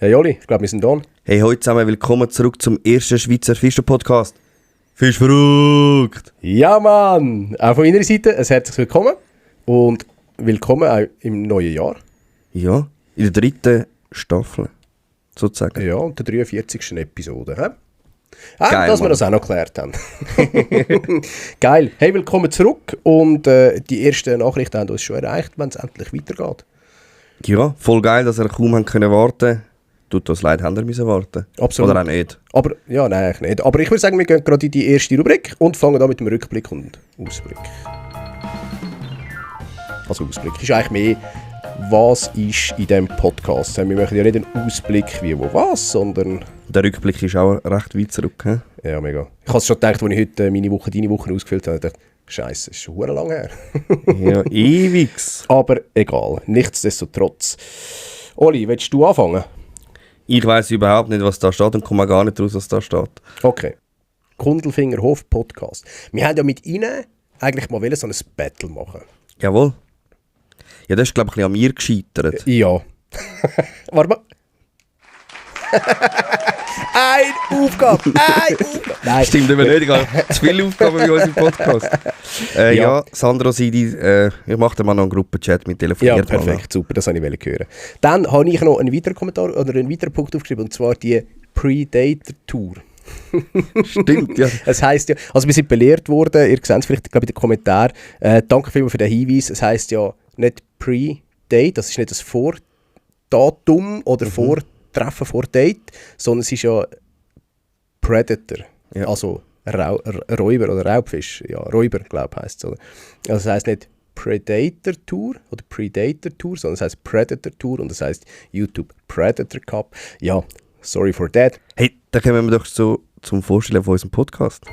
Hey Oli, ich glaube, wir sind da. Hey, heute zusammen, willkommen zurück zum ersten Schweizer Fischer-Podcast. Fisch verrückt! Ja Mann, auch von meiner Seite ein herzliches Willkommen und willkommen auch im neuen Jahr. Ja, in der 3. Staffel, sozusagen. Ja, und der 43. Episode. He? Geil, dass wir Mann. das auch noch geklärt haben. Geil. Hey, willkommen zurück und die ersten Nachrichten haben uns schon erreicht, wenn es endlich weitergeht. Ja, voll geil, dass ihr kaum haben können warten. Tut uns leid, haben wir müssen warten. Absolut. Oder auch nicht. Aber, ja, nein, eigentlich nicht. Aber ich würde sagen, wir gehen gerade in die erste Rubrik und fangen an mit dem Rückblick und Ausblick. Also Ausblick ist eigentlich mehr, was ist in diesem Podcast. Wir machen ja nicht einen Ausblick wie wo was, sondern... Der Rückblick ist auch recht weit zurück. He? Ja, mega. Ich habe es schon gedacht, als ich heute meine Woche, deine Woche ausgefüllt habe, ich dachte, Scheiße, das ist schon verdammt lang her. Ja, ewigs. Aber egal, nichtsdestotrotz. Oli, willst du anfangen? Ich weiss überhaupt nicht, was da steht und komme gar nicht raus, was da steht. Okay. Kundelfingerhof Podcast. Wir haben ja mit ihnen eigentlich mal so ein Battle machen. Jawohl. Ja, das ist, glaube ich, ein bisschen an mir gescheitert. Ja. Warte mal. Eine Aufgabe! Nein. Stimmt aber nicht, ich habe zu viele Aufgaben bei uns im Podcast. Ja, Sandro Sidi, ich mache dir mal noch einen Gruppenchat mit telefoniert. Ja, perfekt, super, das wollte ich hören. Dann habe ich noch einen weiteren Kommentar oder einen weiteren Punkt aufgeschrieben, und zwar die Predator-Tour. Stimmt, ja. Es heisst ja, also wir sind belehrt worden, ihr seht es vielleicht in den Kommentaren, danke vielmals für den Hinweis, es heisst ja nicht Pre-Date, das ist nicht das Vordatum oder Vortreffen vor Date, sondern es ist ja Predator, Ja. also Räuber oder Raubfisch, ja, Räuber, glaube ich, heisst es. Also es heisst nicht Predator Tour oder Predator Tour, sondern es heisst Predator Tour und es heisst YouTube Predator Cup. Ja, sorry for that. Hey, dann kommen wir doch zum Vorstellen von unserem Podcast.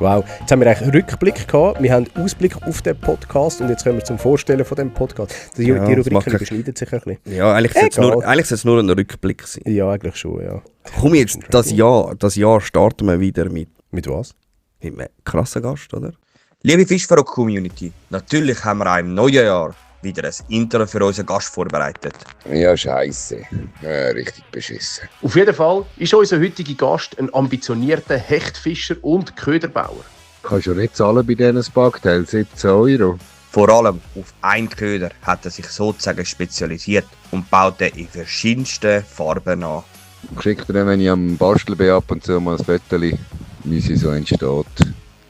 Wow, jetzt haben wir eigentlich einen Rückblick gehabt, wir haben einen Ausblick auf den Podcast und jetzt kommen wir zum Vorstellen von dem Podcast. Die Ja, das macht Rubriken überschneiden sich ein bisschen. Ja, eigentlich soll es nur ein Rückblick sein. Ja, eigentlich schon, ja. Komm jetzt, das Jahr starten wir wieder mit Mit was? einem krassen Gast, oder? Liebe Fischverrückt-Community, natürlich haben wir auch im neuen Jahr wieder ein Intro für unseren Gast vorbereitet. Ja, scheisse. Richtig beschissen. Auf jeden Fall ist unser heutiger Gast ein ambitionierter Hechtfischer und Köderbauer. Kannst du nicht zahlen bei diesen Backteil, 17 €. Vor allem auf einen Köder hat er sich sozusagen spezialisiert und baut ihn in verschiedensten Farben an. Ich schicke dir, wenn ich am Basteln bin, ab und zu mal ein Foto, wie sie so entsteht.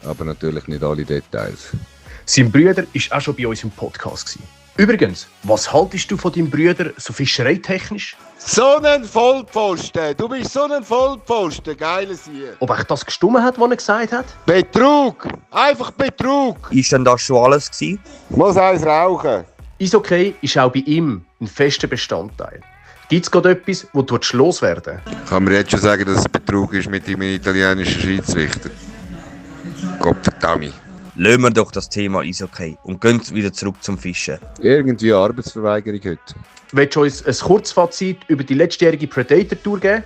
Aber natürlich nicht alle Details. Sein Bruder war auch schon bei uns im Podcast gewesen. Übrigens, was haltest du von deinem Bruder so fischereitechnisch? So ein Vollpfosten! Du bist so ein Vollpfosten! Geiles hier! Ob euch das gestummen hat, was er gesagt hat? Betrug! Einfach Betrug! Ist denn das schon alles gewesen? Ich muss eins rauchen! Eishockey ist auch bei ihm ein fester Bestandteil. Gibt es gerade etwas, wo du loswerden willst? Ich kann mir jetzt schon sagen, dass es Betrug ist mit dem italienischen Schiedsrichter. Gottverdammt! Lassen wir doch das Thema Eishockey und gehen wieder zurück zum Fischen. Irgendwie eine Arbeitsverweigerung heute. Willst du uns ein Kurzfazit über die letztjährige Predator-Tour geben?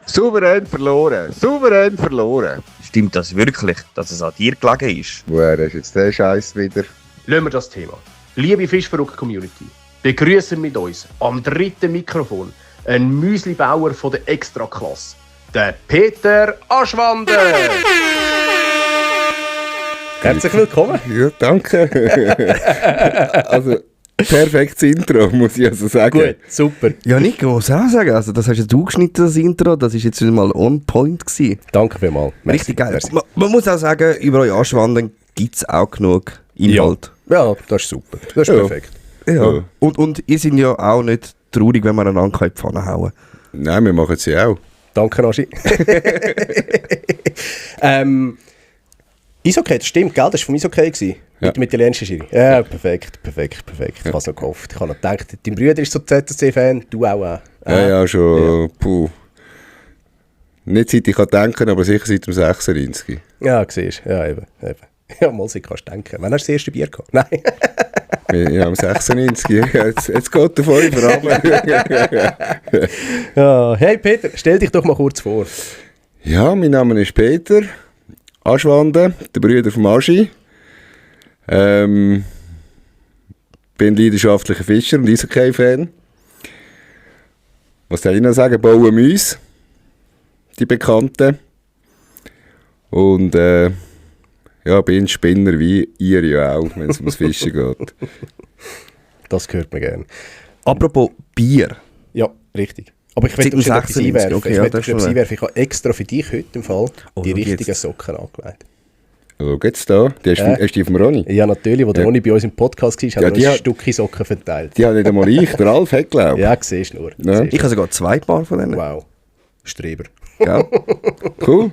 Souverän verloren! Souverän verloren! Stimmt das wirklich, dass es an dir gelegen ist? Woher ist jetzt der Scheiß wieder? Lassen wir das Thema. Liebe Fischverrückt-Community, begrüßen mit uns am dritten Mikrofon einen Müslibauer von der Extraklasse, der Peter Aschwander. Herzlich willkommen. Ja, danke. Also, perfektes Intro, muss ich also sagen. Gut, super. Ja, Nico, muss auch sagen, also das hast ja du geschnitten, das Intro, das ist jetzt wieder mal on point gewesen. Danke vielmals. Richtig geil. Merci. Man muss auch sagen, über euch Anschwanden gibt es auch genug Inhalt. Ja, das ist super. Das ist Ja. perfekt. Ja. Ja. Und ihr seid ja auch nicht traurig, wenn wir einander in die Pfanne hauen. Nein, wir machen es ja auch. Danke, Naschi. Eishockey, das stimmt, gell? Das war vom Eishockey gewesen, Ja. mit dem italienischen Schiri. Ja, perfekt. Ich habe es noch gehofft. Ich habe noch gedacht, dein Bruder ist so ZSC-Fan, du auch. Ja, schon. Puh. Nicht seit ich kann denken, aber sicher seit dem 96. Ja, siehst du. Ja, eben. Ja, mal so kannst du denken. Wann hast du das erste Bier gehabt? Nein. Ja, am 96. Jetzt geht der 5 runter. Ja, hey Peter, stell dich doch mal kurz vor. Ja, mein Name ist Peter Aschwanden, der Bruder von Aschi. Bin bin leidenschaftlicher Fischer und Eishockey-Fan. Was soll ich noch sagen? Bauen Mäuse, die Bekannten. Und ja, bin Spinner wie ihr ja auch, wenn es ums Fischen geht. Das hört man gerne. Apropos Bier. Ja, richtig. Aber ich möchte Seit etwas 96, einwerfen. okay, Ich ja, möchte das ist etwas schon einwerfen. Ich habe extra für dich heute im Fall die schau richtigen jetzt. Socken angelegt. Schau jetzt da, hast du die vom Ronny? Ja, natürlich. Als der Ronny bei uns im Podcast war, hat Ja, er die uns hat- Stücke Socken verteilt. Die habe nicht einmal ich, der Alf hat, glaube ich. Ja, siehst du nur. Ja. Siehst Ich habe sogar 2 Paar von denen. Wow. Streber. Ja. Cool.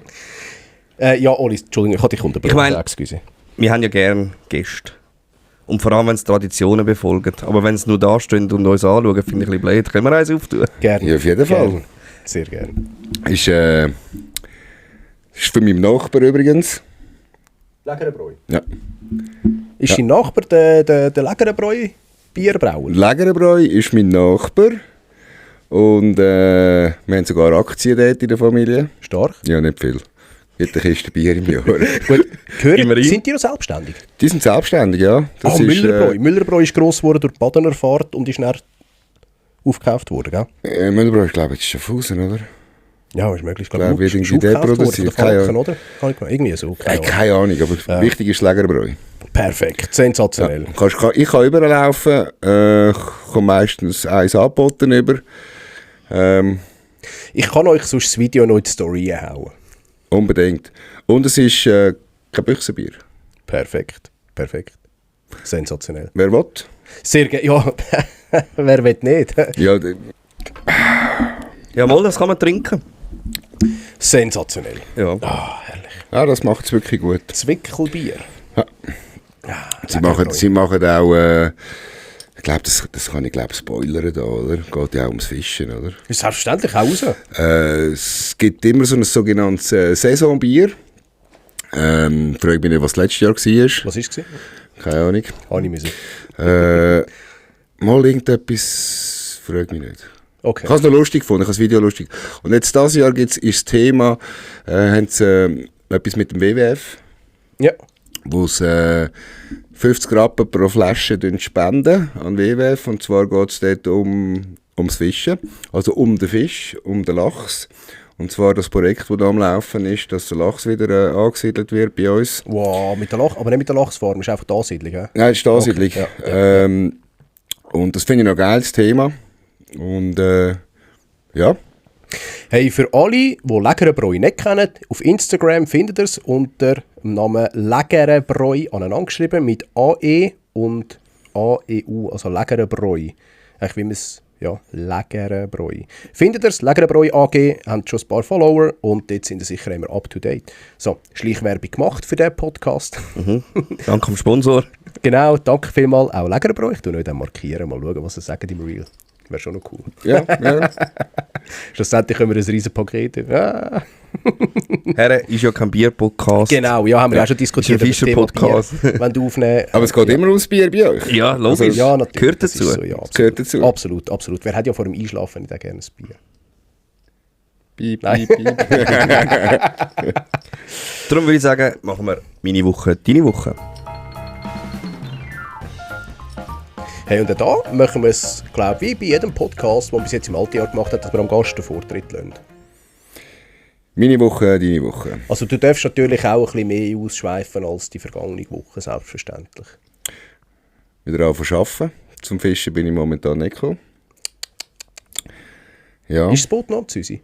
Ja, Oli, Entschuldigung, ich habe dich unterbrochen. Ich meine- Excuse. Wir haben ja gerne Gäste. Und vor allem, wenn sie Traditionen befolgen. Aber wenn sie nur da stehen und uns anschauen, finde ich ein bisschen blöd. Können wir eins auftun? Gerne. Ja, auf jeden Fall. Gerne. Sehr gerne. Ist von meinem Nachbar übrigens. Lägerenbräu. Ja. Ist dein Nachbar der Lägerenbräu Bierbrauer? Lägerenbräu ist mein Nachbar. Und wir haben sogar Aktien dort in der Familie. Stark. Ja, nicht viel. Mit der Kiste Bier im Jahr. Gut, Immerhin. sind die noch selbstständig? Die sind selbstständig, ja. Das ist, Müllerbräu. Müllerbräu ist gross geworden durch die Badener Fahrt und ist dann aufgekauft worden, gell? Müllerbräu, ich glaube, das ist Schaffhausen, oder? Ja, ist möglich. Ich Glaube, wird irgendwie ist aufgekauft der worden produziert. von der Keine Falken, oder? Kann ich mal- Irgendwie so. Keine Ahnung. Keine Ahnung, aber wichtig ist das Lägerenbräu. Perfekt, sensationell. Ich kann überall laufen, komme meistens eins angeboten über. Ich kann euch sonst das Video noch in die Story hauen. Unbedingt. Und es ist kein Büchsenbier. Perfekt, perfekt. Sensationell. Wer will? Sehr gerne. Ja, wer will nicht? Ja, Ja, mal, das kann man trinken. Sensationell. Ja. ja, das macht es wirklich gut. Zwickelbier. Sie machen auch, ich glaube, das kann ich spoilern da, oder? Geht ja auch ums Fischen, oder? Ist selbstverständlich auch raus. Es gibt immer so ein sogenanntes Saisonbier. Frage mich nicht, was letztes Jahr war. Was war es? Keine Ahnung. Habe ich müssen. Mal irgendetwas, frage mich nicht. Okay. Ich habe es noch lustig gefunden, ich habe das Video lustig. Und jetzt dieses Jahr ist das Thema, haben sie etwas mit dem WWF, Ja. wo sie 50 Rappen pro Flasche spenden an WWF. Und zwar geht es dort ums Fischen, also um den Fisch, um den Lachs. Und zwar das Projekt, das da am Laufen ist, dass der Lachs wieder angesiedelt wird bei uns. Wow, mit der aber nicht mit der Lachsfarm, ist einfach die Ansiedlung. Ja? Nein, das ist die Ansiedlung. Okay, ja. Und das finde ich noch ein geiles Thema. Und ja. Hey, für alle, die Lägerenbräu nicht kennen, auf Instagram findet ihr es unter dem Namen Lägerenbräu aneinandergeschrieben mit AE und AEU, also Lägerenbräu. Eigentlich wie man es, ja, Lägerenbräu. Findet ihr es, Lägerenbräu AG, haben schon ein paar Follower und dort sind sie sicher immer up to date. So, Schleichwerbung gemacht für diesen Podcast. Danke am Sponsor. Genau, danke vielmals, auch Lägerenbräu. Ich tue nicht markieren, mal schauen, was sie sagen im Reel. Wäre schon noch cool. Ja, ja. Schlussendlich können wir ein riesen Paket. Ja. Herr, ist ja kein Bier-Podcast. Genau, ja, haben wir auch schon diskutiert. Ist ein über das Thema Fischer-Podcast. Bier, wenn du aufnehmen. Aber es geht immer ums Bier bei euch. Ja, logisch. Ja, natürlich. Gehört das dazu. ist So, ja, absolut. Gehört dazu. Absolut, absolut. Wer hat ja vor dem Einschlafen nicht auch gerne ein Bier? Piep, Nein. piep, piep. Darum würde ich sagen, machen wir meine Woche, deine Woche. Hey, und da machen wir es, glaube ich, wie bei jedem Podcast, den wir bis jetzt im Altjahr gemacht haben, dass wir am Gast den Vortritt lassen. Meine Woche, deine Woche. Also du darfst natürlich auch ein bisschen mehr ausschweifen als die vergangene Woche, selbstverständlich. Wieder anfangen arbeiten. Zum Fischen bin ich momentan nicht gekommen. Ja, Ist das Boot noch am Züsi?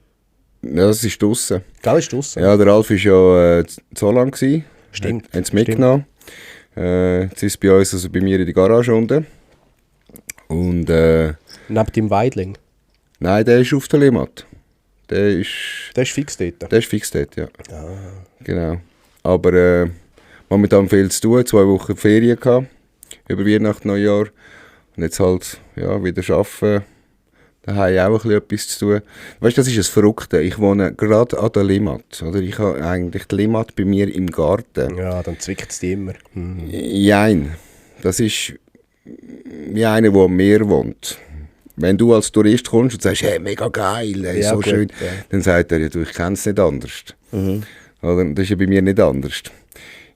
ja, das ist draussen. Gell, ist draussen? Ja, der Alf war ja zu Holland gewesen. Stimmt. Haben es mitgenommen. Jetzt ist es bei uns, also bei mir in der Garage unten. Und Neben dem Weidling. nein, der ist auf der Limmat. Der ist fix dort. fix dort, ja. Genau. Aber momentan viel zu tun. 2 Wochen Ferien gehabt. Über Weihnachten, Neujahr. Und jetzt halt, ja, wieder arbeiten. Da habe ich auch ein bisschen etwas zu tun. Weißt du, das ist das Verrückte. Ich wohne gerade an der Limmat. Oder ich habe eigentlich die Limmat bei mir im Garten. Ja, dann zwickt es die immer. Mhm. Jein. Das ist wie einer, der am Meer wohnt. Wenn du als Tourist kommst und sagst, hey, mega geil, hey, Ja, so gut, schön, ja. dann sagt er, ja, du, ich kenne es nicht anders. Oder? Das ist ja bei mir nicht anders.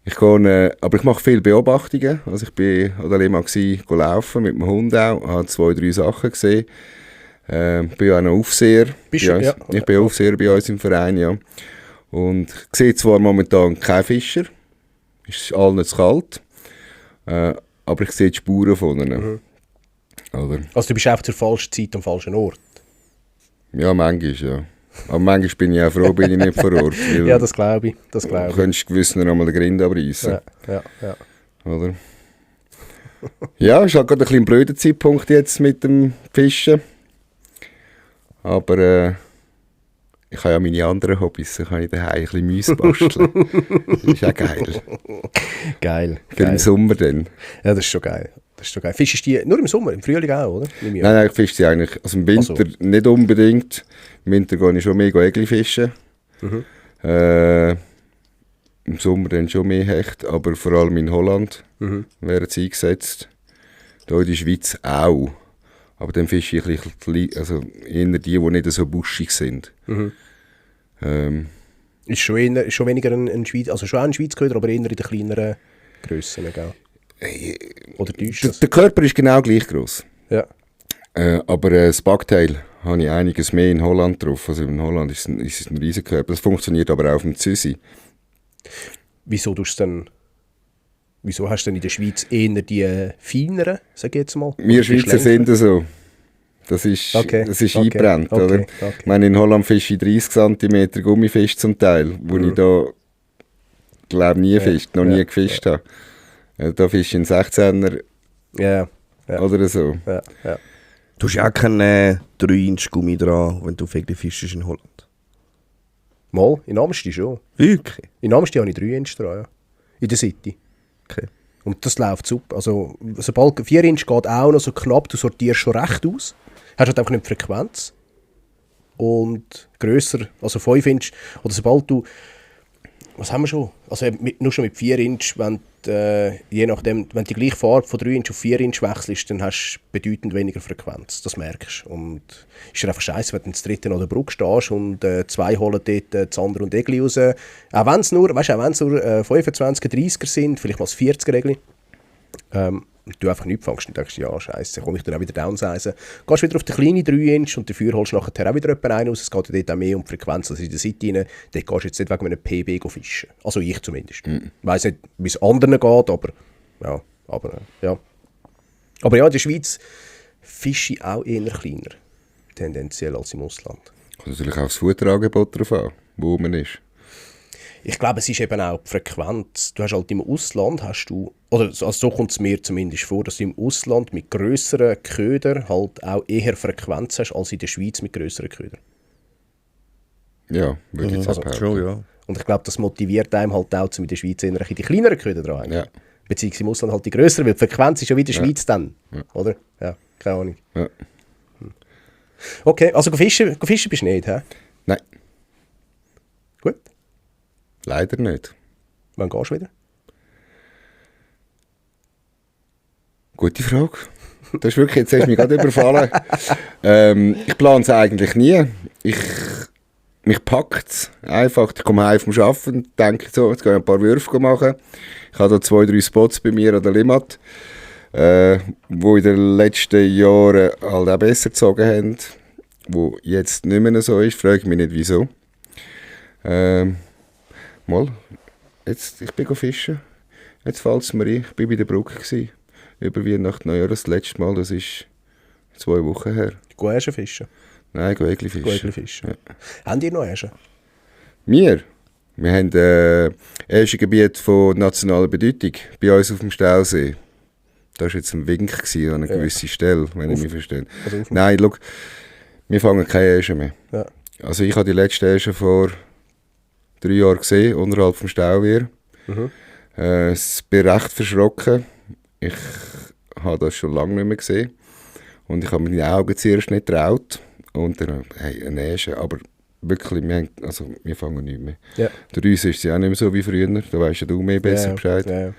Aber ich mache viele Beobachtungen. Also ich bin an der Lima laufen, mit dem Hund auch, habe 2, 3 Sachen gesehen. Bin auch noch Aufseher. Bist bei du? uns. Ja. Ich bin Aufseher bei uns im Verein, ja. Und ich sehe zwar momentan keinen Fischer, ist allen zu kalt, aber ich sehe die Spuren von ihnen. Oder? Also du bist einfach zur falschen Zeit am falschen Ort. Ja, manchmal, ja. Aber manchmal bin ich auch froh, bin ich nicht vor Ort. Weil Ja, das glaube ich. du könntest gewissen noch mal den Grind abreißen. Ja. Oder? Ja, ist halt gerade ein bisschen ein blöder Zeitpunkt jetzt mit dem Fischen. Aber ich habe ja meine anderen Hobbys. Ich kann daheim ein bisschen Mäuse basteln. Das ist auch geil. Geil. Für den Sommer dann. Ja, das ist schon geil. Fischst du die nur im Sommer, im Frühling auch, oder? Nein, ich fische sie eigentlich. Also im Winter nicht unbedingt. Im Winter gehe ich schon mehr Egli fischen. Im Sommer dann schon mehr Hecht, aber vor allem in Holland werden sie eingesetzt. Hier in der Schweiz auch. Aber dann fische ich ein bisschen, also eher die nicht so buschig sind. Ist schon weniger ein Schweiz, also schon auch ein Schweizköder, aber eher in den kleineren Grössen, gell? Oder täuscht das? Der Körper ist genau gleich gross. Ja. Aber das Bucktail habe ich einiges mehr in Holland drauf. Also in Holland ist es ein riesiger Körper. Das funktioniert aber auch auf dem Züsi. Wieso hast du denn in der Schweiz eher die feineren, sag ich jetzt mal? Wir Schweizer sind so. Das ist eingebrannt. Okay. Oder? Ich meine, in Holland fische ich 30 cm Gummifisch zum Teil, wo ich da glaube nie nie gefischt habe. Da fische ich einen 16er oder so. Ja. Du hast auch keinen 3-Inch Gummi dran, wenn du Fegli fischst in Holland. Mal, in Amsti schon. Wirklich? In Amsti habe ich 3 Inch dran, ja. In der City. Okay. Und das läuft super. Also, sobald 4 Inch geht auch noch so knapp, du sortierst schon recht aus. Hast halt einfach nicht die Frequenz. Und grösser, also 5 Inch, oder sobald du, was haben wir schon? Also nur schon mit 4 Inch, wenn je nachdem, wenn die gleiche Farbe von 3 Inch auf 4 Inch wechselst, dann hast du bedeutend weniger Frequenz. Das merkst du. Und ist einfach scheiße, wenn du ins dritten an der Brücke stehst und 2 holen dort Zander und Egli raus. Auch wenn es nur 25er, 30er sind, vielleicht mal das 40er Egli. Du einfach nichts fängst und denkst, ja, scheiße, komme ich dann auch wieder downsizen. Gehst wieder auf die kleine 3 Inch und dafür holst du nachher auch wieder jemanden einen raus. Es geht ja dort auch mehr um die Frequenz als in der Seite rein. Dort gehst du jetzt nicht wegen einem PB fischen. Also ich zumindest. Ich weiss nicht, wie es anderen geht, aber ja. Aber ja, in der Schweiz fische ich auch eher kleiner, tendenziell als im Ausland. Kommt natürlich auch das Futterangebot drauf an, wo man ist. Ich glaube, es ist eben auch die Frequenz. Du hast halt im Ausland, oder also so kommt es mir zumindest vor, dass du im Ausland mit grösseren Ködern halt auch eher Frequenz hast, als in der Schweiz mit grösseren Ködern. Ja, würde ich jetzt Also, behaupten. Schon, ja. Und ich glaube, das motiviert einem halt auch, in der Schweiz eher die kleineren Köder dran. Ja. Beziehungsweise im Ausland halt die grösseren, weil die Frequenz ist ja wie in der Schweiz dann. Oder? Ja, keine Ahnung. Ja. Okay, also fischen bist du nicht, hä? Nein, Gut. leider nicht. Wann gehst du wieder? Gute Frage. Das ist wirklich, jetzt hast du mich gerade überfallen. Ich plane es eigentlich nie. Mich packt es einfach. Ich komme heim vom Arbeiten und denke so, jetzt gehe ich ein paar Würfe machen. Ich habe da 2, 3 Spots bei mir an der Limmat, wo in den letzten Jahren halt auch besser gezogen haben. Wo jetzt nicht mehr so ist, frage ich mich nicht wieso. Ich bin fischen. Jetzt fällt es mir ein. Ich war bei der Brücke gewesen. Über Weihnachten, Neujahr, das letzte Mal. Das ist 2 Wochen her. Geh Äschen fischen? Nein, ich gehe Egli fischen. Ja. Habt ihr noch Äschen? Wir haben ein Äschengebiet von nationaler Bedeutung bei uns auf dem Stausee. Das war jetzt ein Wink an einer gewissen Stelle, wenn ich mich verstehe. Nein, schau, wir fangen keine Äschen mehr. Ja. Also ich habe die letzte Äsche vor 3 Jahren gesehen, unterhalb vom Stauwehr. Ich bin recht verschrocken. Ich habe das schon lange nicht mehr gesehen. Und ich habe meine Augen zuerst nicht getraut. Und dann, hey, eine Äsche, aber wirklich, wir fangen nicht mehr. Ja. Für uns ist sie auch nicht mehr so wie früher, da weisst du mehr besser Bescheid.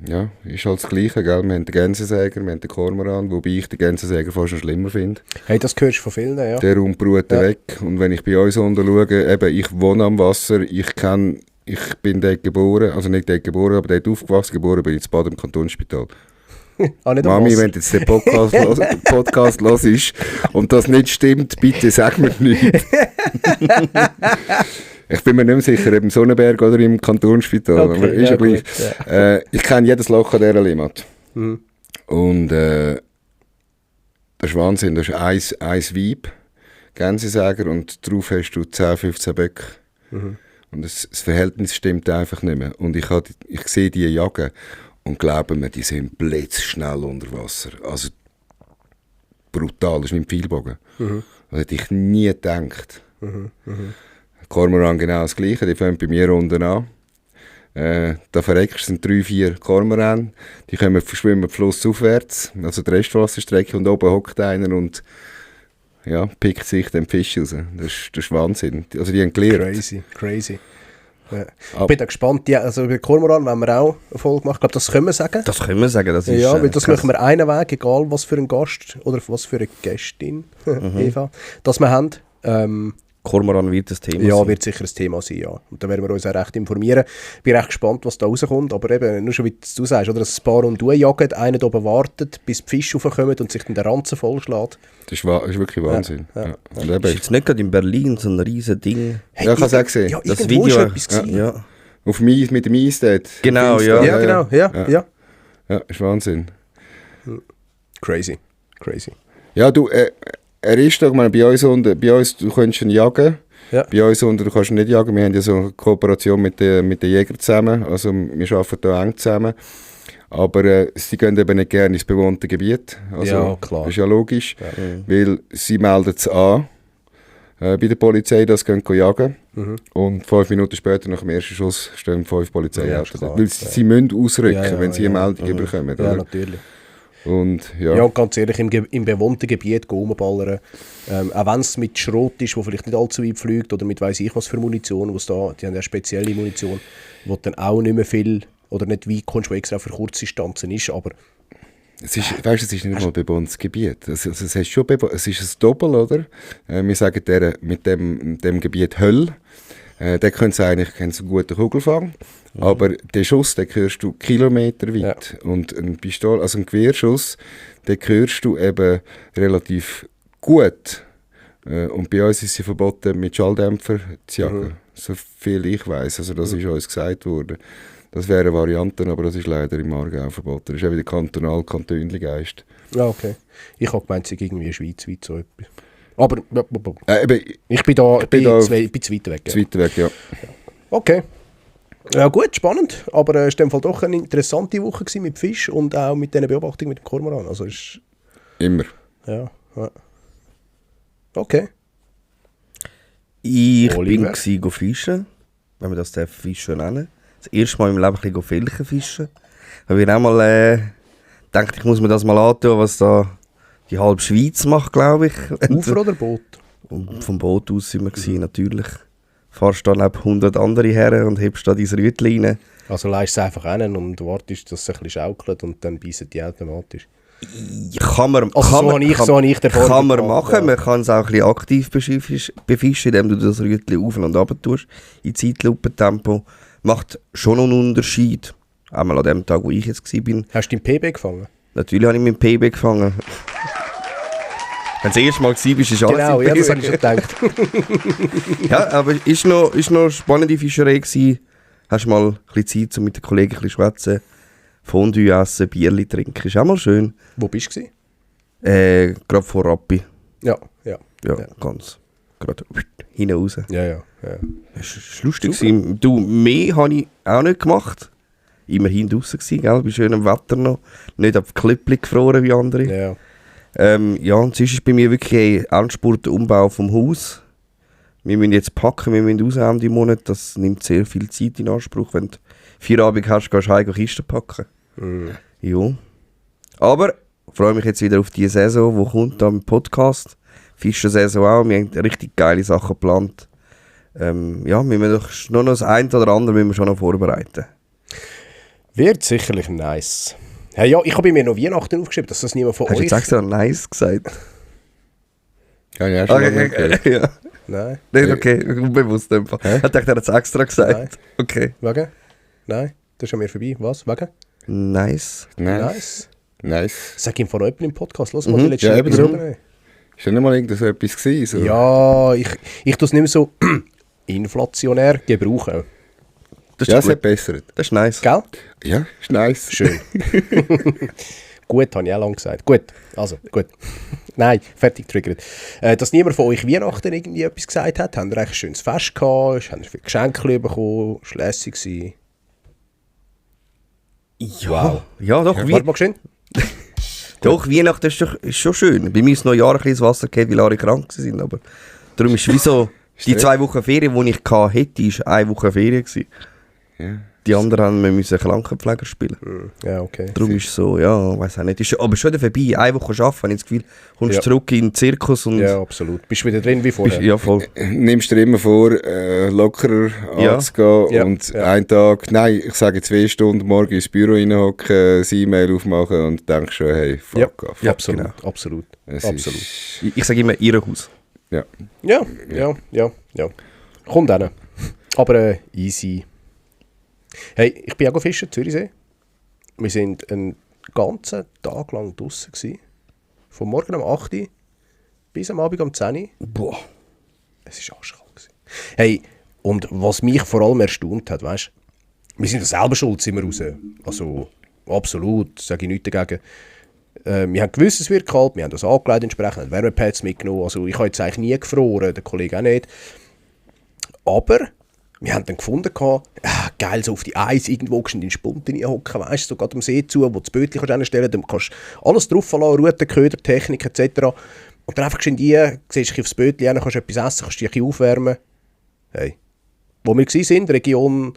Ja, ist halt das Gleiche, gell? Wir haben den Gänsesäger, wir haben den Kormoran, wobei ich den Gänsesäger fast noch schlimmer finde. Hey, das hörst du von vielen, ja. Der räumt Bruten weg. Und wenn ich bei uns unten schaue, eben, ich wohne am Wasser, ich kenne ich bin dort geboren, also nicht dort geboren, aber dort aufgewachsen, geboren bin ich in Baden im Kantonsspital. Nicht Mami, wenn du jetzt den Podcast hörst und das nicht stimmt, bitte sag mir nicht. Ich bin mir nicht mehr sicher, ob im Sonnenberg oder im Kantonsspital, Okay, aber ist ja gleich. gut, ja. Ich kenne jedes Loch an dieser Limmat. Mhm. Und das ist Wahnsinn, das ist ein Weib, Gänsesäger, und drauf hast du 10, 15 Böcke. Mhm. Und das Verhältnis stimmt einfach nicht mehr. Und ich sehe die jagen und glaube mir, die sind blitzschnell unter Wasser. Also brutal, das ist nicht Pfeilbogen. Das hätte ich nie gedacht. Kormoran genau das Gleiche, die fangen bei mir unten an. Da verreckst sind 3, 4 Kormoran, die schwimmen flussaufwärts, also die Restwasserstrecke, und oben hockt einer und ja, pickt sich den Fisch raus. Das ist Wahnsinn. Also die haben gelernt. Crazy. Ja. Ich bin da gespannt, also über Kormoran, wenn wir auch eine Folge machen, ich glaube, das können wir sagen. Das können wir sagen, das ist... Ja, weil das krass. machen wir einen Weg, egal was für ein Gast oder was für eine Gästin, Eva, dass wir haben. Kormoran wird das Thema Ja, sein. wird sicher ein Thema sein, ja. Und da werden wir uns auch recht informieren. Ich bin recht gespannt, was da rauskommt, aber eben, nur schon wie du sagst, oder, dass ein paar und du jagen, einer da oben wartet, bis die Fische raufkommen und sich dann der Ranzen vollschlägt. Das ist wirklich Wahnsinn. Ja. Ja. Und Das ist eben, jetzt nicht gerade in Berlin so ein riesen Ding. Hey, Ja, ich habe es auch gesehen. Ja, Das irgendwo Video... ist etwas gewesen. ja. auf mit dem Eis dort. Genau, Auf ja. Insta. Ja, genau, ja. Ja, ist Wahnsinn. Crazy. Ja, du, er ist doch, bei uns, du könntest ihn jagen. Ja. Bei uns unten, du kannst ihn nicht jagen. Wir haben ja so eine Kooperation mit den Jägern zusammen. Also wir arbeiten da eng zusammen. Aber sie gehen eben nicht gerne ins bewohnte Gebiet. Also, Ja, klar. Das ist ja logisch. Weil sie melden es an bei der Polizei, dass sie gehen jagen. Und 5 Minuten später, nach dem ersten Schuss, stehen 5 Polizeiautos. klar. Weil sie müssen ausrücken, Ja, wenn sie eine ja. Meldung bekommen. Ja, Oder? natürlich. Und ja. Ja, ganz ehrlich, im bewohnten Gebiet rumballern, auch wenn es mit Schrot ist, wo vielleicht nicht allzu weit fliegt, oder mit weiss ich was für Munition, die haben ja spezielle Munition, wo dann auch nicht mehr viel oder nicht weit kommst, wo extra für kurze Distanzen ist, aber Es ist, weißt, es ist nicht mal bewohntes Gebiet. Es ist schon es ist ein Doppel, oder? Wir sagen mit dem Gebiet Höll. Da können sie eigentlich einen guten Kugelfang. Aber den Schuss, den hörst du kilometerweit. Ja. Und ein Gewehrschuss, den hörst du eben relativ gut. Und bei uns ist es verboten, mit Schalldämpfer zu jagen. So viel ich weiss. Also das ist uns gesagt worden. Das wären Varianten, aber das ist leider im Aargau verboten. Das ist auch wieder Kantönli-Geist. ja, okay. Ich habe gemeint, es sei irgendwie schweizweit so etwas. Aber ich bin zu weit weg. Zu weit weg, ja. Okay. Ja gut, spannend. Aber es war in dem Fall doch eine interessante Woche gewesen mit Fisch und auch mit diesen Beobachtungen mit dem Kormoran. Also ist Immer. ja. Okay. Ich Oliver? bin go fischen, wenn wir das Fischen nennen. Das erste Mal im Leben ein bisschen Felchen fischen. Da habe ich auch mal gedacht, ich muss mir das mal antun, was da die halbe Schweiz macht, glaube ich. Ufer oder Boot? Und vom Boot aus sind wir gewesen, natürlich. Fahrst da neben 100 andere her und hebst da dein Rütli rein. Also leist es einfach hin und wartest, dass es ein bisschen schaukelt und dann beißen die automatisch. Kann man habe ich die Erfahrung kann man gemacht, machen. ja. Man kann es auch ein bisschen aktiv befischen, indem du das Rütli auf und runter tust. In Zeitlupentempo. Macht schon einen Unterschied. Einmal an dem Tag, wo ich jetzt war. Hast du den PB gefangen? Natürlich habe ich meinen PB gefangen. Wenn du das erste Mal warst, ist alles Genau, im ja, PB. das habe ich schon gedacht. Ja, aber ist noch eine spannende Fischerei gewesen. Hast mal ein bisschen Zeit, um mit den Kollegen ein bisschen schwätzen, Fondue essen, Bierli trinken. Ist auch mal schön. Wo bist du? Gerade vor Rappi. Ja. Ja, ganz. Gerade hinten raus. Ja. Es war lustig. Du, mehr habe ich auch nicht gemacht. Immerhin draussen gewesen, gell? Bei schönem Wetter noch. Nicht auf die Klippli gefroren wie andere. Ja. Ja, und sonst ist bei mir wirklich ein Endspurt der Umbau vom Haus. Wir müssen jetzt packen, wir müssen raus Ende im Monat. Das nimmt sehr viel Zeit in Anspruch. Wenn du 4 Abend hast, gehst du heim Kisten packen. Ja. Aber ich freue mich jetzt wieder auf die Saison, die kommt am Podcast. Fischersaison auch. Wir haben richtig geile Sachen geplant. Ja, wir müssen doch nur noch das eine oder andere müssen wir schon noch vorbereiten. Wird sicherlich nice. Hey, ja, ich habe mir noch Weihnachten aufgeschrieben, dass das niemand von Hast du euch... jetzt extra nice gesagt? Ja, schon mal gehört. Ja. Nein. Nein, okay, unbewusst einfach. Hä? Ich dachte, er hat es extra gesagt. Nein. Okay. Wegen? Nein, das ist an mir vorbei. Was? Wegen? Nice. Nice. Nice. Sag ihm von jemandem im Podcast. Los mal die letzte Ja, eben Episode. drum. Ist ja nicht mal irgend so etwas gewesen? So. Ja, ich tue es nicht mehr so inflationär gebrauchen. Das Ja, ist es hat gut. bessert. Das ist nice. Gell? Ja, ist nice. Schön. Gut, habe ich auch lange gesagt. Gut, also, gut. Nein, fertig triggert. Dass niemand von euch Weihnachten irgendwie etwas gesagt hat, habt ihr eigentlich ein schönes Fest gehabt, habt ihr viele Geschenke bekommen, ist lässig gewesen. Ja, Wow. ja doch, Warte mal schön. doch, Weihnachten ist schon schön. Bei mir ist noch Jahre ein bisschen ins Wasser gefallen, weil alle krank waren. Aber darum ist wie so, die 2 Wochen Ferien, die ich hatte, war 1 Woche Ferien gewesen. Ja. Die anderen haben wir Krankenpfleger spielen. Ja, okay. Darum ist es so, ja, weiß auch nicht. Ist, aber schon vorbei, 1 Woche arbeiten, habe ich das Gefühl, kommst Ja. zurück in den Zirkus und... Ja, absolut. Bist du wieder drin wie vorher? Ja, voll. Nimmst dir immer vor, lockerer Ja. anzugehen Ja. und Ja. einen Tag, nein, ich sage 2 Stunden morgen ins Büro reinhocken, das E-Mail aufmachen und denkst schon, hey, fuck off. Ja, Absolut, genau. absolut. Es Absolut. ist- Ich sage immer, ihr Haus. Ja. Ja. Kommt dann. Aber easy. Hey, ich bin auch fischen, Zürichsee. Wir sind einen ganzen Tag lang draussen gewesen. Von morgen um 8 Uhr bis am Abend um 10 Uhr. Boah. Es war arschkalt gewesen. Hey, und was mich vor allem erstaunt hat, weißt du, wir sind ja selber schuld, sind wir raus. Also, absolut, sage ich nichts dagegen. Wir haben gewusst, es wird kalt, wir haben das angelegt entsprechend, haben Wärmepads mitgenommen. Also, ich habe jetzt eigentlich nie gefroren, der Kollege auch nicht. Aber wir haben dann gefunden, geil, so auf die Eis irgendwo in den Spunten reinhocken, weißt du, so gerade am See zu, wo du das Bötchen hinstellen kannst, dann kannst du alles drauf lassen, Routen, Köder, Technik etc. Und dann einfach siehst du dich aufs Bötchen hin, kannst etwas essen, kannst dich ein bisschen aufwärmen. Hey. Wo wir waren, Region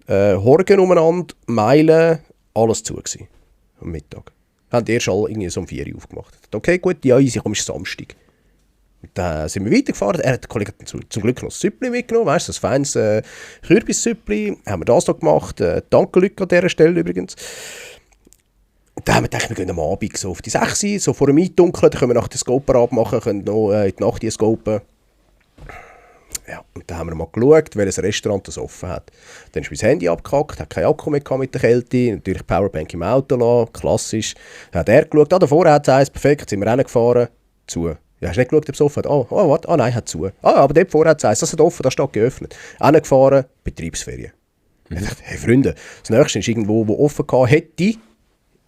Horgen umeinander, Meilen, alles zu gewesen, am Mittag. Haben erst alle irgendwie so um 4 Uhr aufgemacht. Okay, gut, ja, easy, komm, ist Samstag. Und dann sind wir weitergefahren. Der Kollege hat zum Glück noch das Süppli mitgenommen, weißt du, das feines Kürbissüppli. Haben wir das noch gemacht. Danke, Leute, an dieser Stelle übrigens. Und dann haben wir gedacht, wir gehen am Abend so auf die 6 Uhr, so vor dem Eindunkeln, dann können wir nach den Scoper abmachen, können noch in die Nacht scopen. Ja, und dann haben wir mal geschaut, welches Restaurant das offen hat. Dann ist mein Handy abgehackt, hat kein Akku mehr mit der Kälte, natürlich Powerbank im Auto lassen, klassisch. Dann hat er geschaut, davor hat es eins, perfekt, sind wir reingefahren, zu. Ja, hast du nicht geschaut, ob es offen hat? Warte, nein, hat zu. Aber dort vorher hat es eins, das hat offen, das steht geöffnet. Reingefahren, Betriebsferien. Ich dachte, hey Freunde, das nächste ist irgendwo, wo offen gehabt hätte,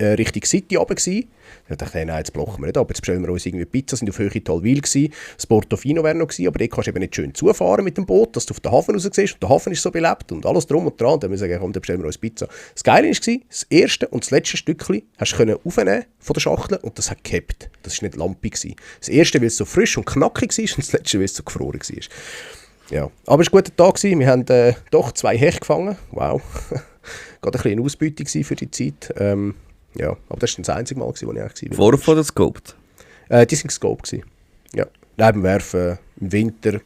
Richtung City runter gewesen. Ich dachte, hey, nein, jetzt blocken wir nicht ab, jetzt bestellen wir uns irgendwie Pizza, sind auf Höhe Talwil gewesen, das Portofino wäre noch gewesen, aber dort kannst du eben nicht schön zufahren mit dem Boot, dass du auf den Hafen raus siehst und der Hafen ist so belebt und alles drum und dran, und dann müssen wir sagen, komm, dann bestellen wir uns Pizza. Das Geile war, das erste und das letzte Stückchen hast du aufnehmen von der Schachtel und das hat gekippt. Das war nicht lampig gewesen. Das erste, weil es so frisch und knackig war und das letzte, weil es so gefroren war. Ja, aber es war ein guter Tag gewesen. Wir haben doch 2 Hecht gefangen, wow. Gerade ein bisschen eine Ausbeutung für die Zeit. Ja, aber das war das einzige Mal, wo ich eigentlich war. Vorf oder scoped? Die waren gescoped. Ja. Neben dem Werfen im Winter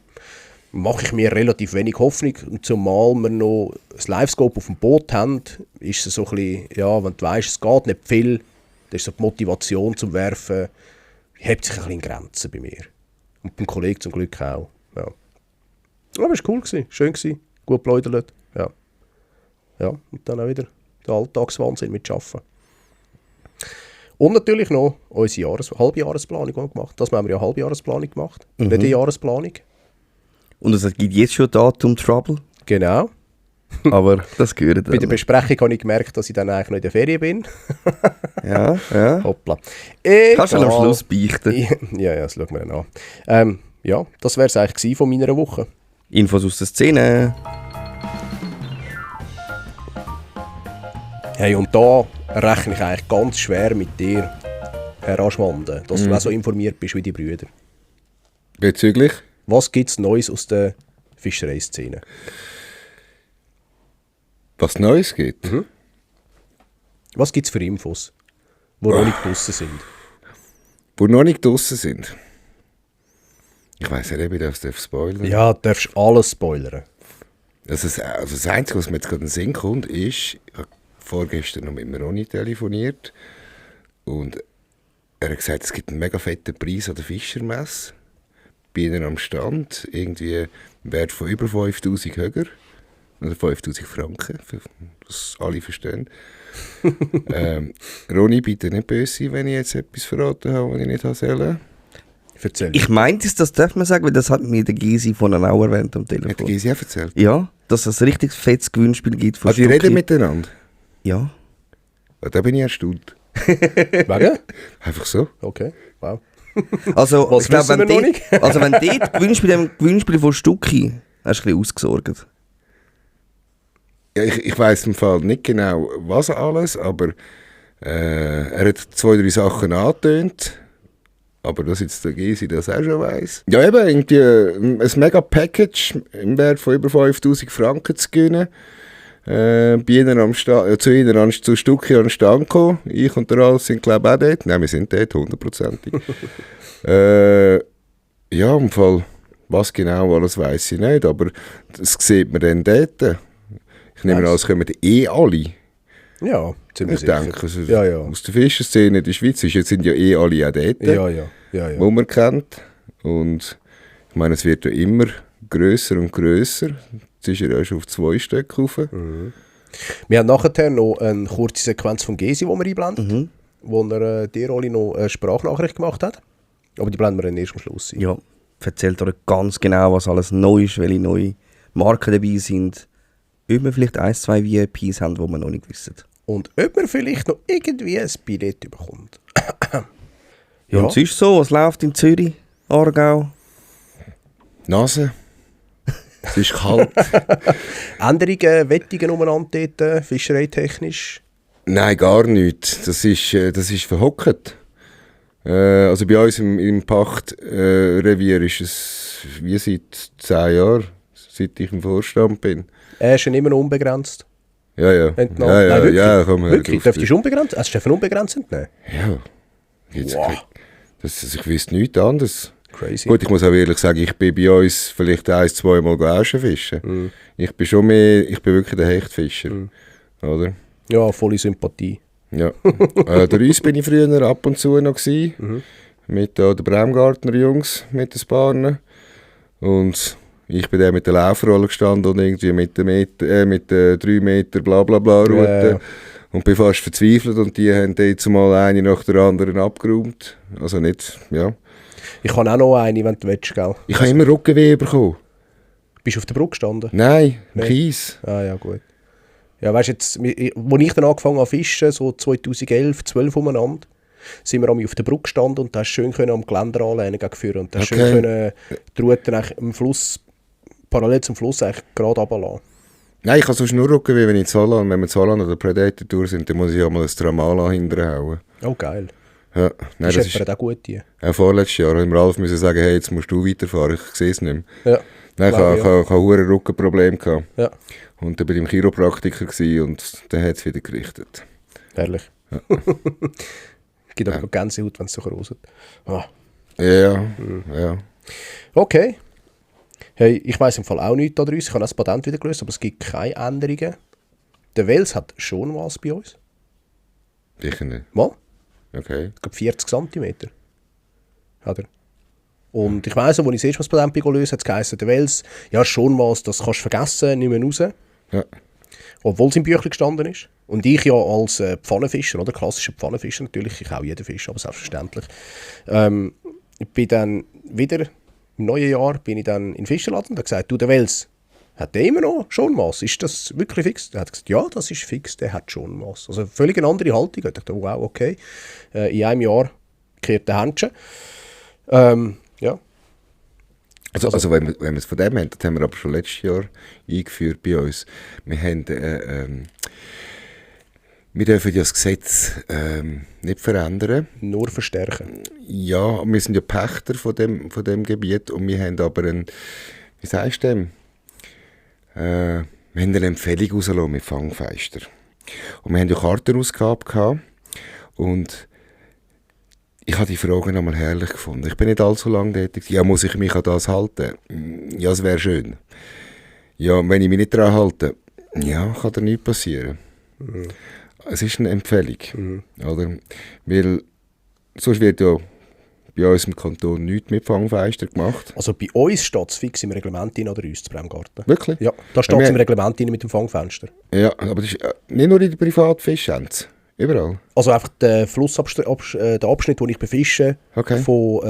mache ich mir relativ wenig Hoffnung. Und zumal wir noch ein Live-Scope auf dem Boot haben, ist es so ein bisschen, ja, wenn du weißt, es geht nicht viel, dann ist so die Motivation zum Werfen, hebt sich ein bisschen in Grenzen bei mir. Und beim Kollegen zum Glück auch. Ja. Aber es war cool, schön, gut geläutert. Ja. Ja, und dann auch wieder der Alltagswahnsinn mit Arbeiten. Und natürlich noch unsere Halbjahresplanung gemacht. Das haben wir ja Halbjahresplanung gemacht, nicht eine Jahresplanung. Und es gibt jetzt schon Datum Trouble, Genau. aber das gehört Bei der dann. Besprechung habe ich gemerkt, dass ich dann eigentlich noch in der Ferien bin. Ja. Hoppla. Kannst du am Schluss beichten. Ja, das schauen wir dann an. Ja, das wäre es eigentlich gewesen von meiner Woche. Infos aus der Szene. Hey, und da rechne ich eigentlich ganz schwer mit dir, Herr Aschwande, dass du auch so informiert bist wie die Brüder. Bezüglich? Was gibt es Neues aus der Fischereiszene? Was Neues gibt? Was gibt es für Infos, die noch nicht draussen sind? Die noch nicht draussen sind. Ich weiss nicht, ob ich das spoilern darf. Ja, du darfst alles spoilern. Also das Einzige, was mir jetzt gerade in den Sinn kommt, ist, ich habe vorgestern noch mit dem Ronny telefoniert und er hat gesagt, es gibt einen mega fetten Preis an der Fischermesse Bienen am Stand, irgendwie im Wert von über 5'000 höher, oder 5'000 Franken, das alle verstehen. Ronny, bitte nicht böse sein, wenn ich jetzt etwas verraten habe, was ich nicht sollen. Erzähl. Ich meinte, das darf man sagen, weil das hat mir der Gysi von einer auch erwähnt am Telefon. Hat der Gysi auch erzählt? Ja, dass es ein richtig fettes Gewinnspiel gibt von Die reden miteinander? Ja. Ja, da bin ich erstaunt. Wegen? Einfach so. Okay, wow. Also, Was ich glaube, wissen wir noch nicht? also wenn dort Gewinnspiel von Stucki, hast du ein bisschen ausgesorgt. Ja, ich weiss im Fall nicht genau, was alles, aber er hat 2-3 Sachen angetönt. Aber dass jetzt der Gysi das auch schon weiss. Ja, eben, irgendwie ein mega Package im Wert von über 5'000 Franken zu gewinnen. Bei ihnen zu ihnen zu Stucki an den Stand gekommen. Ich und der Ralf sind, glaube ich, auch dort. Nein, wir sind dort, 100%. Ja, im Fall, was genau alles weiss ich nicht, aber das sieht man dann dort. Ich nehme an, es kommen alle. Ja, ziemlich Ich sicher. denke, also Ja. aus der Fischerszene in der Schweiz sind ja alle auch dort, Ja. wo man kennt. Und ich meine, es wird ja immer grösser und grösser. Jetzt ist er ja schon auf 2 Stück rauf. Wir haben nachher noch eine kurze Sequenz von Gysi, die wir einblenden, wo er dir alle noch eine Sprachnachricht gemacht hat. Aber die blenden wir dann erst am Schluss ein. Ja, erzählt euch ganz genau, was alles neu ist, welche neue Marken dabei sind. Ob wir vielleicht 1-2 VIPs haben, die wir noch nicht wissen. Und ob man vielleicht noch irgendwie ein Billett bekommt. Ja, und sonst so, was läuft in Zürich, Aargau? Nase. Es ist kalt. Änderungen, Wettungen umeinander dort, fischereitechnisch? Nein, gar nicht. Das ist verhockt. Also bei uns im Pachtrevier ist es wie seit 10 Jahren, seit ich im Vorstand bin. Er ist schon immer noch unbegrenzt. Ja. Entnommen. Nein, wirklich? Komm her. Wirklich? Dürftest du unbegrenzt? Hast du unbegrenzt entnehmen? Ja. Jetzt, Wow. ich wüsste nichts anderes. Crazy. Gut, ich muss auch ehrlich sagen, ich bin bei uns vielleicht 1-2 Mal Äschen fischen. Ich bin wirklich der Hechtfischer. Oder? Ja, volle Sympathie. Ja. Der Reis bin ich früher ab und zu noch gewesen, mit den Bremgartner Jungs, mit den Sparnen. Und ich bin der mit der Laufrolle gestanden und irgendwie mit der 3 Meter blablabla Route. Ja. Und bin fast verzweifelt und die haben jetzt mal eine nach der anderen abgeräumt. Also nicht, ja. Ich habe auch noch eine, wenn du willst, gell? Ich habe immer Rückenweh bekommen. Bist du auf der Brücke gestanden? Nein, im Nein. Kies. Ah ja, gut. Ja, weißt du, jetzt, als ich dann angefangen habe zu fischen, so 2011, 12 umeinander, sind wir auf der Brücke gestanden und da hast schön am Geländer anlehnen gegenführen und da hast schön die Route eigentlich am Fluss, parallel zum Fluss eigentlich gerade runterlassen. Nein, ich habe sonst nur Rückenweh, wenn ich in Holland, wenn wir in Holland oder Predator durch sind, dann muss ich auch mal ein Tramala hinterhauen. Oh, geil. Ja, nein, Das das ist ist auch gut hier. vorletztes Jahr. Im Ralf müssen sagen, hey, jetzt musst du weiterfahren, ich sehe es nicht mehr. Ja. Nein, ich hatte ein Rückenproblem. Ja. Und dann war ich im Chiropraktiker und dann hat es wieder gerichtet. Herrlich. Ja. Gibt aber noch Gänsehaut, wenn es so roset. Ah. Ja. Okay. Hey, ich weiss im Fall auch nichts darüber. Ich habe das Patent wieder gelöst, aber es gibt keine Änderungen. Der Wels hat schon was bei uns. Sicher nicht. Mal. Okay. Ich glaube 40 cm. Hat er. Und ich weiss auch, als ich das erste Mal das Patent gelöst habe, hat es geheißen, der Wels, ja schon was, das kannst du vergessen, nicht mehr raus. Ja. Obwohl es im Büchlein gestanden ist. Und ich ja als Pfannenfischer, oder klassischer Pfannenfischer, natürlich, ich auch jeden Fisch, aber selbstverständlich. Ich bin dann wieder, im neuen Jahr, bin ich dann in den Fischerladen und habe gesagt, du, der Wels, hat der immer noch Schonmaß? Ist das wirklich fix? Er hat gesagt, ja, das ist fix, der hat Schonmaß. Also völlig eine andere Haltung. Ich dachte, wow, okay. In einem Jahr kehrt der Händchen. Ja. Also wenn wir es von dem haben, das haben wir aber schon letztes Jahr eingeführt bei uns. Wir haben, wir dürfen ja das Gesetz nicht verändern. Nur verstärken. Ja, wir sind ja Pächter von dem Gebiet und wir haben aber wie sagst du dem? Wir haben eine Empfehlung rausgelassen mit Fangfeister. Und wir haben ja Kartenausgabe gehabt und ich habe die Frage nochmal herrlich gefunden. Ich bin nicht allzu lange tätig. Ja, muss ich mich an das halten? Ja, es wäre schön. Ja, wenn ich mich nicht daran halte, ja, kann da nichts passieren. Es ist eine Empfehlung. Oder? Weil sonst wird ja bei uns im Kanton nichts mit Fangfenster gemacht. Also bei uns steht es fix im Reglement drin, oder uns, zu Bremgarten. Wirklich? Ja, da steht es wir- im Reglement drin mit dem Fangfenster. Ja, aber das ist nicht nur in der Privatfischschänze. Überall. Also einfach der der Abschnitt, den ich befische, Okay. von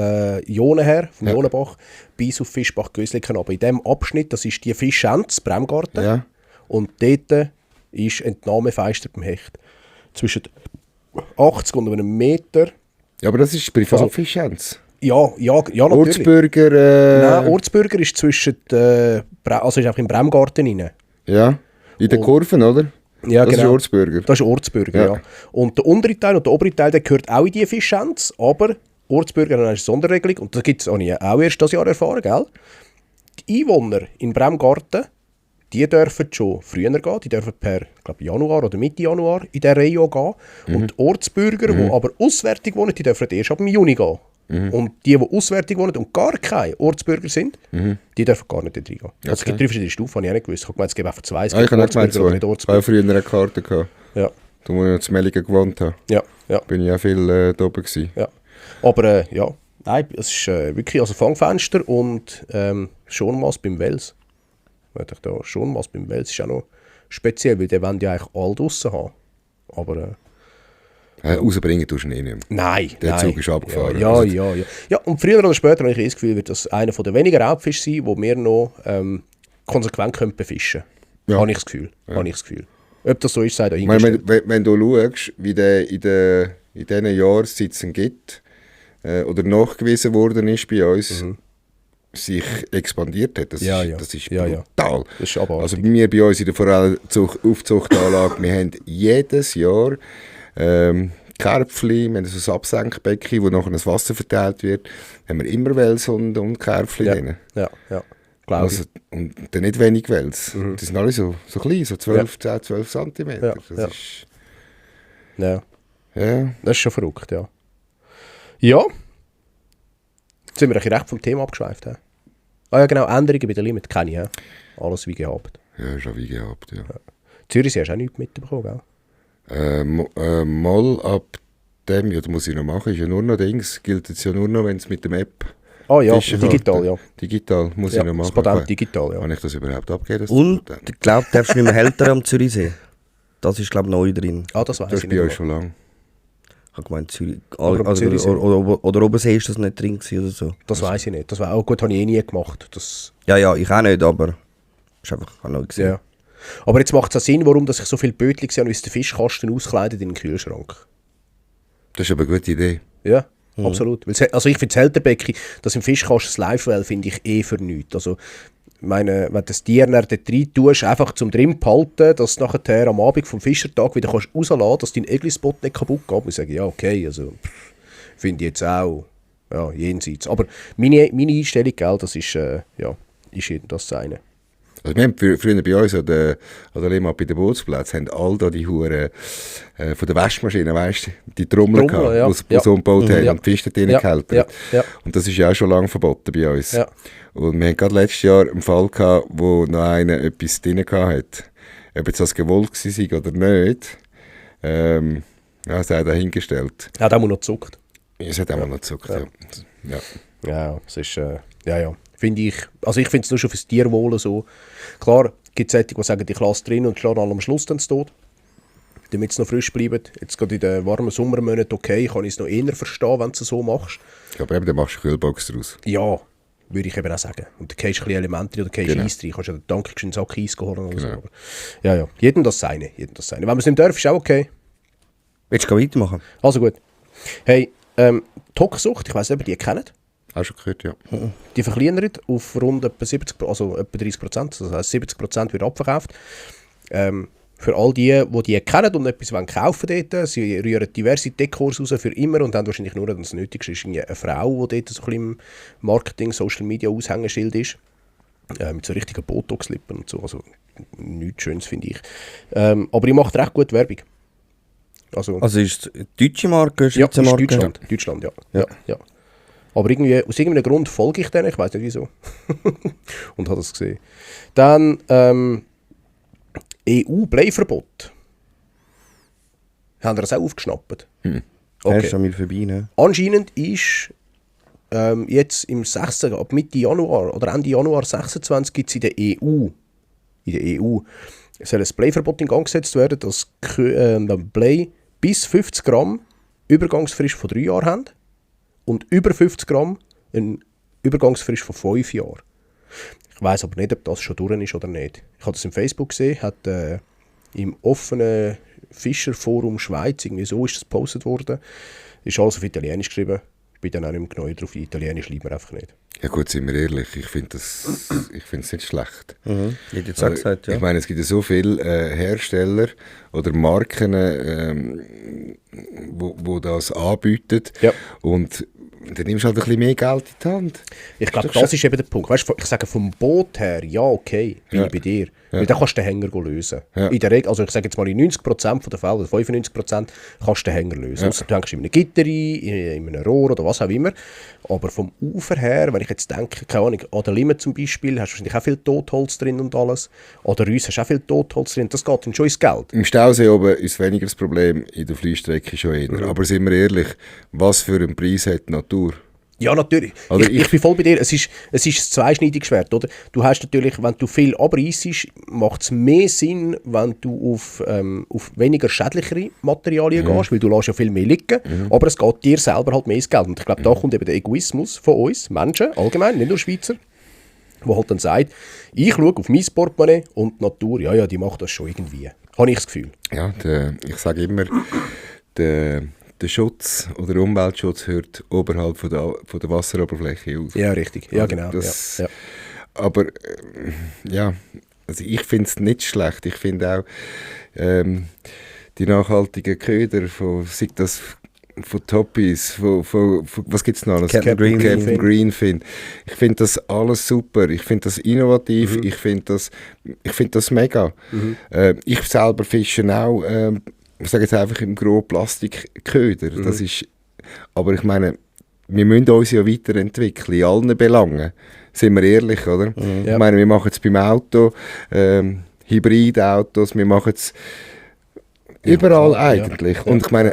Ionen her, vom Ja. Ionenbach, bis auf Fischbach Gösliken. Aber in diesem Abschnitt, das ist die Fischschänze, Bremgarten. Ja. Und dort ist Entnahmefenster beim Hecht. Zwischen 80 und einem Meter. Ja, aber das ist Privatfischschänze. Ja, natürlich. Ortsbürger. Nein, Ortsbürger ist zwischen also ist einfach im Bremgarten rein. Ja. In den Kurven, oder? Ja, das genau. ist Ortsbürger. Das ist Ortsbürger, ja. Ja. Und der untere Teil und der obere Teil, der gehört auch in die Fischschänze, aber Ortsbürger haben eine Sonderregelung, und das gibt es auch erst das Jahr erfahren, gell? Die Einwohner in Bremgarten, die dürfen schon früher gehen, die dürfen per Januar oder Mitte Januar in der Region gehen. Und die Ortsbürger, die aber auswärtig wohnen, die dürfen erst ab Juni gehen. Und die auswärtig wohnen und gar keine Ortsbürger sind, die dürfen gar nicht dort reingehen. Also es gibt 3 verschiedene Stufen, habe ich auch nicht gewusst. Ich habe gemeint, es gibt einfach 2, es Ich gibt habe auch gemeint, Ortsbürger oder nicht ich habe Ortsbürger. früher eine Karte gehabt. Ja, Da wo ich noch zu Melligen gewohnt habe. ja, ja. Bin ich auch viel da oben gewesen. Ja. Aber ja, nein, es ist wirklich also Fangfenster und Schonmaß beim Wels. Da Schonmaß beim Wels ist auch noch speziell, weil die wollen ja eigentlich alle draussen haben. Aber Rausbringen tust du ihn eh nicht mehr. nein, Der nein. Zug ist abgefahren. Ja, Also- ja. Ja, und früher oder später habe ich das Gefühl, wird das einer der wenigen Raubfische sein, die wir noch konsequent können befischen können. Ja. Habe ich das Gefühl. Habe ich das Gefühl. Ob das so ist, sei Ich meine, dahingestellt. wenn du schaust, wie der in diesen Jahressitzen gibt, oder nachgewiesen worden ist bei uns, sich expandiert hat, das Ja, ist, ja. das ist Ja, ja. brutal. Das ist abartig. Also bei uns in der Forellenaufzuchtanlage, wir haben jedes Jahr Karpfli, wir haben so ein Absenkbecken, wo nachher das Wasser verteilt wird, haben wir immer Wels und Karpfli Ja, drin. ja, ja. Glaube Also, und dann nicht wenig Wels. Die sind alle so klein, so 12 cm. Ja, Das ja. ist... ich. Ja. Ja. Das ist schon verrückt, ja. Ja. Jetzt sind wir ein bisschen recht vom Thema abgeschweift. He? Ah ja, genau, Änderungen bei der Limit kenne ich. He? Alles wie gehabt. Ja, schon wie gehabt, ja. Zürichsee hast du auch nichts mitbekommen, gell? Mal ab dem, ja, das muss ich noch machen, ist ja nur noch Dings, gilt jetzt ja nur noch, wenn es mit dem App Ah ja, Fischenkarte. digital, ja. Digital muss Ja, ich noch machen. das Patent digital, ja. Kann ich das überhaupt abgeben? Das Und Patent? ich glaube, du darfst nicht mehr Hälter am Zürichsee. Das ist, glaube ich, neu drin. Ah, das weiß Das ich ist bei nicht. euch schon lange. Ich habe gemeint, Zürich. Aber am Also, Zürichsee? oder Obersee ist das nicht drin gewesen oder so. Das weiß ich nicht. Das war auch gut, habe ich eh nie gemacht. Das, Ja, ich auch nicht, aber ist einfach auch neu gesehen. ja. Aber jetzt macht es auch Sinn, warum dass ich so viele Bötchen sehe und uns den Fischkasten auskleidet in den Kühlschrank. Das ist aber eine gute Idee. Ja, absolut. Weil, also ich finde das Hälterbecken, das im Fischkasten das Live-Well, finde ich eh für nichts. Also, ich meine, wenn du das Tier dort rein tust, einfach zum drin behalten, dass du nachher am Abend vom Fischertag wieder kannst rauslassen kannst, dass dein Egli-Spot nicht kaputt geht, muss ich sagen, ja, okay, also finde ich jetzt auch ja, jenseits. Aber meine Einstellung, gell, das ist, ja, ist eben das eine. Also wir haben früher bei uns an der Limmat bei den Bootsplätzen haben all da die Huren von der Waschmaschine, weißt du, die Trommel Trommel, gehabt, ja. wo sie Ja. so gebaut haben Ja. und die Fische drin Ja. gehalten. Ja. Ja. Und das ist ja auch schon lange verboten bei uns. Ja. Und wir haben gerade letztes Jahr einen Fall gehabt, wo noch einer etwas drin hat. Ob jetzt das gewollt war oder nicht, ja, das hat er dahingestellt. Ja, da muss noch gezuckt. Es hat auch mal noch gezuckt, ja. Ja. Ja, es ist, ja. Finde ich, also ich finde es nur schon fürs Tierwohl so. Klar, gibt es solche, die sagen, ich lasse drin und schlage am Schluss dann tot. Damit es noch frisch bleibt. Jetzt gerade in den warmen Sommermonaten, okay, kann ich es noch eher verstehen, wenn du es so machst. Aber eben, dann machst du Kühlbox draus. Ja, würde ich eben auch sagen. Und dann gehst du ein bisschen Elemente rein oder gehst Genau. Eis rein. Kannst ja den Dank einen Sack Eis holen oder so. Genau. Aber, ja. Jedem das seine. Wenn man es nicht darf, ist auch okay. Willst du weitermachen? Also gut. Hey, die Hocksucht, ich weiss nicht, ob ihr die kennt. Auch schon gehört, ja. Die verkleinert auf rund etwa 70%, also etwa 30%, das heisst 70% wird abverkauft. Für all die kennen und etwas kaufen dort, sie rühren diverse Dekors raus für immer und haben wahrscheinlich nur, wenn es nötig ist, irgendwie eine Frau, die dort so ein bisschen im Marketing, Social Media Aushängeschild ist. Mit so richtigen Botox-Lippen und so, also nichts Schönes, finde ich. Aber die macht recht gut Werbung. Also ist es eine deutsche Marke, ja, Schweizer ist Marke? Deutschland, ja. Ja. Aber irgendwie, aus irgendeinem Grund folge ich denen, ich weiß nicht wieso. Und habe das gesehen. Dann EU-Bleiverbot. Haben wir das auch aufgeschnappt? Er ist Okay. an mir vorbei, ne? Anscheinend ist jetzt im 6. ab Mitte Januar oder Ende Januar 26 gibt es in der EU soll ein Bleiverbot in Gang gesetzt werden, dass Blei bis 50 Gramm Übergangsfrist von 3 Jahren haben und über 50 Gramm eine Übergangsfrist von 5 Jahren. Ich weiss aber nicht, ob das schon durch ist oder nicht. Ich habe das im Facebook gesehen, hat im offenen Fischerforum Schweiz, irgendwie so ist das gepostet worden. Ist alles auf Italienisch geschrieben. Ich bin dann auch nicht mehr genau drauf, Italienisch schreibt man einfach nicht. Ja gut, sind wir ehrlich, ich finde es nicht schlecht. Ich hätte jetzt auch gesagt, ja. Ich meine, es gibt ja so viele Hersteller oder Marken, wo das anbieten. Ja. Und dann nimmst du halt ein bisschen mehr Geld in die Hand. Ich glaube, das ist eben der Punkt. Weißt, ich sage vom Boot her, ja, okay, bin ich bei dir. Weil dann kannst du den Hänger lösen. Ja. In der Regel, also ich sage jetzt mal in 90% der Fälle, oder 95% kannst du den Hänger lösen. Also du hängst in einem Gitter rein, in einem Rohr oder was auch immer. Aber vom Ufer her, wenn ich jetzt denke, keine Ahnung, an der Limit zum Beispiel, hast du wahrscheinlich auch viel Totholz drin und alles. An der Rüsse hast du auch viel Totholz drin. Das geht dann schon ins Geld. Im Stausee oben ist weniger das Problem, in der Fleischstrecke schon eher. Aber sind wir ehrlich, was für einen Preis hat die Natur? Ja, natürlich. Also Ich bin voll bei dir. Es ist ein zweischneidiges Schwert, oder? Du hast natürlich, wenn du viel abreissest, macht es mehr Sinn, wenn du auf weniger schädlichere Materialien gehst, weil du lässt ja viel mehr liegen. Aber es geht dir selber halt mehr ins Geld. Und ich glaube, da kommt eben der Egoismus von uns, Menschen, allgemein, nicht nur Schweizer, wo halt dann sagt, ich schaue auf mein Portemonnaie und die Natur, ja, die macht das schon irgendwie. Habe ich das Gefühl. Ja, ich sage immer, der Schutz oder der Umweltschutz hört oberhalb von der Wasseroberfläche auf. Ja, richtig. Ja, genau. Das, ja. Aber ja, also ich finde es nicht schlecht. Ich finde auch die nachhaltigen Köder, sei das von Toppies, von was gibt es noch alles? Captain Greenfin. Ich finde das alles super. Ich finde das innovativ. Ich finde das mega. Ich selber fische auch ich sage jetzt einfach im groben Plastikköder. Das ist, aber ich meine, wir müssen uns ja weiterentwickeln, in allen Belangen. Sind wir ehrlich, oder? Ja. Ich meine, wir machen es beim Auto, Hybridautos, wir machen es überall klar, eigentlich. Ja. Und ich meine,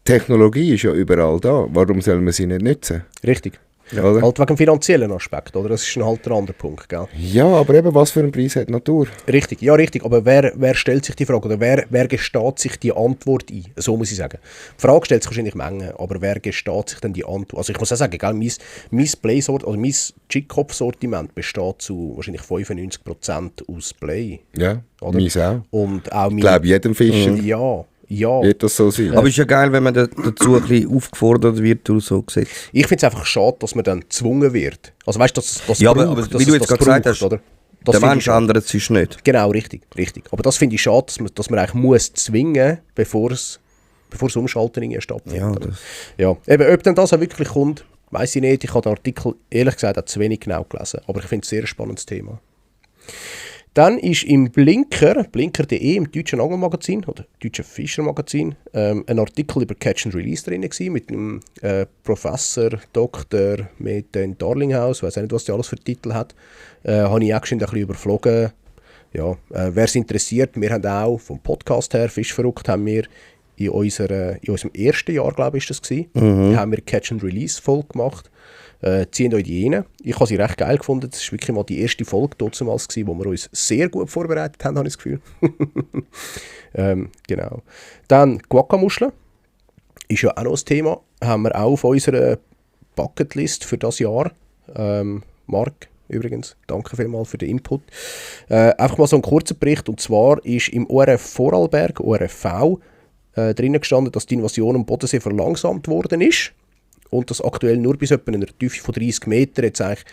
Technologie ist ja überall da. Warum soll man sie nicht nutzen? Richtig. Oder? Halt wegen dem finanziellen Aspekt, oder? Das ist halt der andere Punkt, gell? Ja, aber eben, was für einen Preis hat die Natur? Richtig, ja richtig, aber wer stellt sich die Frage, oder wer gesteht sich die Antwort ein? So muss ich sagen. Die Frage stellt sich wahrscheinlich Menge, aber wer gesteht sich denn die Antwort? Also ich muss auch sagen, gell, mein Blei-Sort, also mein Jigkopf-Sortiment besteht zu wahrscheinlich 95% aus Blei. Ja, oder? meins auch. Und auch Ich glaube, jedem Fischer ja. wird das so sein. Aber es ist ja geil, wenn man dazu ein bisschen aufgefordert wird durch so Gesetze. Ich finde es einfach schade, dass man dann gezwungen wird. Also weißt du, dass Ja, braucht, aber dass wie du es jetzt das gerade gesagt braucht, hast, oder? Das der finde ich Mensch schade. ändert sich nicht. Genau, richtig. Aber das finde ich schade, dass man eigentlich muss zwingen, bevor das Umschalten irgendwie stattfindet. Ja, oder? Ja, eben, ob denn das auch wirklich kommt, weiss ich nicht. Ich habe den Artikel ehrlich gesagt auch zu wenig genau gelesen, aber ich finde es ein sehr spannendes Thema. Dann ist im blinker.de, im deutschen Angelmagazin oder deutschen Fischermagazin, ein Artikel über Catch and Release drin gewesen, mit einem Professor, Doktor mit in Darlinghaus, ich weiss auch nicht, was der alles für Titel hat. Habe ich auch ein bisschen überflogen. Ja, wer es interessiert, wir haben auch vom Podcast her, Fischverrückt, haben wir in unserem ersten Jahr, glaube ich, ist das gewesen, haben wir Catch and Release Folge gemacht. Ziehen euch die rein. Ich habe sie recht geil gefunden. Das war wirklich mal die erste Folge damals, wo wir uns sehr gut vorbereitet haben, habe ich das Gefühl. Genau. Dann Guacamuscheln. Ist ja auch noch ein Thema. Haben wir auch auf unserer Bucketlist für das Jahr. Marc, übrigens, danke vielmals für den Input. Einfach mal so ein kurzer Bericht. Und zwar ist im ORF Vorarlberg, ORFV, drinnen gestanden, dass die Invasion am Bodensee verlangsamt worden ist. Und dass aktuell nur bis etwa einer Tiefe von 30 Metern jetzt eigentlich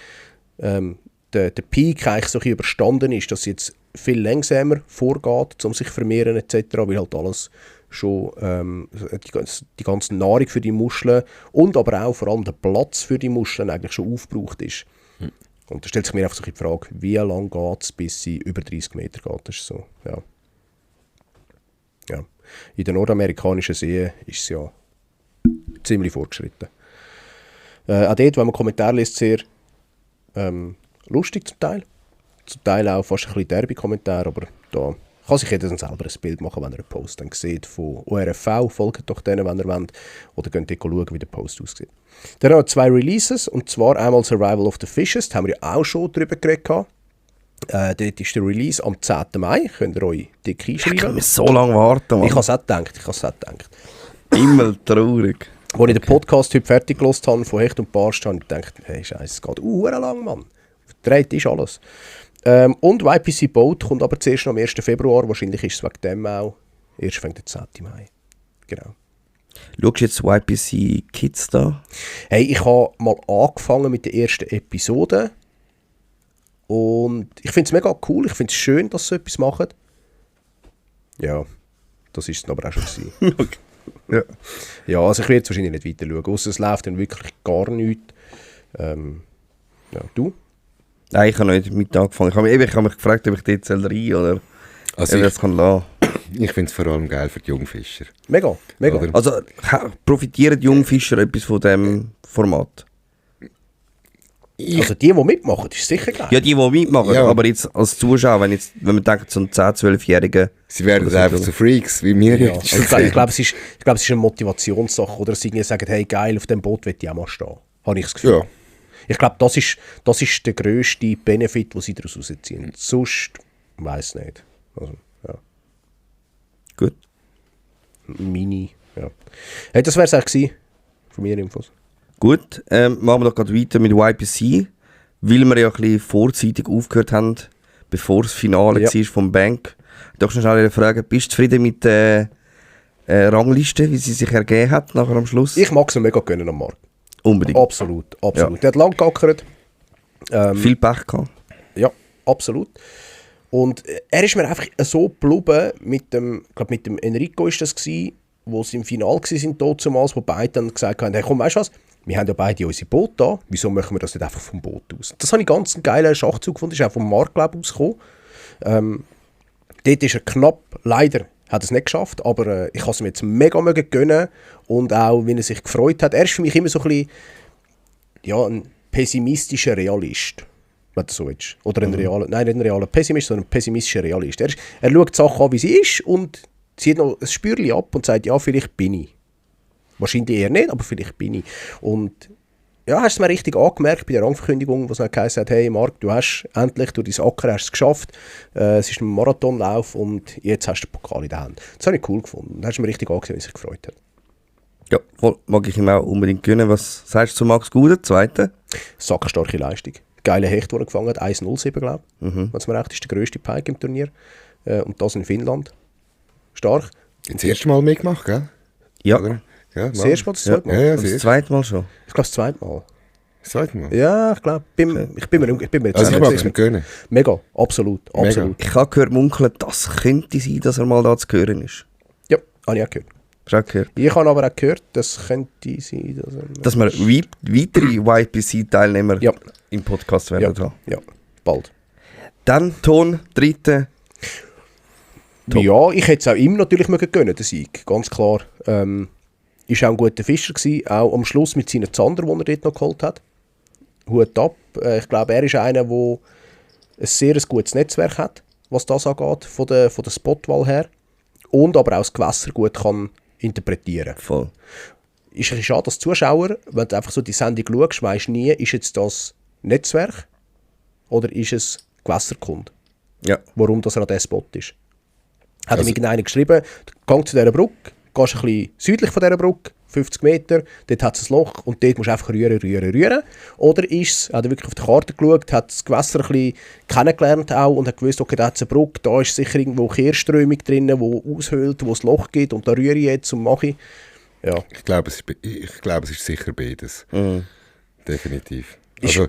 der Peak eigentlich so ein bisschen überstanden ist, dass es jetzt viel langsamer vorgeht, um sich zu vermehren etc., weil halt alles schon die ganze Nahrung für die Muscheln und aber auch vor allem der Platz für die Muscheln eigentlich schon aufgebraucht ist. Und da stellt sich mir einfach so die Frage, wie lange geht es, bis sie über 30 Meter geht. Das ist so, ja. In den nordamerikanischen Seen ist es ja ziemlich fortgeschritten. Auch dort, wenn man Kommentare liest, sehr lustig zum Teil. Zum Teil auch fast ein bisschen derbe Kommentare, aber da Kann sich jeder dann selber ein Bild machen, wenn er einen Post dann sieht von ORFV. Folgt doch denen, wenn ihr wollt. Oder könnt ihr schauen, wie der Post aussieht. Dann haben wir 2 Releases. Und zwar einmal Survival of the Fishes. Da haben wir ja auch schon drüber geredet. Dort ist der Release am 10. Mai. Könnt ihr euch dick einschreiben. Wir so lange warten, Mann. Ich habe es auch gedacht. Immer traurig. Als ich den Podcast heute fertig gehört habe von Hecht und Barst, habe ich gedacht, hey Scheiße, es geht lang, Mann. Verdreht ist alles. Und YPC Boat kommt aber zuerst noch am 1. Februar. Wahrscheinlich ist es wegen dem auch. Erst fängt der 10. Mai. Genau. Schaust du jetzt YPC Kids da? Hey, ich habe mal angefangen mit der ersten Episode. Und ich finde es mega cool. Ich finde es schön, dass sie etwas machen. Ja, das ist es aber auch schon gewesen. Okay. Ja. Ja, also ich werde jetzt wahrscheinlich nicht weiter schauen. Ausser es läuft dann wirklich gar nichts. Ja, du? Nein, ich habe nicht mit angefangen. Ich habe mich gefragt, ob ich dort rein oder Also ob ich das kann lassen. ich finde es vor allem geil für die Jungfischer. Mega. Oder? Also profitieren die Jungfischer etwas von diesem Format? Also die mitmachen, ist sicher geil. Ja, die mitmachen, Ja. aber jetzt als Zuschauer, wenn man denkt, so ein 10-, 12-Jähriger... Sie werden einfach zu Freaks, wie wir Ja, jetzt. also ich glaube, es ist eine Motivationssache. Oder sie sagen, hey geil, auf dem Boot will ich auch mal stehen. Habe ich das Gefühl. Ja. Ich glaube, das ist der grösste Benefit, den sie daraus rausziehen. Sonst, weiss nicht. Also, ja. Gut. Mini, ja. Hey, das wäre es eigentlich gewesen, von mir Infos. Gut, machen wir doch gerade weiter mit YPC, weil wir ja ein bisschen vorzeitig aufgehört haben, bevor das Finale Ja. war vom Bank. Doch schon schnell fragen, bist du zufrieden mit der Rangliste, wie sie sich ergeben hat nachher am Schluss? Ich mag es ihm mega gönnen am Markt. Unbedingt. Absolut. Ja. Der hat lang geackert. Viel Pech gehabt. Ja, absolut. Und er ist mir einfach so geblieben mit dem Enrico ist das gsi, wo sie im Finale waren damals, wo beide dann gesagt haben, hey komm, weißt du was, wir haben ja beide unsere Boot da, wieso machen wir das nicht einfach vom Boot aus? Das habe ich ganz einen geilen Schachzug gefunden, ist auch vom Markt, glaube ich, ausgekommen. Dort ist er knapp, leider hat er es nicht geschafft, aber ich habe es mir jetzt mega gönnen und auch, wie er sich gefreut hat. Er ist für mich immer so ein bisschen, ja, ein pessimistischer Realist, wenn du so willst. Oder ein realer Pessimist, sondern ein pessimistischer Realist. Er schaut die Sache an, wie sie ist und zieht noch ein Spürchen ab und sagt, ja, vielleicht bin ich. Wahrscheinlich eher nicht, aber vielleicht bin ich. Und ja, hast du es mir richtig angemerkt bei der Rangverkündigung, wo es dann geheißen hat, hey Marc, du hast endlich durch dein Acker hast es geschafft, es ist ein Marathonlauf und jetzt hast du den Pokal in der Hand. Das habe ich cool gefunden. Da hast du mir richtig angesehen, wie er sich gefreut hat. Ja, voll, mag ich ihm auch unbedingt gönnen. Was sagst du zu Max Guder, Zweiter? Sackstarke Leistung. Geile Hecht, den er gefangen hat, 1,07 glaube ich. Wenn es mir recht ist, der grösste Pike im Turnier. Und das in Finnland. Stark. Das erste Mal mitgemacht, gell? Ja, Oder? Ja, Das erste Mal, das zweite Mal? Ja, das das zweite Mal schon. Ich glaube, das zweite Mal. zweite Mal. Ja, ich glaube, ich bin mir jetzt Also ich auch mag nicht es sicher. mir gönnen. Mega, absolut. Ich habe gehört munkeln, das könnte sein, dass er mal da zu hören ist. Ja, habe ich auch gehört. Hast du auch gehört? Ich habe aber auch gehört, das könnte sein, Dass wir weitere YPC-Teilnehmer Ja. im Podcast werden haben. Ja, bald. Dann Ton, dritte. Top. Ja, ich hätte es auch ihm natürlich gönnen, den Sieg, ganz klar. Ist auch ein guter Fischer gewesen, auch am Schluss mit seinen Zander, die er dort noch geholt hat. Hut ab. Ich glaube, er ist einer, der ein sehr gutes Netzwerk hat, was das angeht, von der Spotwahl her. Und aber auch das Gewässer gut kann interpretieren. Voll. Ist ein bisschen schade, als Zuschauer, wenn du einfach so die Sendung schaust, weisst nie, ist jetzt das Netzwerk oder ist es Gewässerkunde, Ja. warum das er an diesem Spot ist. Hat Also- ihm irgendeiner geschrieben, geh zu dieser Brücke, gehst ein bisschen südlich von dieser Brücke, 50 Meter, dort hat es ein Loch und dort musst du einfach rühren. Oder ist es, hat er wirklich auf die Karte geschaut, hat das Gewässer ein bisschen kennengelernt auch und hat gewusst, okay, da hat es eine Brücke, da ist sicher irgendwo Kehrströmung drin, die aushöhlt, wo es Loch gibt und da rühre ich jetzt und mache ich. Ja. Ich glaube, es ist sicher beides. Mhm. Definitiv. Also,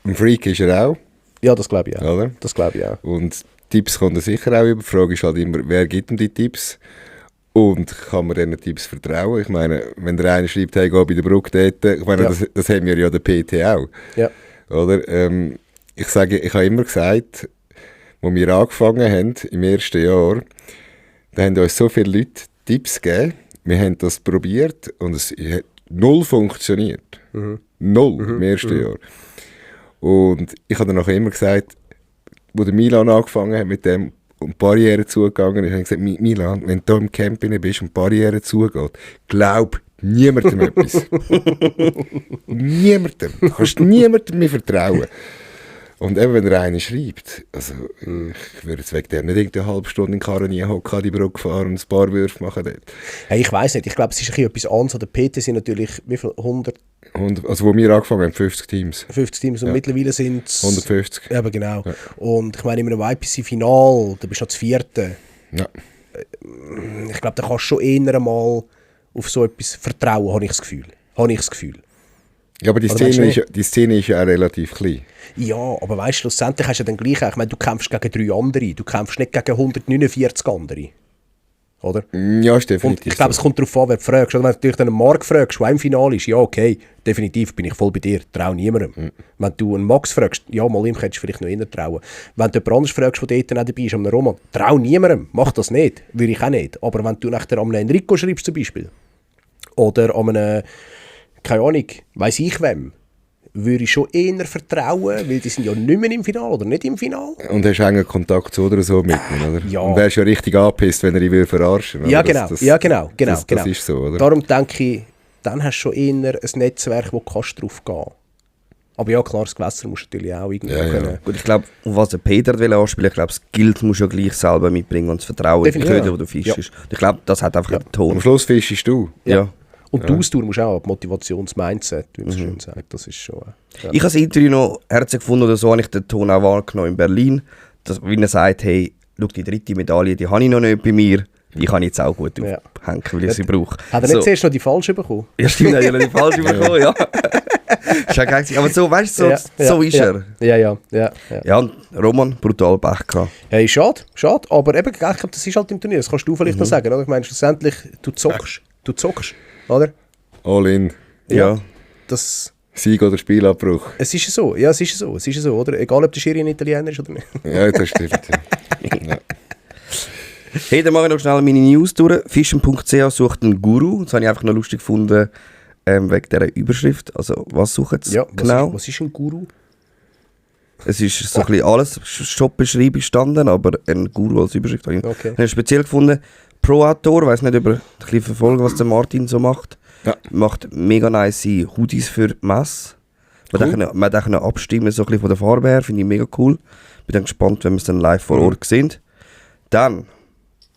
ein Freak ist er auch, Ja, das glaube ich auch. oder? Das glaube ich auch. Und Tipps kommt er sicher auch über. Die Frage ist halt immer, wer gibt ihm die Tipps? Und kann man diesen Tipps vertrauen? Ich meine, wenn der eine schreibt, hey, geh bei der Brücke dort, ich meine, Ja. das haben wir ja der PT auch. Ja. Oder? Ich habe immer gesagt, als wir angefangen haben, im ersten Jahr, da haben uns so viele Leute Tipps gegeben, wir haben das probiert und es hat null funktioniert. Null im ersten Jahr. Und ich habe dann nachher immer gesagt, wo der Milan angefangen hat mit dem, und die Barriere zugegangen ist, habe ich gesagt, Milan, wenn du hier im Camp bist und die Barriere zugeht, glaub niemandem etwas. Niemandem. Du kannst niemandem mehr vertrauen. Und eben, wenn einer schreibt, also ich würde jetzt wegen dem nicht irgendeine halbe Stunde in Karren hocken, die Brücke fahren und ein paar Würfe machen dort. Hey, ich weiss nicht, ich glaube, es ist ein bisschen etwas anderes. Der PT sind natürlich, wie viel? 100? Also wo wir angefangen haben, 50 Teams. 50 Teams und mittlerweile sind es... 150. Eben, genau. Ja. Und ich meine, in einem YPC-Final, da bist du noch das 4. Ja. Ich glaube, da kannst du schon eher mal auf so etwas vertrauen, habe ich das Gefühl. Ja, aber die Szene ist ja auch relativ klein. Ja, aber weißt du, schlussendlich hast du ja dann gleich, ich meine, du kämpfst gegen 3 andere, du kämpfst nicht gegen 149 andere. Oder? Ja, ist definitiv. Und ich glaube, es kommt darauf an, wer du fragst. Oder wenn du natürlich einen Marc fragst, der im Finale ist, ja, okay, definitiv bin ich voll bei dir, trau niemandem. Wenn du einen Max fragst, ja, mal ihm könntest du vielleicht noch eher trauen. Wenn du jemand anderes fragst, der dort auch dabei ist, an einem Roman, trau niemandem, mach das nicht, würde ich auch nicht. Aber wenn du nachher an einem Enrico schreibst zum Beispiel, oder an einem, keine Ahnung, weiss ich wem, würde ich schon eher vertrauen, weil die sind ja nicht mehr im Finale oder nicht im Finale. Und hast engen Kontakt so oder so mit ihm, oder? Ja. Und wärst ja richtig angepisst, wenn er dich verarschen würde. Ja, genau. Das ist so, oder? Darum denke ich, dann hast du schon eher ein Netzwerk, wo du drauf gehen kannst. Aber ja, klar, das Gewässer musst du natürlich auch irgendwie können. Gut, ich glaube, was der Peter anspielen will, ich glaube, das Skills musst du ja gleich selber mitbringen und das Vertrauen in die Köder, wo du fischst. Ja. Ich glaube, das hat einfach den Ton. Am Schluss fischst du. Ja. Und die Ausdauer musst du auch, Motivationsmindset, wie man so schön sagt, das ist schon... Ich habe das Interview noch herzlich gefunden, oder so habe ich den Ton auch wahrgenommen in Berlin, dass, wie er sagt, hey, schau, die 3. Medaille, die habe ich noch nicht bei mir, die kann ich jetzt auch gut aufhängen, weil ich sie brauche. Hat er nicht zuerst noch die falsche bekommen? Ja, stimmt, er hat die falsche bekommen, ja. Ist ja geil. Aber so, weißt du, so ist er. Ja. Ja, und Roman, brutal Pech gehabt. Hey, schade, aber eben, ich glaube, das ist halt im Turnier, das kannst du vielleicht noch sagen, oder? Ich meine, schlussendlich, du zockst, oder? All in. Ja. Das... Sieg oder Spielabbruch. Es ist so, oder? Egal, ob der Schiri ein Italiener ist oder nicht. Ja, das stimmt, ja. Hey, dann mache ich noch schnell meine News durch. Fischen.ch sucht einen Guru. Das habe ich einfach noch lustig gefunden, wegen dieser Überschrift. Also, was suchen sie genau? Was ist ein Guru? Es ist so ein bisschen alles Shop-Beschreibung gestanden, aber ein Guru als Überschrift habe ich speziell gefunden. Proator, ich weiss nicht, ob ihr ein bisschen verfolgen, was der Martin so macht. Ja. Macht mega nice Hoodies für die Messe. Man kann abstimmen so ein bisschen von der Farbe her, finde ich mega cool. Bin dann gespannt, wenn wir es dann live vor Ort sehen. Dann,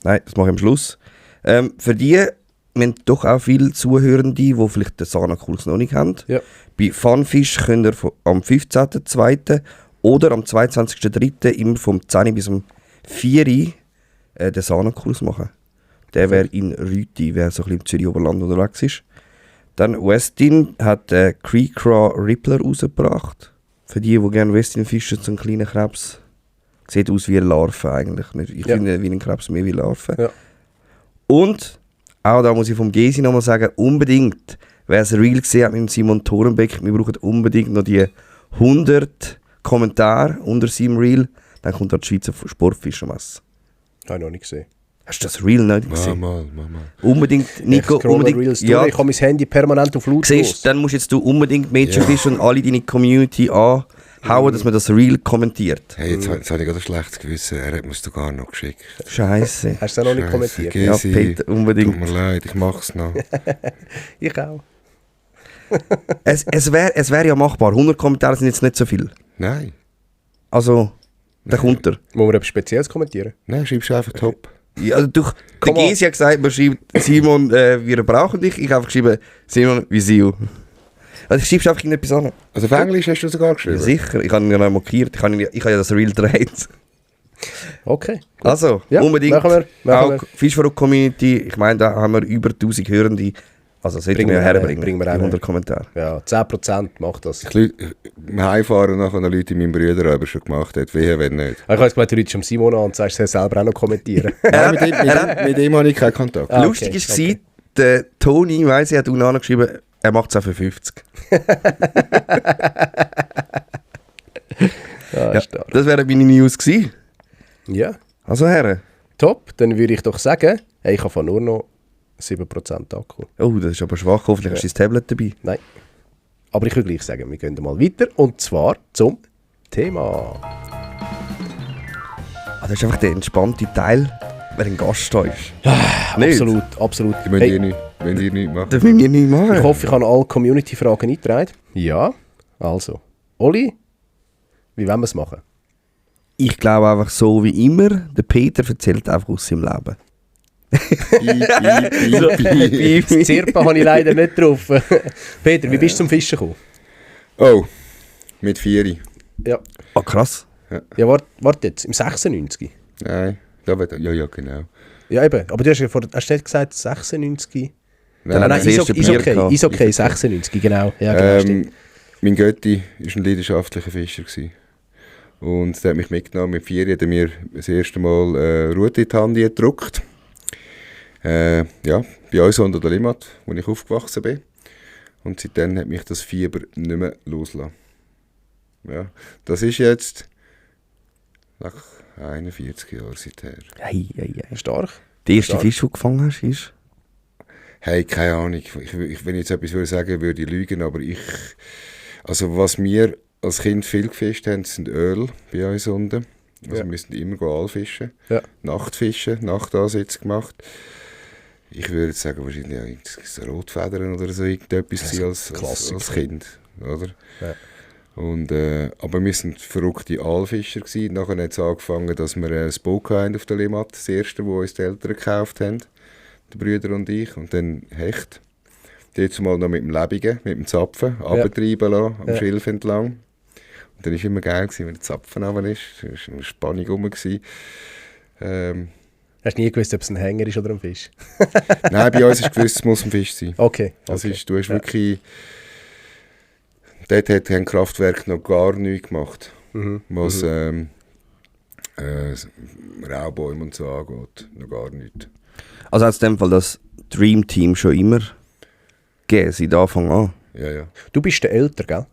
nein, das mache ich am Schluss. Für die, wir haben doch auch viele Zuhörende, die vielleicht den Sana-Kurs noch nicht haben. Ja. Bei Funfish könnt ihr am 15.02. oder am 22.03. immer vom 10 bis um 4 Uhr den Sana-Kurs machen. Der wäre in Rüti, wer so ein bisschen im Zürich-Oberland unterwegs ist. Dann Westin hat Creek Craw Rippler rausgebracht. Für die gerne Westin fischen, so einen kleinen Krebs. Sieht aus wie eine Larve eigentlich. Ich finde wie ein Krebs mehr wie eine Larve. Ja. Und, auch da muss ich vom Gesi nochmal sagen, unbedingt, wer es real gesehen hat mit Simon Thorenbeck, wir brauchen unbedingt noch die 100 Kommentare unter seinem Reel, dann kommt da die Schweizer Sportfischermesse. Habe ich noch nicht gesehen. Hast du das Reel nicht gesehen? Mal. Unbedingt, Nico, unbedingt. Ich habe mein Handy permanent auf Laut. Siehst, dann musst jetzt du unbedingt Mädchenfisch und alle deine Community anhauen, dass man das Reel kommentiert. Hey, jetzt habe ich gerade ein schlechtes Gewissen. Er hat mir es gar noch geschickt. Scheiße. Hast du es noch nicht kommentiert? Gesi, ja, Peter, unbedingt. Tut mir leid, ich mache es noch. Ich auch. es wär ja machbar. 100 Kommentare sind jetzt nicht so viel. Nein. Also, da kommt er. Muss man etwas Spezielles kommentieren? Nein, schreibst du einfach top. Ja, also der Gesi hat gesagt, man schreibt Simon, wir brauchen dich. Ich habe einfach geschrieben, Simon, wie sie. Also ich schreibst einfach irgendetwas an. Also auf Englisch hast du sogar geschrieben? Ja, sicher, ich habe ihn ja noch markiert. Ich habe ja das Reel gedreht. Okay. Gut. Also, ja, unbedingt. Machen wir. Auch Fischverrück-Community, ich meine, da haben wir über 1000 Hörende. Also sollten wir herbringen, bringen wir 100 Kommentare. Ja, 10% macht das. Ich heimfahren nachher noch Leute, die mein Bruder aber schon gemacht hat. Wehe, wenn nicht. Ich habe jetzt gemeint, du rufst Simon an und sagst, er selber auch noch kommentieren. Nein, mit ihm habe ich keinen Kontakt. Okay, lustig war, der Toni, weiss ich, hat unten angeschrieben, er macht es auch für 50. Ja, das wären meine News gewesen. Ja. Also Herren. Top, dann würde ich doch sagen, ich habe nur noch 7% Akku. Oh, das ist aber schwach. Hoffentlich hast du das Tablet dabei. Nein. Aber ich würde gleich sagen, wir gehen mal weiter. Und zwar zum Thema. Das ist einfach der entspannte Teil, wenn ein Gast da ist. Nicht? Absolut. Die müsst ihr nicht, wenn ihr nicht machen. Das will wir nicht machen. Ich hoffe, ich habe alle Community-Fragen eingetragen. Ja, also. Oli, wie wollen wir es machen? Ich glaube einfach so wie immer, der Peter erzählt einfach aus seinem Leben. Das Zirpen habe ich leider nicht drauf. Peter, wie bist du zum Fischen gekommen? Oh, mit 4. Ja, Ah, krass. ja warte jetzt, im 96? Nein, ja, genau. Ja eben, aber du hast nicht gesagt 96? Dann Nein, hat er das erste Bier gehabt. Eishockey 96, genau. Ja, genau, stimmt. Mein Götti war ein leidenschaftlicher Fischer. Gewesen. Und der hat mich mitgenommen. Mit 4 hat er mir das erste Mal Rute in die Hand gedrückt. Ja, bei uns unter der Limmat, wo ich aufgewachsen bin. Und seitdem hat mich das Fieber nicht mehr losgelassen. Ja, das ist jetzt nach 41 Jahren seither. Hey. Stark. Der erste Fisch, den du gefangen hast, ist? Hey, keine Ahnung. Wenn ich jetzt etwas sagen würde, würde ich lügen, aber also was wir als Kind viel gefischt haben, sind Öl bei uns unten. Also wir müssen immer Aalfischen, Nachtfischen, Nachtansätze gemacht. Ich würde sagen, wahrscheinlich Rotfedern oder so irgendetwas als Kind. Oder? Ja. Und, aber wir waren verrückte Aalfischer gewesen. Nachher hat es angefangen, dass wir ein Boot hatten auf der Limmat, das erste, das uns die Eltern gekauft haben, die Brüder und ich. Und dann Hecht. Jetzt mal noch mit dem Lebigen, mit dem Zapfen, runtertreiben lassen, am Schilf entlang. Und dann war es immer geil, wenn der Zapfen runter ist. Da war eine Spannung rum. Hast du nie gewusst, ob es ein Hänger ist oder ein Fisch? Nein, bei uns ist gewusst, es muss ein Fisch sein. Okay. Also du hast wirklich... Dort hat ein Kraftwerk noch gar nichts gemacht, was Raubäume und so angeht. Noch gar nichts. Also hat es in dem Fall das Dream Team schon immer gegeben, seit Anfang an? Ja. Du bist der Älter, gell?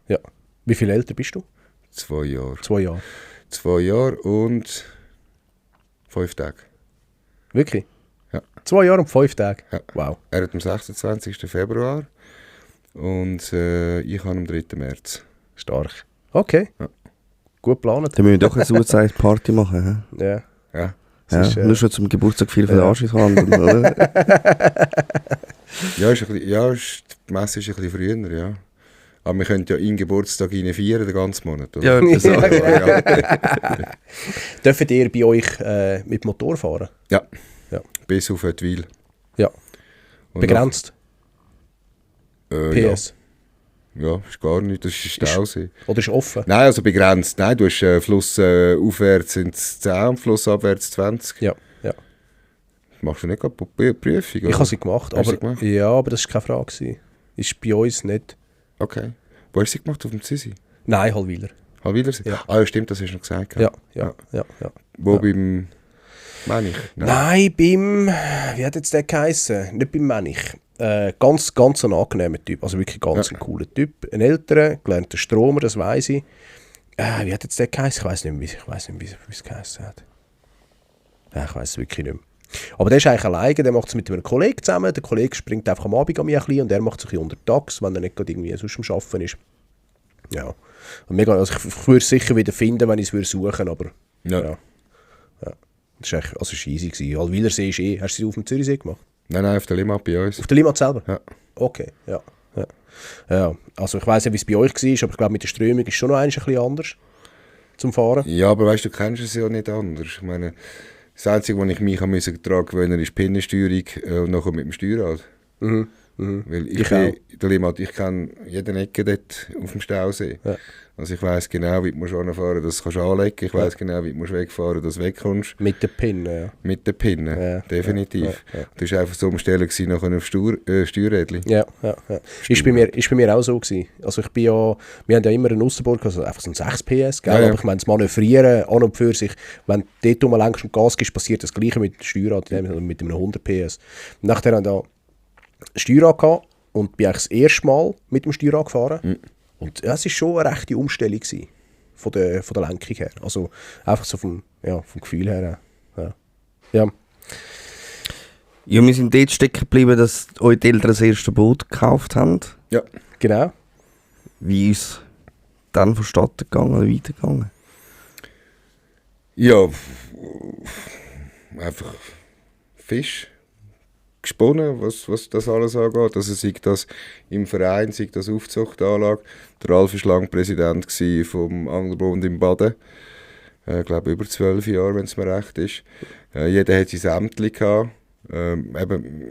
Ja. Wie viel älter bist du? 2 Jahre. 2 Jahre. 2 Jahre und 5 Tage. Wirklich? Ja. 2 Jahre und 5 Tage? Ja. Wow. Er hat am 26. Februar und ich habe am 3. März. Stark. Okay. Ja. Gut geplant. Dann müssen wir doch eine Suicide-Party machen. He? Ja. Ja. Ja, ist, nur schon zum Geburtstag viel für den Anschluss handeln, oder? Ja, die Messe ist ein bisschen früher, ja. Aber wir können ja einen Geburtstag rein feiern, den ganzen Monat. Oder? Ja, so. Dürft ihr bei euch mit Motor fahren? Ja. Ja. Bis auf Ottwil. Ja. Und Begrenzt? PS? Ja, ist gar nicht, das ist ein Stausee. Oder ist offen? Nein, also begrenzt. Nein, du hast Fluss aufwärts sind es 10 und Fluss abwärts 20. Ja. Machst du nicht gerade Prüfung? Ich habe sie gemacht, Hast du aber, sie gemacht? Ja, aber das war keine Frage gewesen. Ist bei uns nicht. Okay. Wo hast du sie gemacht? Auf dem Zisi? Nein, Hallwiler. Hallwilersee? Ja. Ah ja, stimmt, das hast du noch gesagt. Ja. Wo beim Mänich? Nein, beim... Wie hat jetzt der geheissen? Nicht beim Mänich. Ganz ein angenehmer Typ. Also wirklich ganz ein cooler Typ. Ein älterer, gelernter Stromer, das weiss ich. Wie hat jetzt der geheissen? Ich weiss nicht mehr, wie es geheissen hat. Ja, ich weiss es wirklich nicht mehr. Aber der ist eigentlich alleine, der macht es mit einem Kollegen zusammen. Der Kollege springt einfach am Abend an mich ein bisschen und er macht es ein bisschen untertags, wenn er nicht gerade irgendwie sonst am Arbeiten ist. Ja. Und mega, also ich würde es sicher wieder finden, wenn ich es suchen würde, aber ja. Das war echt, also easy gewesen. Hallwilersee ist hast du sie auf dem Zürichsee gemacht? Nein, auf der Limmat bei uns. Auf der Limmat selber? Ja. Okay, ja. Also ich weiss ja, wie es bei euch war, aber ich glaube, mit der Strömung ist es schon noch ein bisschen anders zum Fahren. Ja, aber weißt du, kennst es ja nicht anders. Ich meine, das Einzige, was ich mich daran gewöhnen musste, ist die Pinnensteuerung und nachher mit dem Steuerrad. Weil ich kenne jede Ecke dort auf dem Stausee. Ja. Also ich weiss genau, wie du anfahren musst, dass du anlegen kannst. Ich weiss genau, wie du wegfahren musst, dass du wegkommst. Mit den Pinnen, ja. Mit den Pinnen, definitiv. Ja. Das war einfach so umstellen nachher auf Steuerrädchen. Ja. Ist bei mir auch so gewesen. Also wir haben ja immer einen Aussenbord, also einfach so ein 6 PS, gell? Aber ich meine, das Manövrieren an und für sich, wenn du dort längst und Gas gibst, passiert das Gleiche mit dem Steuerrad, mit einem 100 PS. Nachher haben wir da Steuerrad gehabt und bin eigentlich das erste Mal mit dem Steuerrad gefahren. Und es war schon eine rechte Umstellung gewesen, von der Lenkung her. Also einfach so vom Gefühl her. Ja, wir sind dort stecken geblieben, dass eure Eltern das erste Boot gekauft haben. Ja. Genau. Wie ist es dann vonstatten gegangen oder weitergegangen? Ja, einfach Fisch gesponnen, was das alles angeht. Also sei das im Verein, sei das Aufzuchtanlage. Der Ralf war lange Präsident vom Anglerbund im Baden. Ich glaube über 12 Jahre, wenn es mir recht ist. Jeder hat sein Ämtchen gehabt. Eben,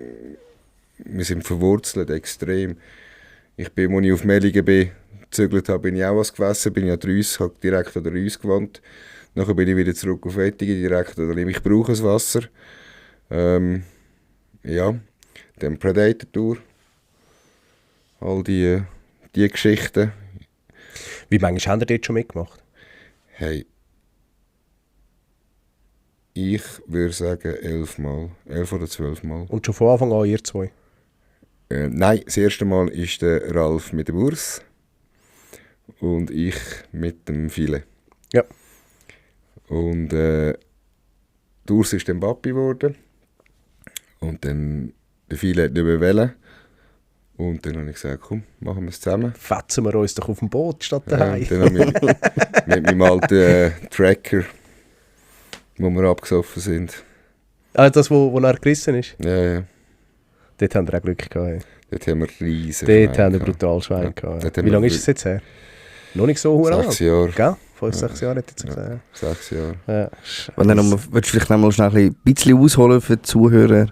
wir sind verwurzelt extrem. Als ich auf Mellingen gezügelt habe, bin ich auch was gewesen, bin ich an der Reuss, habe direkt an der Reuss gewohnt. Nachher bin ich wieder zurück auf Wettigen, direkt an der Lim. Ich brauche das Wasser. Ja, dann Predator Tour. All die Geschichten. Wie manchmal habt ihr dort schon mitgemacht? Hey, ich würde sagen 11 Mal. 11 oder 12 Mal. Und schon von Anfang an ihr zwei? Nein, das erste Mal ist der Ralf mit dem Urs und ich mit dem Filet. Ja. Und der Urs ist dann Papi geworden. Und dann der Filet hat nicht mehr wollen. Und dann habe ich gesagt, komm, machen wir es zusammen. Fetzen wir uns doch auf dem Boot statt daheim. Und dann haben wir mit meinem alten Tracker, wo wir abgesoffen sind. Das, wo er gerissen ist? Ja. Dort haben wir auch Glück gehabt. Dort haben wir riesen Dort haben wir brutal Schwein gehabt. Wie lange ist es jetzt her? Noch nicht so alt. 6 Jahre. Gell? 5-6 Jahre hätte ich jetzt gesagt. 6 Jahre. Ja. Wenn du willst du vielleicht noch mal schnell ein bisschen ausholen für die Zuhörer,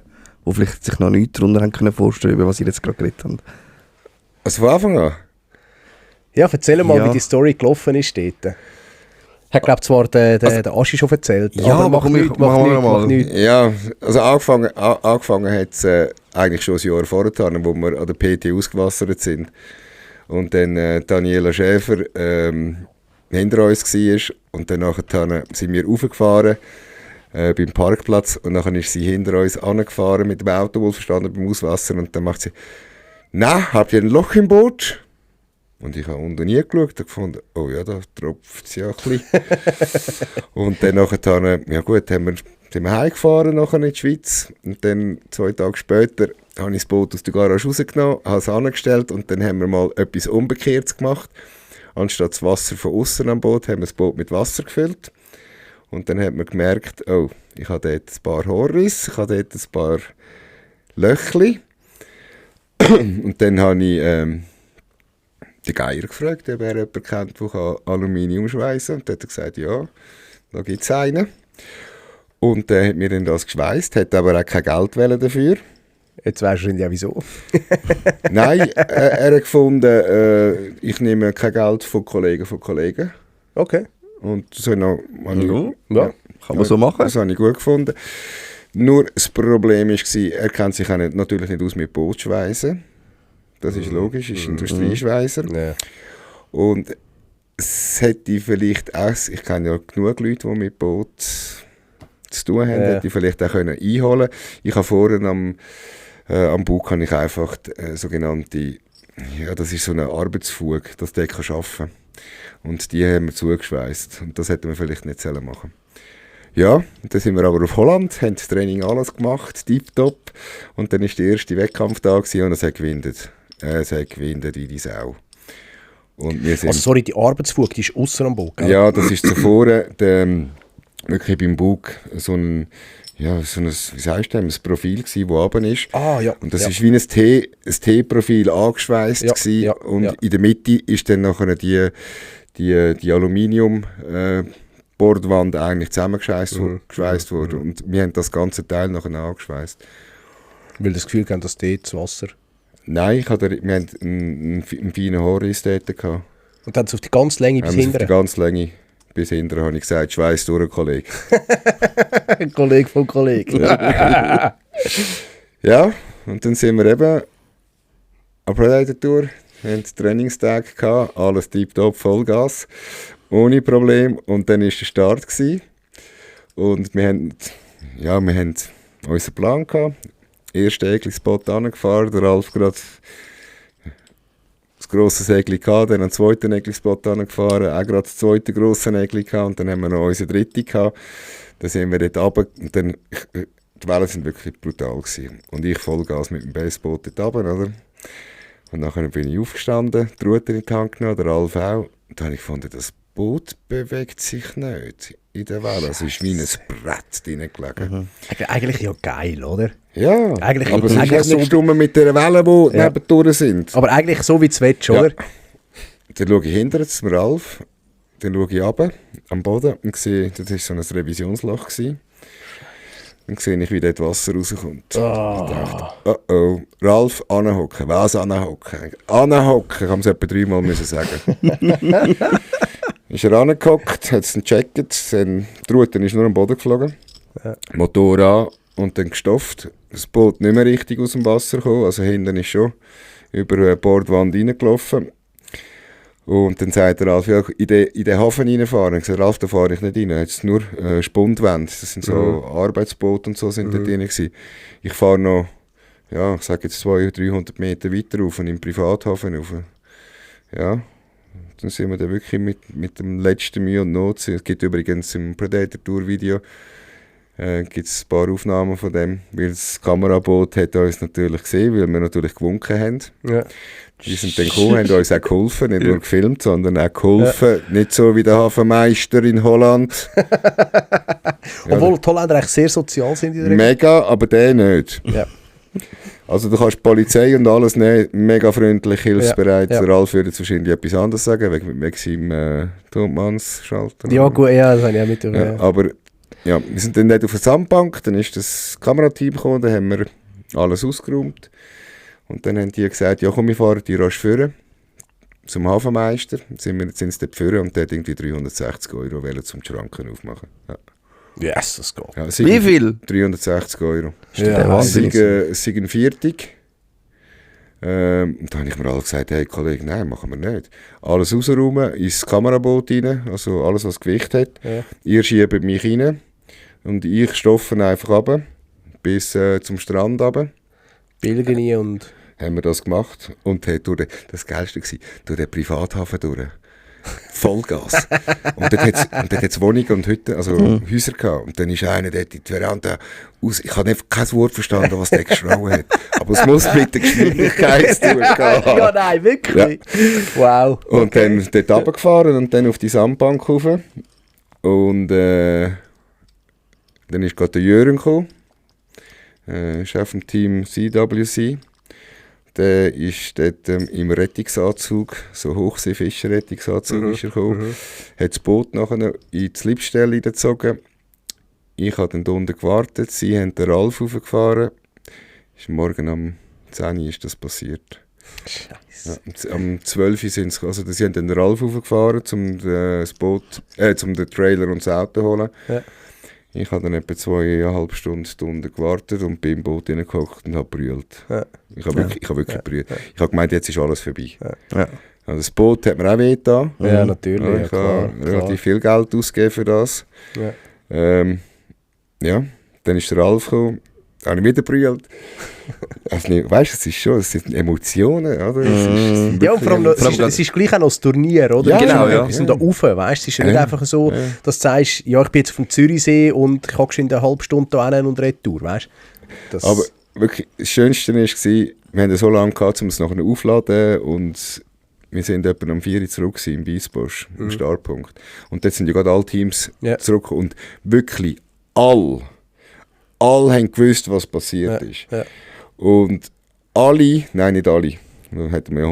die vielleicht sich noch nichts darunter haben können vorstellen, über was ihr jetzt gerade geredet habt? Also von Anfang an? Ja, erzähl mal, Ja. wie die Story gelaufen ist dort. Hat, glaube zwar der Aschi schon erzählt, Ja, aber machen wir mal. mach nichts. Ja, also angefangen hat es eigentlich schon ein Jahr vorher, wo wir an der PT ausgewassert sind. Und dann Daniela Schäfer hinter uns war. Und dann nachher sind wir raufgefahren beim Parkplatz. Und dann ist sie hinter uns angefahren mit dem Auto, wohlverstanden, beim Auswassern. Und dann macht sie, «Na, habt ihr ein Loch im Boot?» Und ich habe unten nie geschaut und gefunden, oh ja, da tropft es ja ein bisschen. Und dann nachher, ja gut, sind wir heimgefahren nachher in die Schweiz. Und dann 2 Tage später habe ich das Boot aus der Garage rausgenommen, habe es angestellt und dann haben wir mal etwas Umgekehrtes gemacht. Anstatt das Wasser von außen am Boot, haben wir das Boot mit Wasser gefüllt. Und dann hat man gemerkt, oh, ich habe dort ein paar Haarrisse, ich habe dort ein paar Löchli. Und dann habe ich den Geier gefragt, ob er jemanden kennt, der Aluminium schweissen kann. Und dann hat er gesagt, ja, da gibt es einen. Und der hat mir dann das geschweißt, hat aber auch kein Geld wollen dafür. Jetzt weisst du ja wieso. Nein, er hat gefunden, ich nehme kein Geld von Kollegen. Okay. Und so noch, Ja. Kann man so machen. Das habe ich gut gefunden. Nur das Problem war, er kennt sich auch natürlich nicht aus mit Bootschweissen. Das ist logisch, ist Industrieschweißer. Ja. Und es hätte vielleicht auch, ich kenne ja genug Leute, die mit Boot zu tun haben, hätte ich vielleicht auch einholen können. Ich habe vorhin am Bug habe ich einfach sogenannte, ja, das ist so eine Arbeitsfuge, dass der arbeiten kann. Und die haben wir zugeschweißt. Und das hätten wir vielleicht nicht machen sollen. Ja, dann sind wir aber auf Holland, haben das Training alles gemacht, tipptopp. Und dann war der erste Wettkampf da gewesen und es hat gewinnt. Es hat gewinnt wie die Sau. Und wir sind, Also sorry, die Arbeitsfuge, die ist ausser am Boot, gell? ja, das ist zuvor wirklich beim Bug so ein, wie sagst du, ein Profil gsi, das runter ist. Ah, ja. Und das ja. ist wie ein T-Profil angeschweißt Ja, gsi. ja, Und ja. in der Mitte ist dann nachher die Aluminium Bordwand eigentlich zusammengeschweißt worden. Und wir haben das ganze Teil nachher angeschweißt. Weil das Gefühl haben, dass dort das Wasser... Nein, wir haben einen feinen Haarriss dort gehabt. Und dann auf die ganze Länge bis Auf die hinten. ganze Länge bis hinten habe ich gesagt, schweiß durch, Kollege. Kollege von Kollegen. Ja, und dann sind wir eben an Predator Tour, wir hatten Trainingstag gehabt, alles tiptop, Vollgas, ohne Problem. Und dann war der Start gewesen. Und wir haben unseren Plan gehabt. Ersten Egli-Spot angefahren, der Ralf gerade das grosse Segli gehabt, dann einen zweiten Egli-Spot angefahren, auch gerade das zweite grosse Egli gehabt und dann haben wir noch unseren dritten gehabt. Dann sind wir dort runter und dann, die Wellen waren wirklich brutal gewesen. Und ich Vollgas mit dem Baseboot dort runter, oder? Und nachher bin ich aufgestanden, die Ruder in die Hand genommen, der Ralf auch. Und dann habe ich gefunden, das Boot bewegt sich nicht. in der Welle. Es ist wie ein Brett drin gelegen. Eigentlich ja geil, oder? Ja, Eigentlich- aber es ist eigentlich halt so- nicht stumm mit der Welle, die Ja. nebendurch sind. Aber eigentlich so, wie du es willst, Ja. oder? Dann schaue ich hinterher zum Ralf, dann schaue ich runter am Boden und sehe, das war so ein Revisionsloch gewesen. Dann sehe ich, wie dort Wasser rauskommt. Ich dachte, oh, Ralf, anhocken. Was anhocken? Anhocken, ich habe es etwa 3-mal müssen sagen. Ist er angehockt, hat es dann gecheckt, dann die Rute ist nur am Boden geflogen. Motor an und dann gestopft. Das Boot nicht mehr richtig aus dem Wasser gekommen, also hinten ist schon über eine Bordwand reingelaufen. Und dann sagt der Ralf, ja, in den Hafen reinfahren. Ich sage, Ralf, da fahre ich nicht rein. Jetzt nur Spundwände. Das sind so Arbeitsboote und so sind da drin gewesen. Ich fahre noch, ja, ich sage jetzt 200-300 Meter weiter rauf, in den Privathafen rauf. Ja, dann sind wir da wirklich mit dem letzten Mühe und Not. Es gibt übrigens im Predator-Tour-Video gibt's ein paar Aufnahmen von dem, weil das Kameraboot hat uns natürlich gesehen, weil wir natürlich gewunken haben. Ja. Die sind dann gekommen, haben uns auch geholfen, nicht nur gefilmt, sondern auch geholfen. Nicht so wie der Hafenmeister in Holland. Obwohl die Holländer eigentlich sehr sozial sind in der Regel. Mega, aber der nicht. Ja. Also du kannst die Polizei und alles nehmen, mega freundlich, hilfsbereit. Ja. Der Ralf würde jetzt wahrscheinlich etwas anderes sagen, wegen seinem Todmannsschalter. Ja, gut, ja, das habe ich auch mit. Ja, aber ja, wir sind dann nicht auf der Sandbank, dann ist das Kamerateam gekommen, dann haben wir alles ausgeräumt. Und dann haben die gesagt, ja komm, wir fahren die rasch führen zum Hafenmeister. Dann sind sie dort führen und der hat irgendwie 360 € wollen, zum die Schranken aufmachen. Ja. Yes, das geht. Ja, Wie viel? 360 €. Ja, Es sei ein Viertig. Und dann habe ich mir alle gesagt, hey Kollege, nein, machen wir nicht. Alles rausräumen, ins Kameraboot rein, also alles, was Gewicht hat. Ja. Ihr schiebt mich rein und ich stoffe einfach runter, bis zum Strand runter. Pilgeni und... Haben wir das gemacht und hat das Geilste war, durch den Privathafen durch. Vollgas. Und dort hat es Wohnungen und Hütten, also Häuser gehabt. Und dann ist einer dort in die Veranda raus. Ich habe kein Wort verstanden, was der geschrauen hat. Aber es muss mit der Geschwindigkeit zu tun haben. Ja, nein, wirklich? Ja. Wow. Und dann dort runtergefahren und dann auf die Sandbank rauf. Und dann ist gerade der Jürgen gekommen, Chef vom Team CWC. Der ist dort im Rettungsanzug, so Hochseefischer-Rettungsanzug ist er gekommen, hat das Boot nachher in die Slipstelle gezogen. Ich habe dann unten gewartet, sie haben den Ralf raufgefahren. Ist morgen am 10 Uhr ist das passiert. Scheiße. Ja, am 12 Uhr sind sie, also sie haben den Ralf raufgefahren, um das Boot, zum den Trailer und das Auto zu holen. Ja. Ich habe dann etwa 2,5 Stunden gewartet und bin im Boot hineingehockt und habe brüllt. Ja. Ich habe wirklich gebrüllt. Ich habe gemeint, jetzt ist alles vorbei. Ja. Also das Boot hat mir auch wehgetan. Ja, natürlich. Ja, Ja, ich klar, habe relativ viel Geld ausgegeben für das. Ja. Ja, dann ist der Ralf gekommen, habe ich wieder gebrüllt. Also, weißt du, es sind Emotionen, oder? Es ist Ja, und vor allem, es ist gleich auch noch das Turnier, oder? Ja, genau, ja. Wir sind da rauf, weißt du? Es ist ja nicht Ja. einfach so, dass du sagst, ja, ich bin jetzt vom Zürichsee und ich habe in einer halben Stunde da hin und retour, weißt du? Aber wirklich, das Schönste war, wir haben so lange gehabt, um es nachher aufzuladen und wir sind etwa um 4 Uhr zurück im Biesbosch, im Startpunkt. Und dort sind ja gerade alle Teams zurück und wirklich alle haben gewusst, was passiert ist. Ja. Und alle, nein, nicht alle, da hatten wir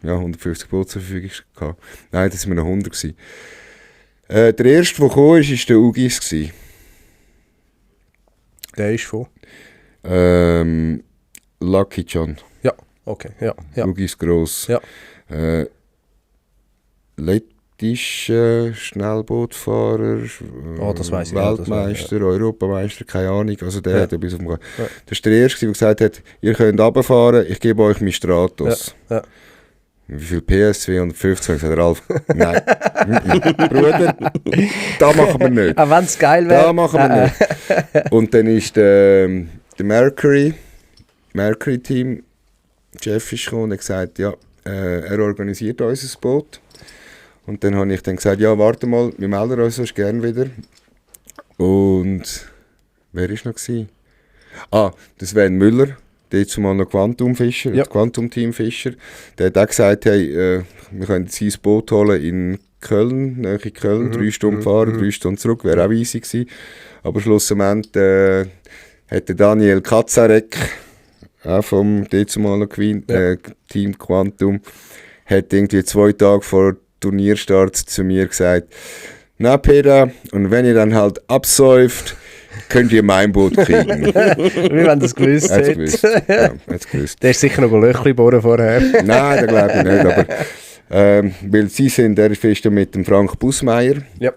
ja 150 Boote zur Verfügung gehabt. Nein, das waren noch 100 gewesen. Der erste, der kam, war der Ugis gewesen. Der ist von? Lucky John. Ja, okay, ja. Ugis gross. Ja. Lettischer Schnellbootfahrer, das weiss ich, ja, das Weltmeister, Europameister, keine Ahnung. Also der hat etwas auf dem Das war der Erste, der gesagt hat, ihr könnt runterfahren, ich gebe euch meinen Stratos. Ja. Wie viel PS? 250? Ich gesagt, Ralf, nein. Bruder, da machen wir nicht. Auch wenn es geil wäre. Da machen wir nicht. Und dann ist der Mercury-Team, Chef ist gekommen und hat gesagt, ja, er organisiert unser Boot. Und dann habe ich dann gesagt, ja, warte mal, wir melden uns sonst gerne wieder. Und wer war noch gewesen? Das wäre Müller, der jetzt mal noch Quantum-Fischer, Ja. Quantum-Team-Fischer. Der hat auch gesagt, hey, wir können sein Boot holen in Köln, nahe Köln, 3 Stunden fahren, 3 Stunden zurück, wäre auch easy gewesen. Aber schlussendlich hat der Daniel Kaczarek, auch vom dezimalen Team Quantum, hat irgendwie 2 Tage vor Turnierstart zu mir gesagt, na Peter, und wenn ihr dann halt absäuft, könnt ihr mein Boot kriegen. Wie wenn das gewusst Hat's hätte. gewusst. Ja, hat's gewusst. Der ist sicher noch ein Löchchen bohren vorher. Nein, das glaube ich nicht, aber weil sie sind, der ist fest mit dem Frank Bussmeier. Ja.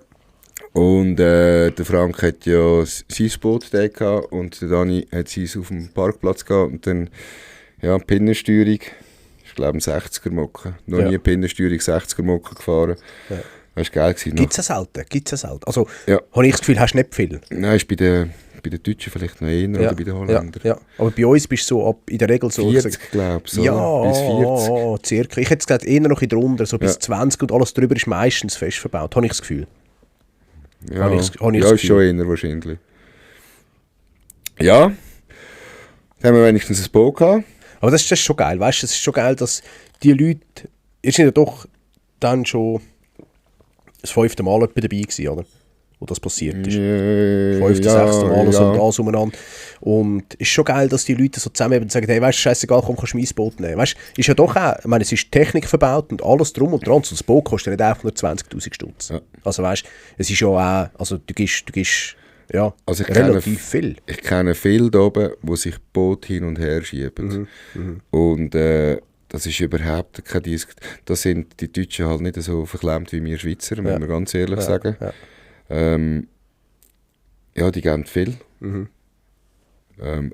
Und der Frank hat ja sein Boot da gehabt und der Dani hat sein auf dem Parkplatz gehabt und dann, ja, Pinnensteuerung, ich glaube ein 60er Mocken. Noch nie Pinnensteuerung 60er Mocken gefahren. Ja. Das war geil gewesen. Gibt es selten? Also, ja. Habe ich das Gefühl, hast du nicht viel? Nein, ist bei den Deutschen vielleicht noch eher oder bei den Holländern. Ja. Aber bei uns bist du so in der Regel so... 40, glaube ich. So ja, bis 40. Circa. Ich hätte gesagt, eher noch drunter, so bis 20 und alles drüber ist meistens fest verbaut. Habe ich das Gefühl. Ja, ist schon eher wahrscheinlich. Ja, dann haben wir wenigstens ein Boot gehabt. Aber das ist schon geil, weißt du? Es ist schon geil, dass die Leute... Ihr seid ja doch dann schon das 5. Mal etwa dabei gewesen, oder? Wo das passiert ist. 5., 6. Mal so das umeinander. Und es ist schon geil, dass die Leute so zusammen sagen, hey, weißt du, scheißegal, komm, kannst du mein Boot nehmen. Weißt du, ist ja doch auch, ich meine, es ist Technik verbaut und alles drum und dran. So das Boot kostet nicht einfach nur 20'000 Stutz. Ja. Also weißt du, es ist ja auch, also du gibst ja, also relativ viel. Ich kenne viele da oben, die sich Boot hin und her schieben. Und das ist überhaupt kein Diskussion. Da sind die Deutschen halt nicht so verklemmt wie wir Schweizer, muss man ganz ehrlich sagen. Ja, die geben viel.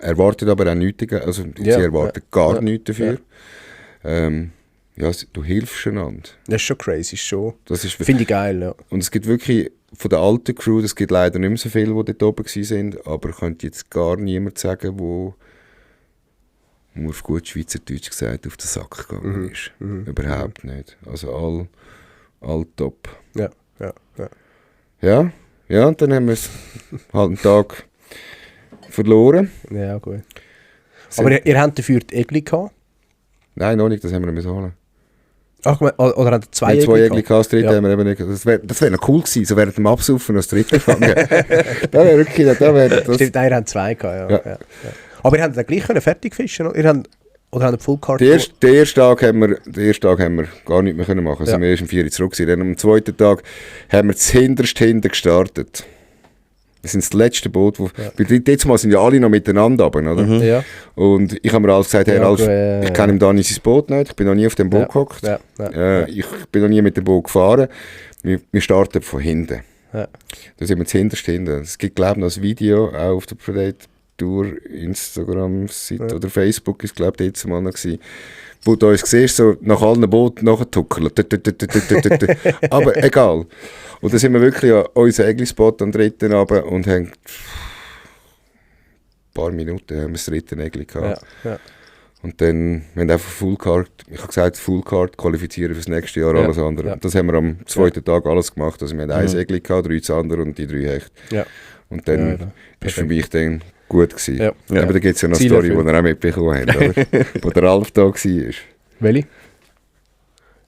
Erwartet aber auch nichts, also sie erwarten gar nichts dafür. Ja, du hilfst einander. Das ist schon crazy, finde ich geil, ja. Und es gibt wirklich, von der alten Crew, es gibt leider nicht mehr so viele, die dort oben waren, aber könnte jetzt gar niemand sagen, wo auf gut Schweizerdeutsch gesagt auf den Sack gegangen ist. Überhaupt nicht. Also all top. Ja, und dann haben wir es halt einen Tag verloren. Ja, gut. Aber ihr habt dafür die Egli gehabt? Nein, noch nicht, das haben wir nicht holen. Ach, oder habt ihr zwei Egli gehabt? Das dritte haben wir eben nicht. Das wäre noch cool gewesen, so während dem Absaufen noch das dritte gefangen. Das wäre wirklich, Stimmt, ihr habt 2 gehabt, ja. Aber ihr habt dann gleich fertig fischen, oder? Oder haben Full Card? Den ersten Tag haben wir gar nicht mehr machen. Also wir erst um 4 Uhr zurück. Dann am zweiten Tag haben wir das hinten gestartet. Das sind das letzte Boot. Weil jetzt mal sind ja alle noch miteinander runter, oder? Ja. Und ich habe mir alles gesagt, hey Ralf, ich kenne ihm Dani sein Boot nicht. Ich bin noch nie auf dem Boot gehockt. Ich bin noch nie mit dem Boot gefahren. Wir starten von hinten. Da sind wir das hinterste hinten. Es gibt, glaube ich, noch ein Video auch auf der Predator Instagram-Seite oder Facebook ist, glaube ich, jetzt mal noch gewesen, wo du uns siehst, so nach allen Booten nachtuckeln. Aber egal. Und dann sind wir wirklich an unseren Egli-Spot am dritten runter und haben ein paar Minuten haben wir das dritte Egli gehabt. Ja. Und dann, wir haben einfach Fullcard, ich habe gesagt, Fullcard qualifizieren für das nächste Jahr, alles andere. Ja. Das haben wir am zweiten Tag alles gemacht. Also wir haben 1 Egli gehabt, 3 Zander und die 3 Hecht. Ja. Und dann ist für mich dann gut gewesen. Ja. Aber da gibt es ja noch eine Story, die wir auch mitbekommen haben, oder? Wo der Ralf da war. Welche?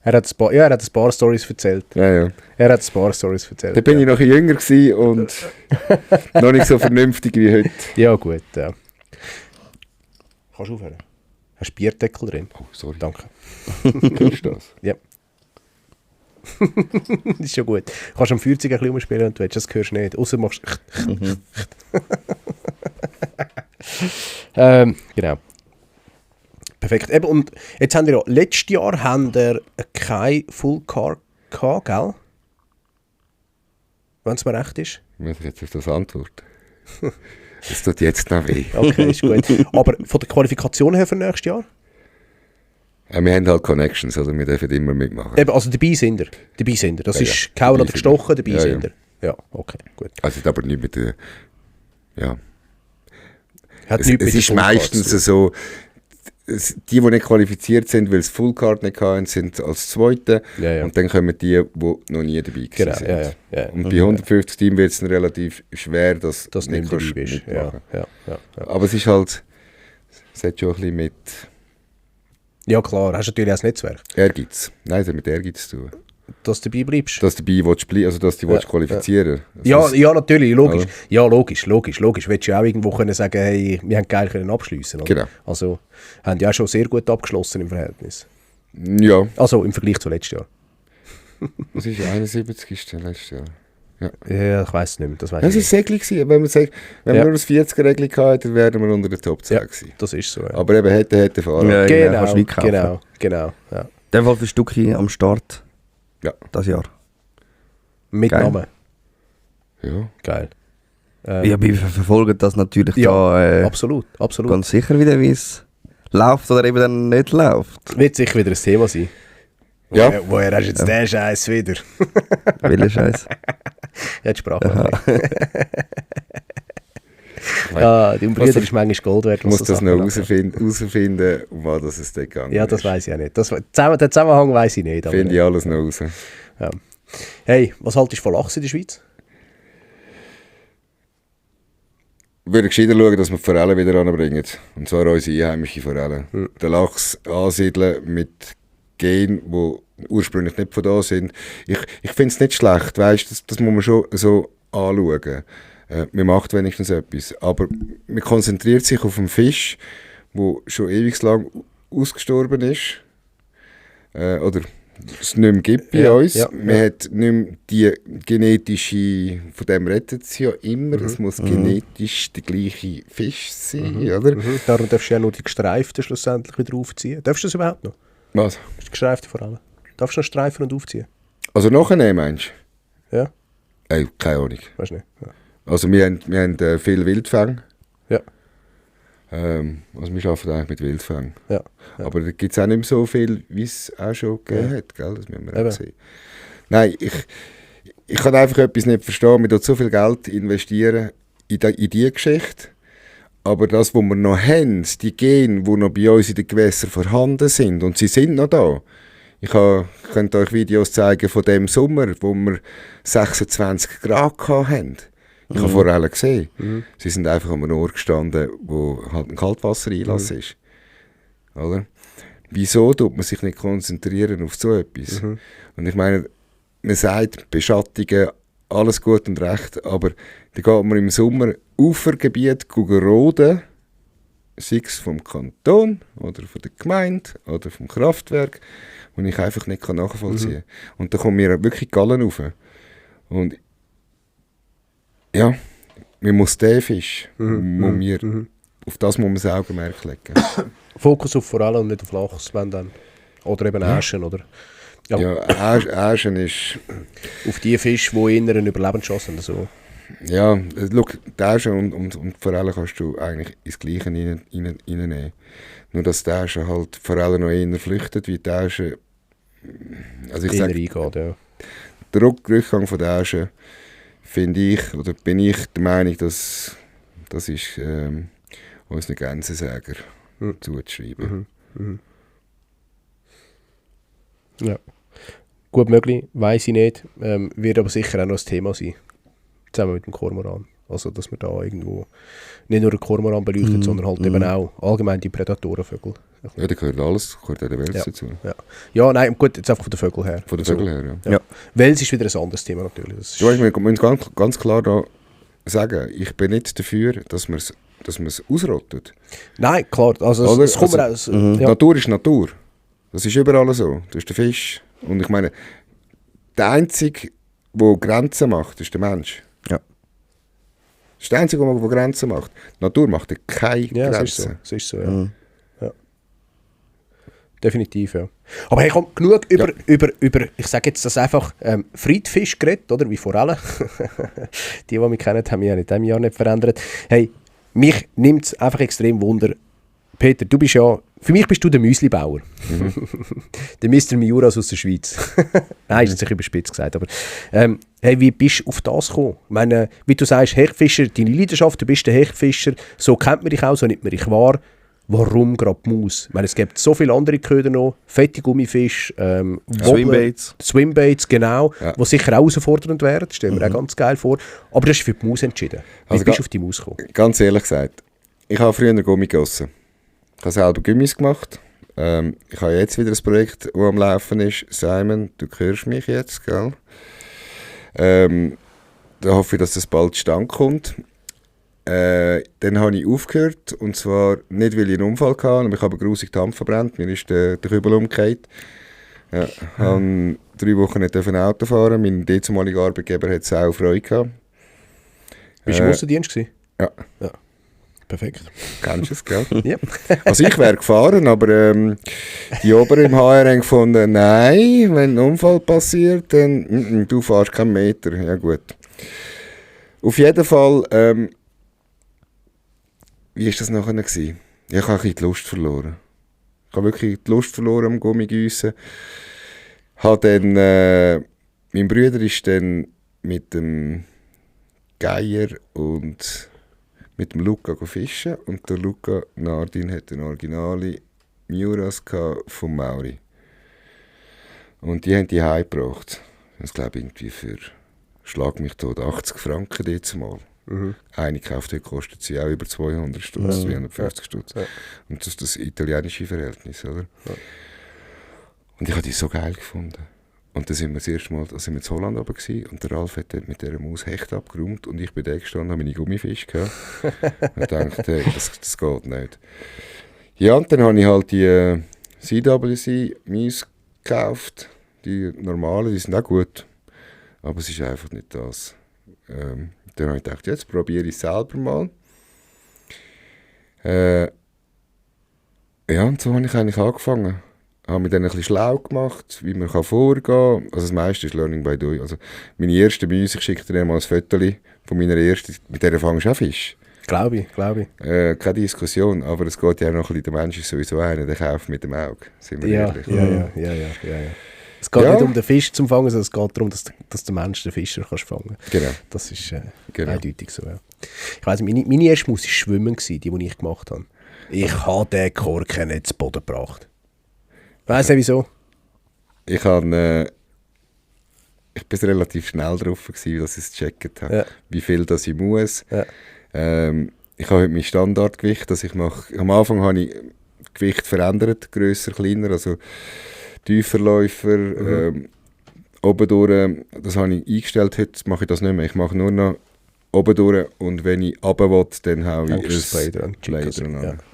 Er hat ein paar Storys erzählt. Ja. Er hat ein paar Storys erzählt. Da bin ich noch jünger gewesen und noch nicht so vernünftig wie heute. Ja, gut. Ja. Kannst du aufhören? Hast du Bierdeckel drin? Oh, sorry. Danke. Hörst du das? Ja. Das ist schon gut. Du kannst am Feuerzeug ein bisschen umspielen, wenn du willst. Das hörst du nicht. Außer machst genau. Perfekt. Eben, und jetzt haben wir ja, letztes Jahr kein Full Car gehabt, gell? Wenn es mir recht ist. Muss ich jetzt auf das antworten? Das tut jetzt noch weh. Okay, ist gut. Aber von der Qualifikation her für nächstes Jahr? Ja, wir haben halt Connections, also wir dürfen immer mitmachen. Eben, also dabei sind wir. Das ist gehauen oder gestochen, dabei sind wir. Ja, okay, gut. Also aber nicht mit der... Ja. Hat es ist meistens so... Die nicht qualifiziert sind, weil sie Fullcard nicht hatten, sind als Zweite. Ja. Und dann kommen die noch nie dabei sind. Ja. Und bei 150 Teams wird es relativ schwer, dass du nicht dabei bist. Ja. Aber es ist halt... Es hat schon ein bisschen mit... Ja klar, hast du natürlich auch das Netzwerk. Ehrgeiz. Nein, es hat mit Ehrgeiz zu tun. dass du dabei bleibst. Dass du dabei willst, also dass du dich qualifizieren willst. Ja, ja, natürlich, logisch. Ja, logisch. Willst du ja auch irgendwo können sagen, hey, wir haben geil können abschliessen. Genau. Also, haben die auch schon sehr gut abgeschlossen im Verhältnis. Ja. Also, im Vergleich zu letztes Jahr. Was ist 71. letztes Jahr? Ja, ich weiss es nicht mehr. Das war Segli gewesen. Wenn wir nur das 40er-Regel hatten, dann wären wir unter der Top 10 gewesen. Das ist so, ja. Aber eben hätte fahren. Ja, Genau. Ja. In dem Fall für Stückchen am Start. Ja. Das Jahr. Mit Geil. Namen. Ja. Geil. Ja, wir verfolgen das natürlich absolut. Ganz sicher wieder, wie es läuft oder eben dann nicht läuft. Wird sicher wieder ein Thema sein. Ja. Woher hast du jetzt den Scheiß wieder? Welcher Scheiß? Ja, die Sprache. Ja, die Umbrüder ist manchmal Gold wert. Ich muss das noch herausfinden, um was es da gegangen ist. Ja, das weiss ich auch nicht. Den Zusammenhang weiss ich nicht. Finde ich alles noch raus. Ja. Hey, was haltest du von Lachs in der Schweiz? Ich würde gescheiter schauen, dass wir die Forellen wieder anbringen. Und zwar unsere einheimische Forellen. Den Lachs ansiedeln mit Genen, die ursprünglich nicht von da sind. Ich finde es nicht schlecht, weißt, das muss man schon so anschauen. Man macht wenigstens etwas. Aber man konzentriert sich auf einen Fisch, der schon ewig lang ausgestorben ist. Oder es nicht mehr gibt bei uns. Man hat nicht mehr die genetische, von dem redet es ja immer, es muss genetisch der gleiche Fisch sein, oder? Darum darfst du ja nur die gestreiften schlussendlich wieder aufziehen. Darfst du das überhaupt noch? Was? Die gestreiften vor allem. Darfst du noch streifen und aufziehen? Also nachher meinst du? Ja. Keine Ahnung. Weißt du nicht? Ja. Also wir haben viel Wildfang. Ja. Also wir arbeiten eigentlich mit Wildfang. Ja. Aber da gibt es auch nicht mehr so viel, wie es auch schon gegeben hat. Gell? Das müssen wir auch sehen. Nein, ich kann einfach etwas nicht verstehen. Wir investieren so viel Geld investieren in diese Geschichte. Aber das, was wir noch haben, die Gene, die noch bei uns in den Gewässern vorhanden sind, und sie sind noch da. Ich könnte euch Videos zeigen von dem Sommer, wo wir 26 Grad hatten. Ich habe Forellen gesehen. Sie sind einfach an einem Ort gestanden, wo halt ein Kaltwassereinlass ist. Oder? Wieso tut man sich nicht konzentrieren auf so etwas? Und ich meine, man sagt, Beschattungen, alles gut und recht, aber da geht man im Sommer Ufergebiet roden, sei es vom Kanton oder von der Gemeinde oder vom Kraftwerk, und ich einfach nicht nachvollziehen kann. Und da kommen mir wirklich Gallen rauf. Und ja, man muss den Fisch, auf das muss man das Augenmerk legen. Fokus auf Forellen und nicht auf Lachs, wenn dann. Oder eben Äschen, oder? Ja, Äschen ist... Auf die Fische, die eher eine Überlebenschance haben. So. Ja, schau, die Äschen und Forellen kannst du eigentlich ins Gleiche reinnehmen. Nur dass die Äschen halt Forellen noch eher flüchten, wie die Äschen... Also ich sage, ja. Der Rückgang von der Äschen finde ich, oder bin ich der Meinung, dass das ist unseren Gänsesäger zuzuschreiben. Ja. Gut möglich, weiss ich nicht. Wird aber sicher auch noch ein Thema sein. Zusammen mit dem Kormoran. Also, dass man da irgendwo nicht nur den Kormoran beleuchtet, sondern halt eben auch allgemein die Prädatorenvögel. Ja, da gehört alles, gehört auch der Wels dazu. Ja, nein, gut, jetzt einfach von den Vögeln her. Von den Vögeln her, ja. Wels ist wieder ein anderes Thema natürlich. Das du weißt, wir müssen ganz klar da sagen, ich bin nicht dafür, dass man es ausrottet. Nein, klar. Also, es kommt raus. Natur ist Natur. Das ist überall so. Du hast den Fisch. Und ich meine, der Einzige, der Grenzen macht, ist der Mensch. Ja. Das ist der Einzige, der Grenzen macht. Die Natur macht keine Grenzen. Das ist so, ja. Ja. Definitiv, ja. Aber hey, komm, genug über ich sage jetzt das einfach, Friedfisch geredet, oder? Wie Forellen. Die mich kennen, haben mich ja in diesem Jahr nicht verändert. Hey, mich nimmt es einfach extrem Wunder. Peter, du bist ja, für mich bist du der Müslibauer. Der Mr. Miuras aus der Schweiz. Nein, ist jetzt überspitzt gesagt, aber hey, wie bist du auf das gekommen? Ich meine, wie du sagst, Hechtfischer, deine Leidenschaft, du bist der Hechtfischer, so kennt man dich auch, so nimmt man dich wahr. Warum gerade die Maus? Ich meine, es gibt so viele andere Köder noch, fette Gummifisch, Swimbaits, genau, die sicher auch herausfordernd wären, das stellen wir auch ganz geil vor. Aber du hast dich für die Maus entschieden. Wie bist du auf die Maus gekommen? Ganz ehrlich gesagt, ich habe früher Gummi gegossen. Ich habe selber Gummis gemacht. Ich habe jetzt wieder ein Projekt, das am Laufen ist. Simon, du hörst mich jetzt, gell? Da hoffe ich, dass das bald zustande kommt. Dann habe ich aufgehört, und zwar nicht, weil ich einen Unfall hatte, aber ich habe grusig die Hand verbrannt, mir ist der Kübel umgekehrt. Ja, ich durfte 3 Wochen nicht Auto fahren, mein damaliger Arbeitgeber hat es auch Freude gehabt. Bist du im Aussendienst gewesen? Ja. Perfekt. Kennst du es, gell? Ja. Also ich wäre gefahren, aber die Oberen im HR haben gefunden, nein, wenn ein Unfall passiert, dann du fährst keinen Meter. Ja gut. Auf jeden Fall, wie war das nachher gewesen? Ja, ich habe ein bisschen die Lust verloren. Ich habe wirklich die Lust verloren am Gummigiessen. Mein Bruder ist dann mit dem Geier und mit dem Luca fischen, und der Luca Nardin hat eine originale Miuras von Mauri. Und die haben die heimgebracht. Das glaube ich irgendwie für, schlag mich tot, 80 Franken jetzt mal. Eine gekauft hat, kostet sie auch über 200 Stutz, 250 Stutz. Ja. Und das ist das italienische Verhältnis, oder? Ja. Und ich habe die so geil gefunden. Und dann sind wir das erste Mal, sind wir in Holland oben gewesen, und der Ralf hat mit dieser Maus Hecht abgeräumt, und ich bin da gestanden, habe meine Gummifische gehabt. Und dachte, hey, das geht nicht. Ja, und dann habe ich halt die CWC Maus gekauft. Die normalen, die sind auch gut. Aber es ist einfach nicht das. Dann habe ich gedacht, jetzt probiere ich es selber mal. Ja, und so habe ich eigentlich angefangen. Ich habe mich dann ein bisschen schlau gemacht, wie man vorgehen kann. Also das meiste ist Learning by Doing. Also meine erste Mäuse, ich schicke dir mal ein Foto von meiner ersten, mit der fangst du auch Fisch. Glaube ich. Keine Diskussion, aber es geht ja auch noch ein bisschen, der Mensch ist sowieso einer, der kauft mit dem Auge, sind wir ehrlich. Ja. Es geht nicht um den Fisch zu fangen, sondern es geht darum, dass der Mensch den Fischer kannst fangen kann. Genau. Das ist eindeutig so, ja. Ich weiss, meine erste Maus war Schwimmen, die ich gemacht habe. Ich habe den Korken nicht zu Boden gebracht. Ich weiss nicht wieso. Ich bin relativ schnell drauf gewesen, dass ich es gecheckt habe, wie viel das ich muss. Ja. Ich habe heute mein Standardgewicht, das ich mache. Am Anfang habe ich Gewicht verändert, grösser, kleiner, also Tieferläufer, oben durch, das habe ich eingestellt, heute mache ich das nicht mehr. Ich mache nur noch oben durch, und wenn ich runter will, dann haue ich das Play dran.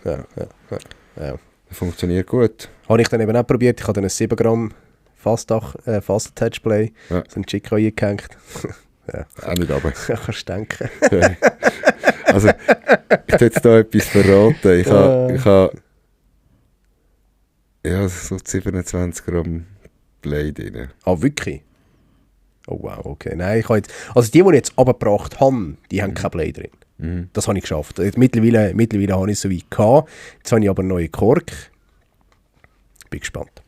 Ja. Das funktioniert gut. Habe ich dann eben auch probiert. Ich habe dann ein 7 Gramm Fast-Attach-Play, so ein Chico eingehängt. Ja. Auch nicht runter. Kannst du denken. Also, ich will jetzt da etwas verraten. Ich habe so 27 Gramm Play drin. Ah, wirklich? Oh wow, okay. Nein, ich habe jetzt, also die ich jetzt runtergebracht habe, die haben kein Play drin. Das habe ich geschafft. Mittlerweile habe ich es so weit gehabt. Jetzt habe ich aber einen neuen Kork. Bin gespannt.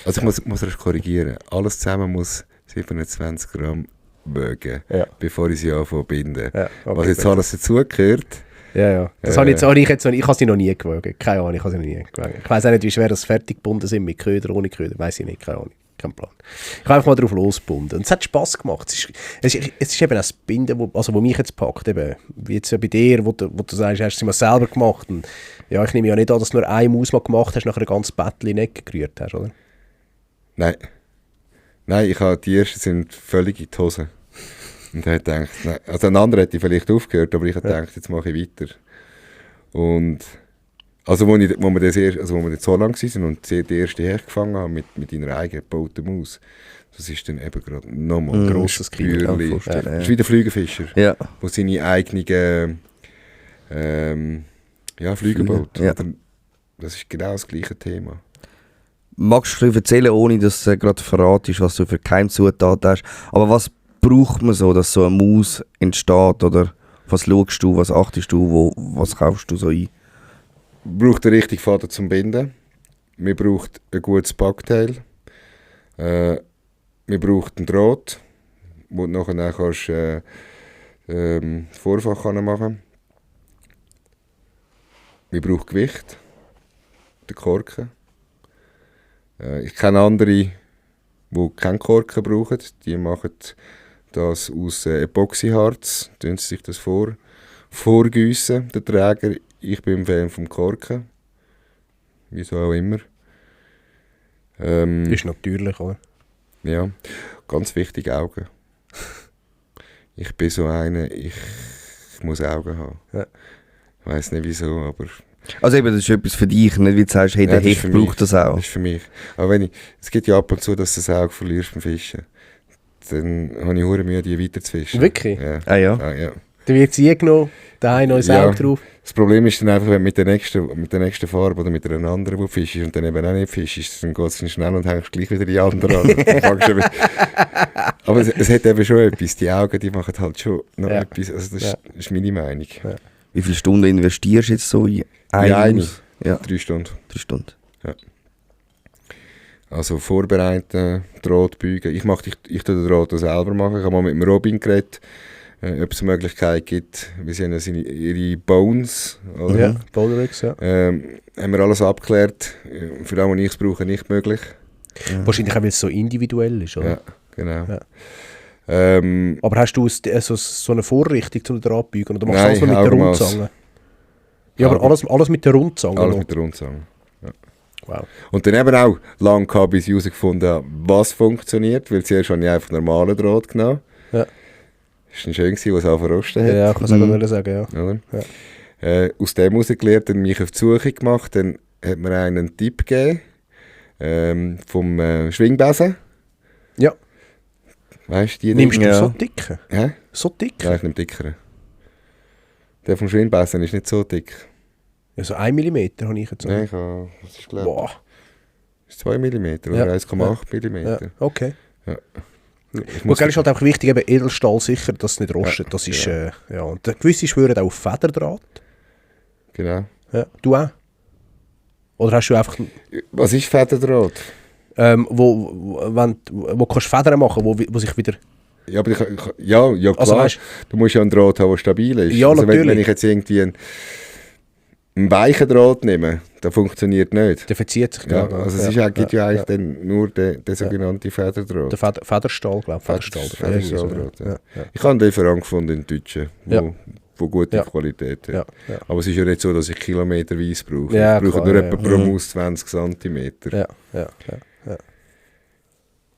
Also ich muss das korrigieren. Alles zusammen muss 27 Gramm wiegen, bevor ich sie anfange zu binden. Ja, okay, was jetzt alles dazugehört. Ja. Das habe ich habe sie noch nie gewogen. Keine Ahnung, ich habe sie noch nie gewogen. Ich weiss auch nicht, wie schwer das fertig gebunden sind, mit Köder, ohne Köder. Weiss ich nicht, keine Ahnung. Kein Plan. Ich habe einfach mal drauf losgebunden. Und es hat Spass gemacht. Es ist eben das Binden, wo mich jetzt packt. Eben, wie jetzt bei dir, wo du sagst, hast du es mal selber gemacht. Und ja, ich nehme ja nicht an, dass du nur eine Maus mal gemacht hast, nachher ein ganzes Bettchen nicht gerührt hast, oder? Nein, die ersten sind völlig in die Hose. Und er hat gedacht, nein. Also ein anderer hätte vielleicht aufgehört, aber ich habe gedacht, jetzt mache ich weiter. Und also wo wir so lang waren und die erste Hecht gefangen haben mit einer eigenen gebauten Maus, das ist dann eben gerade nochmal ein grosses Gebührli. Das ist wie der Flügelfischer, wo seine eigenen Flüge baut. Ja. Das ist genau das gleiche Thema. Magst du erzählen, ohne dass du gerade verratest, was du für Keimzutaten hast? Aber was braucht man so, dass so eine Maus entsteht? Oder was schaust du, was achtest du, was kaufst du so ein? Man braucht den richtigen Faden zum Binden. Man braucht ein gutes Backteil. Man braucht einen Draht, wo du nachher kannst, das Vorfach machen kannst. Man braucht Gewicht, den Korken. Ich kenne andere, die keinen Korken brauchen. Die machen das aus Epoxyharz. Tun sie sich das vorgießen, der Träger. Ich bin ein Fan vom Korken. wieso auch immer. Ist natürlich, oder? Ja, ganz wichtig, Augen. Ich bin so einer, ich muss Augen haben. Ja. Ich weiss nicht wieso, aber... Also eben, das ist etwas für dich, nicht wie du sagst, hey, der das ist Hecht für braucht mich. das auch. Das ist für mich. Aber es gibt ja ab und zu, dass du das Auge verlierst beim Fischen. Dann habe ich hure Mühe, die weiter zu fischen. Wirklich? Ja. Ah ja. Ja. Dann wird sie genommen, da ein neues Ja. Auge drauf. Das Problem ist dann einfach, wenn du mit der nächsten Farbe oder mit einer anderen, die fischst und dann eben auch nicht fischst, dann geht es schnell und hängst gleich wieder die andere an. Dann fängst du eben- Aber es hat eben schon etwas. Die Augen, die machen halt schon noch Ja. etwas. Also das Ja. ist meine Meinung. Ja. Wie viele Stunden investierst du jetzt so in Eine. eine? Ja, 3 Stunden. 3 Stunden. Also vorbereiten, Draht beugen. Ich tue den Draht auch selber machen. Ich habe mal mit dem Robin geredet, ob es eine Möglichkeit gibt, wir sehen ja ihre Bones, oder? Ja, Boulderix, ja. Haben wir alles abgeklärt. Für das, was ich es brauche, nicht möglich. Wahrscheinlich auch, weil es so individuell ist, oder? Ja, genau. Ja. Aber hast du so eine Vorrichtung zum Drahtbügen oder machst du Nein, alles nur mit der Augenmaß. Rundzange? Ja, aber alles mit der Rundzange. Alles noch? mit der Rundzange. Wow. Und dann eben auch lange gehabt, bis ich herausgefunden habe, was funktioniert, weil zuerst habe ich einfach normalen Draht genommen. Ja. Das war schön, gewesen, was es auch verrostet hat. Ja, ich kann es auch sagen, ja. Oder? Ja. Aus dem herausgelernt, dann mich auf die Suche gemacht, dann hat mir einen Tipp gegeben vom Schwingbesen. Ja. Weißt du, die Nimmst du Ja. so dicke? Hä? So dick? Nein, ich nehme dickeren. Der vom Schwingbesen ist nicht so dick. Ja, so 1 mm habe ich jetzt. Nein, das ist glaube Boah. ich 2 mm oder Ja. 1,8 mm. Ja, okay. Ich Gut, muss gell, ist halt einfach wichtig, eben Edelstahl sicher, dass es nicht rostet. Ja, Das ist, genau. ja. Und gewisse schwören auch auf Federdraht. Genau. Ja. Du auch? Oder hast du einfach, Was ist Federdraht? wo kannst du Federn machen, wo sich wieder... Ja, aber ja klar. Also, weißt, Du musst ja einen Draht haben, der stabil ist. Ja, also wenn natürlich. ich jetzt irgendwie einen weichen Draht nehme, der funktioniert nicht. der verzieht sich, Ja, glaub ich. also es ist, gibt ja eigentlich dann nur den sogenannten Federdraht. Der Federstahl, glaube ich. Federstahldraht, ja. Ja. Ich habe einen Lieferant gefunden in Deutschen, Ja. wo gute Ja. Qualität hat. Ja. Ja. Aber es ist ja nicht so, dass ich kilometerweise brauche. Ja, ich brauche klar, nur ja. etwa pro Maus 20 cm. Ja.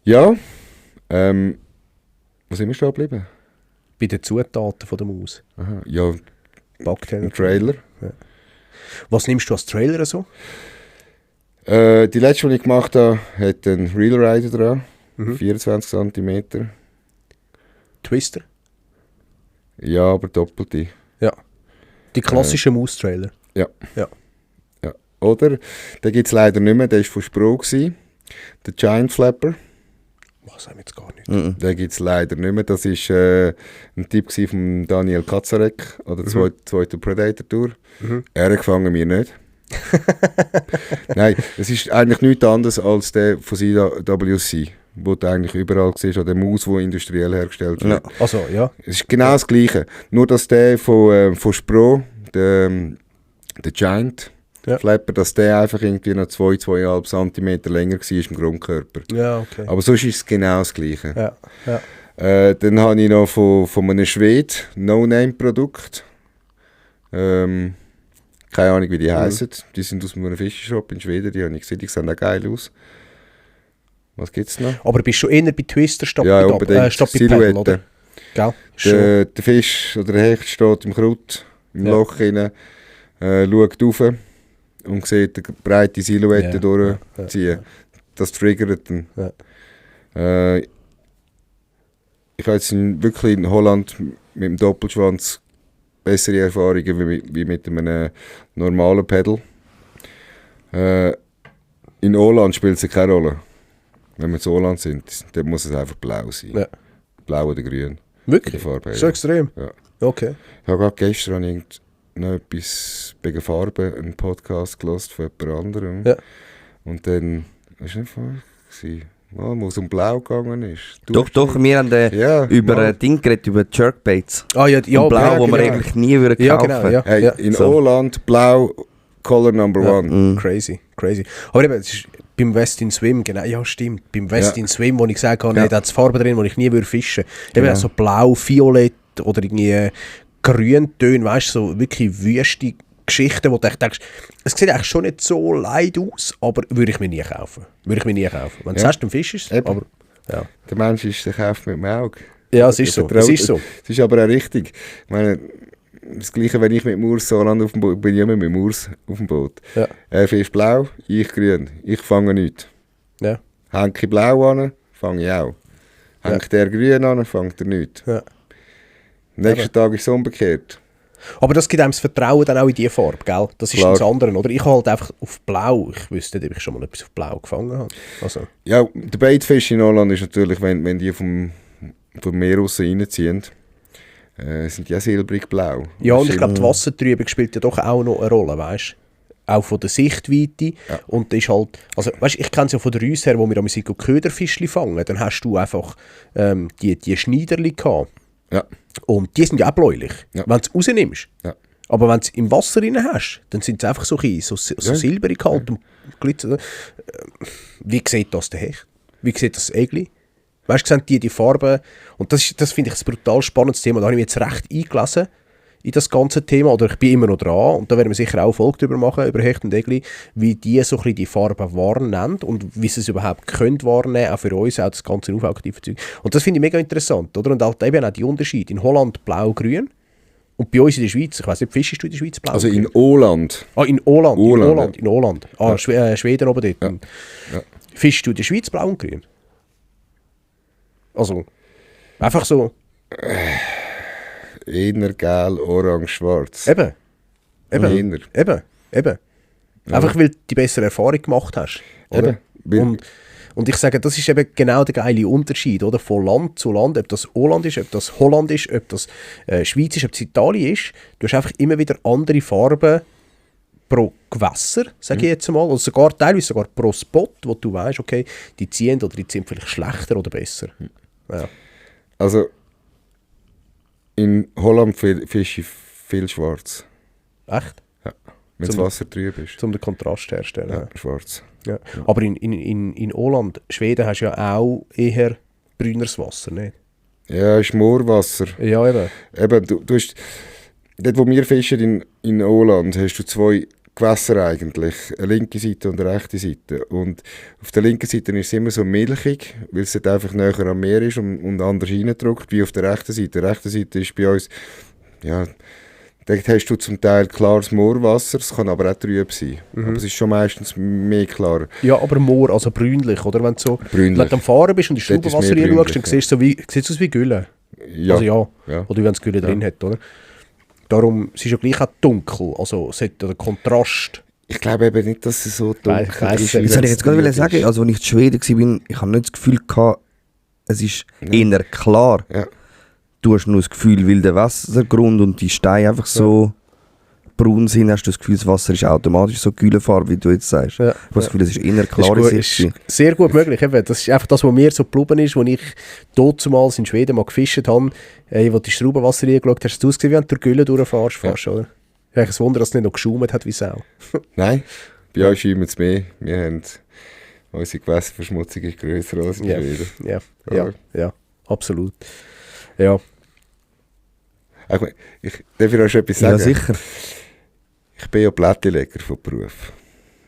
Ja, wo sind wir stehen geblieben? Bei den Zutaten von der Maus. Aha. Ja, Bakterien. ein Trailer. Was nimmst du als Trailer so? Die letzte, die ich gemacht habe, hat einen Real Rider dran. Mhm. 24 cm. Twister? Ja, aber doppelte. Ja. Die klassischen Maus-Trailer. Oder? Den gibt es leider nicht mehr, der war von Spro gewesen. Der Giant Flapper. Was haben wir jetzt gar nicht. Den gibt es leider nicht mehr. Das war ein Tipp gewesen von Daniel Kaczarek an der zweiten Predator-Tour. Er gefangen mir nicht. Nein, es ist eigentlich nichts anderes als der von CWC, wo du eigentlich überall siehst, an der Maus, die industriell hergestellt wird. Also, ja. Es ist genau das Gleiche. Nur, dass der von Spro, der Giant Flapper, dass der einfach irgendwie noch 2,5 cm länger war im Grundkörper. Ja, okay. Aber sonst ist es genau das Gleiche. Ja, ja. Dann habe ich noch von einem Schwede No-Name-Produkt. Keine Ahnung, wie die heißen. Die sind aus einem Fischshop in Schweden. Die habe ich gesehen, die sehen auch geil aus. Was gibt es noch? Aber bist du eher bei Twister statt Ja, bei unbedingt. statt bei Paddle, oder? Gell? Schon. Der Fisch oder der Hecht steht im Kraut, im Ja. Loch rein, schaut rauf und sieht eine breite Silhouette durchziehen. Das triggert ihn. Ja. Ich habe jetzt wirklich in Holland mit dem Doppelschwanz bessere Erfahrungen wie mit einem normalen Pedal. In Holland spielt es keine Rolle. Wenn wir zu Holland sind, dann muss es einfach blau sein. Ja. Blau oder grün. Wirklich? Die Farbe, So ja. extrem? Ja. Okay. Ich habe gerade gestern noch etwas wegen Farbe, einen Podcast gehört von jemand anderem. Ja. Und dann, das war nicht voll, wo es um Blau gegangen ist. Doch, wir haben über mal. ein Ding geredet, über Jerkbaits. Ah, ja, ja, Und Blau, ja, wo man genau. eigentlich nie würde Ja, kaufen. genau, ja. Hey, in so. Holland, Blau, Color Number One. Crazy. Aber eben, es ist beim Westin Swim, genau, ja stimmt, beim Westin Swim, wo ich gesagt habe, Ja. da hat es Farben drin, die ich nie würde fischen würde. Eben Genau. so blau, violett oder irgendwie Grüntöne, weißt du, so wirklich wüste Geschichten, wo du denkst, es sieht eigentlich schon nicht so leid aus, aber würde ich mir nie kaufen. Wenn du es hast, dann fischst du es. Aber, ja. Der Mensch ist der Kauf mit dem Auge. Ja, es ist so. Es ist aber auch richtig. Ich meine, das Gleiche, wenn ich mit dem Urs Saarland auf dem Boot bin, ich immer mit dem Urs auf dem Boot. Ja. Er fischt blau, ich grün. Ich fange nichts. Ja. Hänge ich blau an, fange ich auch. Hängt der grün an, fängt er nichts. Ja. Nächsten Tag ist es umgekehrt. Aber das gibt einem das Vertrauen dann auch in diese Farbe, gell? Das ist Klar. das andere, oder? Ich habe halt einfach auf Blau, ich wüsste nicht, ob ich schon mal etwas auf Blau gefangen habe. Also. Ja, der Baitfisch in Holland ist natürlich, wenn die vom Meer raus reinziehen, sind die auch silbrig blau. Ja, und ich glaube, die Wassertrübung spielt ja doch auch noch eine Rolle, weißt du? Auch von der Sichtweite. Ja. Und das ist halt, also, weißt, ich kenne es ja von der Rüsse her, wo wir am Köderfischli fangen, dann hast du einfach die Schneiderli gehabt. Ja. Und die sind ja auch bläulich, Ja. wenn du es rausnimmst. Ja. Aber wenn du es im Wasser rein hast, dann sind sie einfach so silberig halt und glitzern. Wie sieht das der Hecht? Wie sieht das Egli? Weißt du, sehen die Farben? Und das finde ich ein brutal spannendes Thema. Da habe ich mich jetzt recht eingelesen in das ganze Thema. Oder ich bin immer noch dran. Und da werden wir sicher auch eine Folge darüber machen, über Hecht und Egli, wie die so ein bisschen die Farben wahrnehmen und wie sie es überhaupt können wahrnehmen, auch für uns, auch das ganze aufaktive Zeug. Und das finde ich mega interessant, oder? Und halt eben auch die Unterschiede. In Holland blau-grün und bei uns in der Schweiz, ich weiss nicht, fischst du in der Schweiz blau? Also in Åland. In Åland. Åland, In Åland. Ah, Ja. Schweden oben dort. Ja. Ja. Fischst du in der Schweiz blau und grün? Also, einfach so. Eher gel, orange, schwarz. Eben. Eher. Eben. Einfach weil du die bessere Erfahrung gemacht hast. Oder? Eben. Und ich sage, das ist eben genau der geile Unterschied, oder? Von Land zu Land, ob das Åland ist, ob das Holland ist, ob das Schweiz ist, ob es Italien ist. Du hast einfach immer wieder andere Farben pro Gewässer, sage ich jetzt mal. Oder teilweise sogar pro Spot, wo du weißt, okay, die ziehen vielleicht schlechter oder besser. Ja. Also in Holland fische ich viel schwarz. Echt? Ja. Wenn das Wasser trüb ist. Um den Kontrast herzustellen. Ja, schwarz. Ja. Aber in Åland, Schweden, hast du ja auch eher brüneres Wasser, nicht? Ja, ist Moorwasser. Ja, eben. Eben, du hast, dort wo wir fischen in Åland, hast du zwei Gewässer eigentlich, eine linke Seite und eine rechte Seite. Und auf der linken Seite ist es immer so milchig, weil es dort einfach näher am Meer ist und anders reindrückt, wie auf der rechten Seite. Die rechte Seite ist bei uns, ja, dort hast du zum Teil klares Moorwasser, es kann aber auch trüb sein. Aber es ist schon meistens mehr klar. Ja, aber Moor, also brünlich, oder? Wenn du so Brünlich. wenn du am Fahren bist und ins Dort ist Schraubenwasser mehr reinschaust, dann brünlich, sieht es aus wie Gülle. Ja. Also ja. Ja. Oder wenn es Gülle drin hat, oder? Darum, es ist ja gleich auch dunkel, also es hat der Kontrast. Ich glaube eben nicht, dass es so dunkel Ich weiss ist. nicht. Das wollte ich jetzt gerade Trüb sagen. ist. Also, als ich in Schweden war, ich habe nicht das Gefühl gehabt, es ist eher klar. Ja. Du hast nur das Gefühl, weil der Wassergrund und die Steine einfach so braun sind, hast du das Gefühl, das Wasser ist automatisch so Gülenfarbe, wie du jetzt sagst. Ja. Ich habe das Gefühl, es ist eher Das klare ist, Sicht. ist sehr gut möglich. Eben. Das ist einfach das, was mir so geblieben ist, als ich damals in Schweden mal gefischt habe, wo du ins Schraubenwasser reingeschaut hast, hast du ausgesehen, wie wenn du durch Gülle durchfährst, fast, oder? Ja, ich Wunder, dass es nicht noch geschaumt hat wie Sau. Nein, bei uns schäumen es mehr. Wir haben unsere Gewässerverschmutzung ist grösser als in Ja. Schweden. Ja, absolut. Ja. Darf ich auch schon etwas sagen? Ja, sicher. Ich bin ja Plättchenleger von Beruf.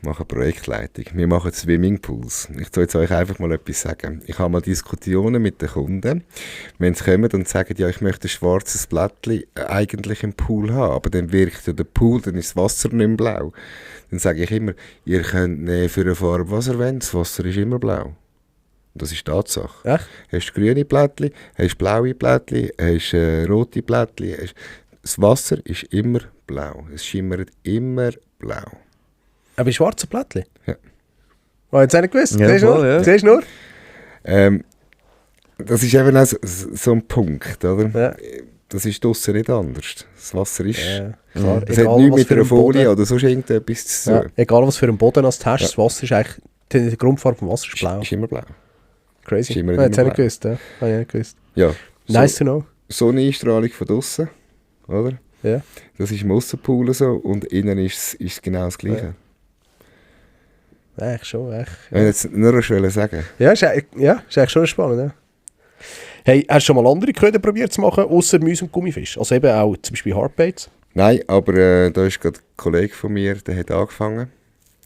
Ich mache Projektleitung. Wir machen Swimmingpools. Ich soll jetzt euch einfach mal etwas sagen. Ich habe mal Diskussionen mit den Kunden, wenn sie kommen und sagen, ja, ich möchte ein schwarzes Blättchen eigentlich im Pool haben, aber dann wirkt ja der Pool, dann ist das Wasser nicht mehr blau. Dann sage ich immer, ihr könnt nehmen für eine Farbe, was ihr wollt, das Wasser ist immer blau. Und das ist Tatsache. Echt? Hast du grüne Blättchen, hast du blaue Blättchen, hast rote Blättchen. Das Wasser ist immer blau. Es schimmert immer blau. Aber in schwarzen Plättchen? Ja. Oh, jetzt habe ich gewusst. Ja, Siehst du voll, nur? ja. Siehst du nur? Das ist eben auch so ein Punkt, oder? Ja. Das ist draussen nicht anders. Das Wasser ist... Klar. Das hat nichts mit einer Folie oder sonst irgendetwas zu tun. Egal, was für einen Boden du hast, das Wasser ist eigentlich... Die Grundfarbe vom Wasser ist blau. Ist immer blau. Crazy. ist immer Jetzt immer habe ich gewusst. Ja. Habe ich nicht gewusst. Ja. Nice to know. Sonneneinstrahlung von draussen, oder? Ja. Das ist im Aussenpool so und innen ist es genau das Gleiche. Echt schon, echt. Wenn ich jetzt nur noch sagen. Ja, ist eigentlich schon spannend, ja. Hey, hast du schon mal andere Köder probiert zu machen, außer Mäuse und Gummifisch? Also eben auch zum Beispiel Hardbaits? Nein, aber da ist gerade ein Kollege von mir, der hat angefangen.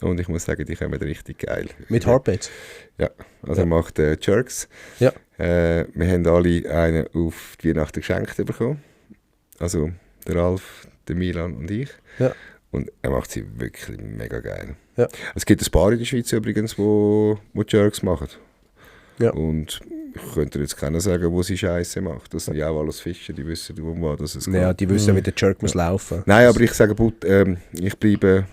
Und ich muss sagen, die kommen richtig geil. Mit Hardbaits? Ja, also er macht Jerks. Ja. Wir haben alle einen auf die Weihnachten geschenkt bekommen. Also der Ralf, der Milan und ich. Ja. Und er macht sie wirklich mega geil. Ja. Es gibt ein paar in der Schweiz übrigens, wo Jerks machen. Ja. Und ich könnte jetzt keiner sagen, wo sie Scheiße macht. Das sind ja auch alles Fischer, die wissen, wo das es geht. Ja, die wissen, wie der Jerk muss laufen. Nein, aber ich sage, ich bleibe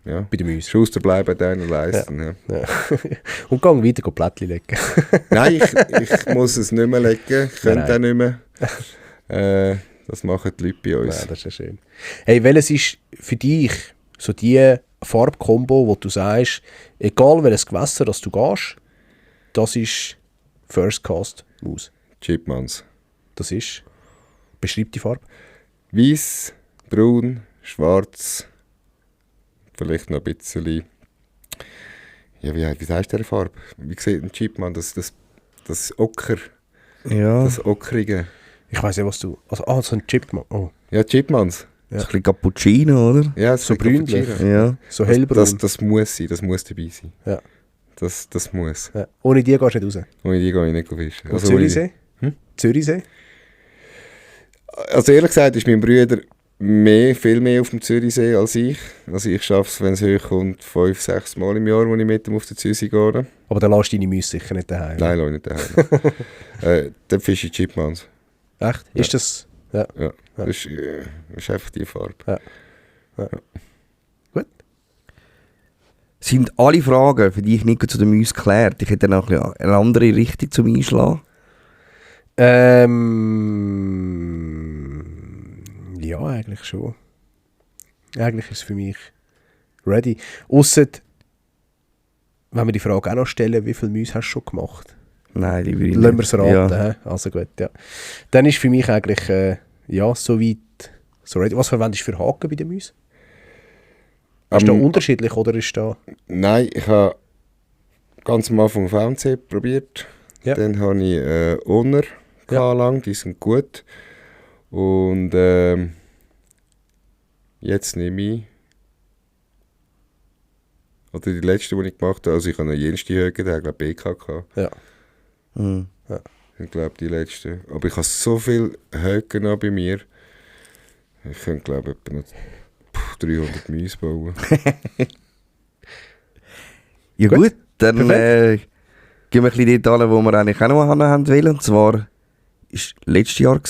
bei den Mäusen. Schuster bleiben deiner Leisten. Ja. Ja. Und gang weiter Plättchen legen. Nein, ich muss es nicht mehr legen. Ich könnte auch nicht mehr. Das machen die Leute bei uns. Ja, das ist ja schön. Hey, welches ist für dich so die Farbkombo, wo du sagst, egal welches Gewässer das du gehst, das ist First Cast Maus? Chipmunks. Das ist, beschreib die Farbe. Weiß, braun, schwarz, vielleicht noch ein bisschen. Ja, wie heißt der Farbe? Wie sieht ein Chipmunk? Das Ocker. Ja. Das Ockrige. Ich weiss nicht, was du... Also, so ein Chipmunk. Oh. Ja, Chipmunks. So ein bisschen Cappuccino, oder? Ja, So brünlich. Ja. So hellbraun. Das muss sein, das muss dabei sein. Ja. Das muss. Ja. Ohne die gehst du nicht raus. Ohne die gehe ich nicht fischen. Und Zürichsee? Hm? Zürichsee? Also ehrlich gesagt ist mein Bruder viel mehr auf dem Zürichsee als ich. Also ich schaffe es, wenn es hochkommt, 5-6 Mal im Jahr, wo ich mit ihm auf den Zürichsee gehe. Aber dann lässt du deine Mäuse sicher nicht daheim. Nein, lasse ich nicht daheim. Dann fische ich Chipmunks. Echt? Ja. Ist das... Ja. Ja, das ist einfach die Farbe. Ja. Gut. Sind alle Fragen für dich nicht zu den Mäusen geklärt? Ich hätte noch eine andere Richtung zum Einschlagen. Ja, eigentlich schon. Eigentlich ist es für mich ready. Ausser, wenn wir die Frage auch noch stellen, wie viele Mäuse hast du schon gemacht? Nein, die will ich Lassen wir es raten. Ja. He? Also gut, ja. Dann ist für mich eigentlich, ja, so weit, so ready. Was verwendest du für Haken bei den Mäusen? Ist da unterschiedlich oder ist da... Nein, ich habe ganz am Anfang VNC probiert. Ja. Dann habe ich Honor lang, die sind gut. Und jetzt nehme ich... Oder die letzte, die ich gemacht habe, also ich habe noch jenste Höhe, der hat glaube ich BKK. Ja. Mhm. Ich glaube die letzte. Aber ich habe so viele Höhen noch bei mir. Ich könnte glaube ich etwa noch 300 Mäuse bauen. Ja gut, dann gehen wir ein bisschen dort an, wo wir eigentlich auch noch haben wollen. Und zwar war letztes Jahr,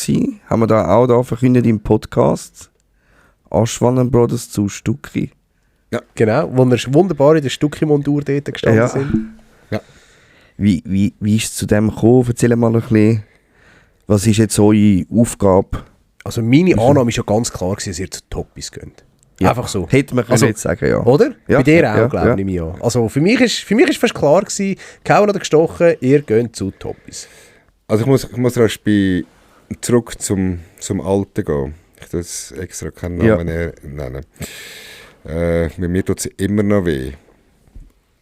haben wir da auch verkündet im Podcast, Aschwannen Brothers zu Stucki. Ja. Genau, wo wir wunderbar in der Stucki-Montur dort gestanden sind. Ja. Wie ist es zu dem gekommen? Erzähl mal ein bisschen, was ist jetzt eure Aufgabe? Also meine Annahme war ja ganz klar, dass ihr zu Toppis geht. Ja. Einfach so. Hätte man Also, nicht sagen, ja. Oder? Ja, Bei dir ja, auch, glaube ja. ich mir an. Also für mich ist fast klar gewesen, gehauen oder gestochen, ihr geht zu Toppis. Also ich muss erst zurück zum Alten gehen. Ich tue jetzt extra keinen Namen nennen. Bei mir tut es immer noch weh.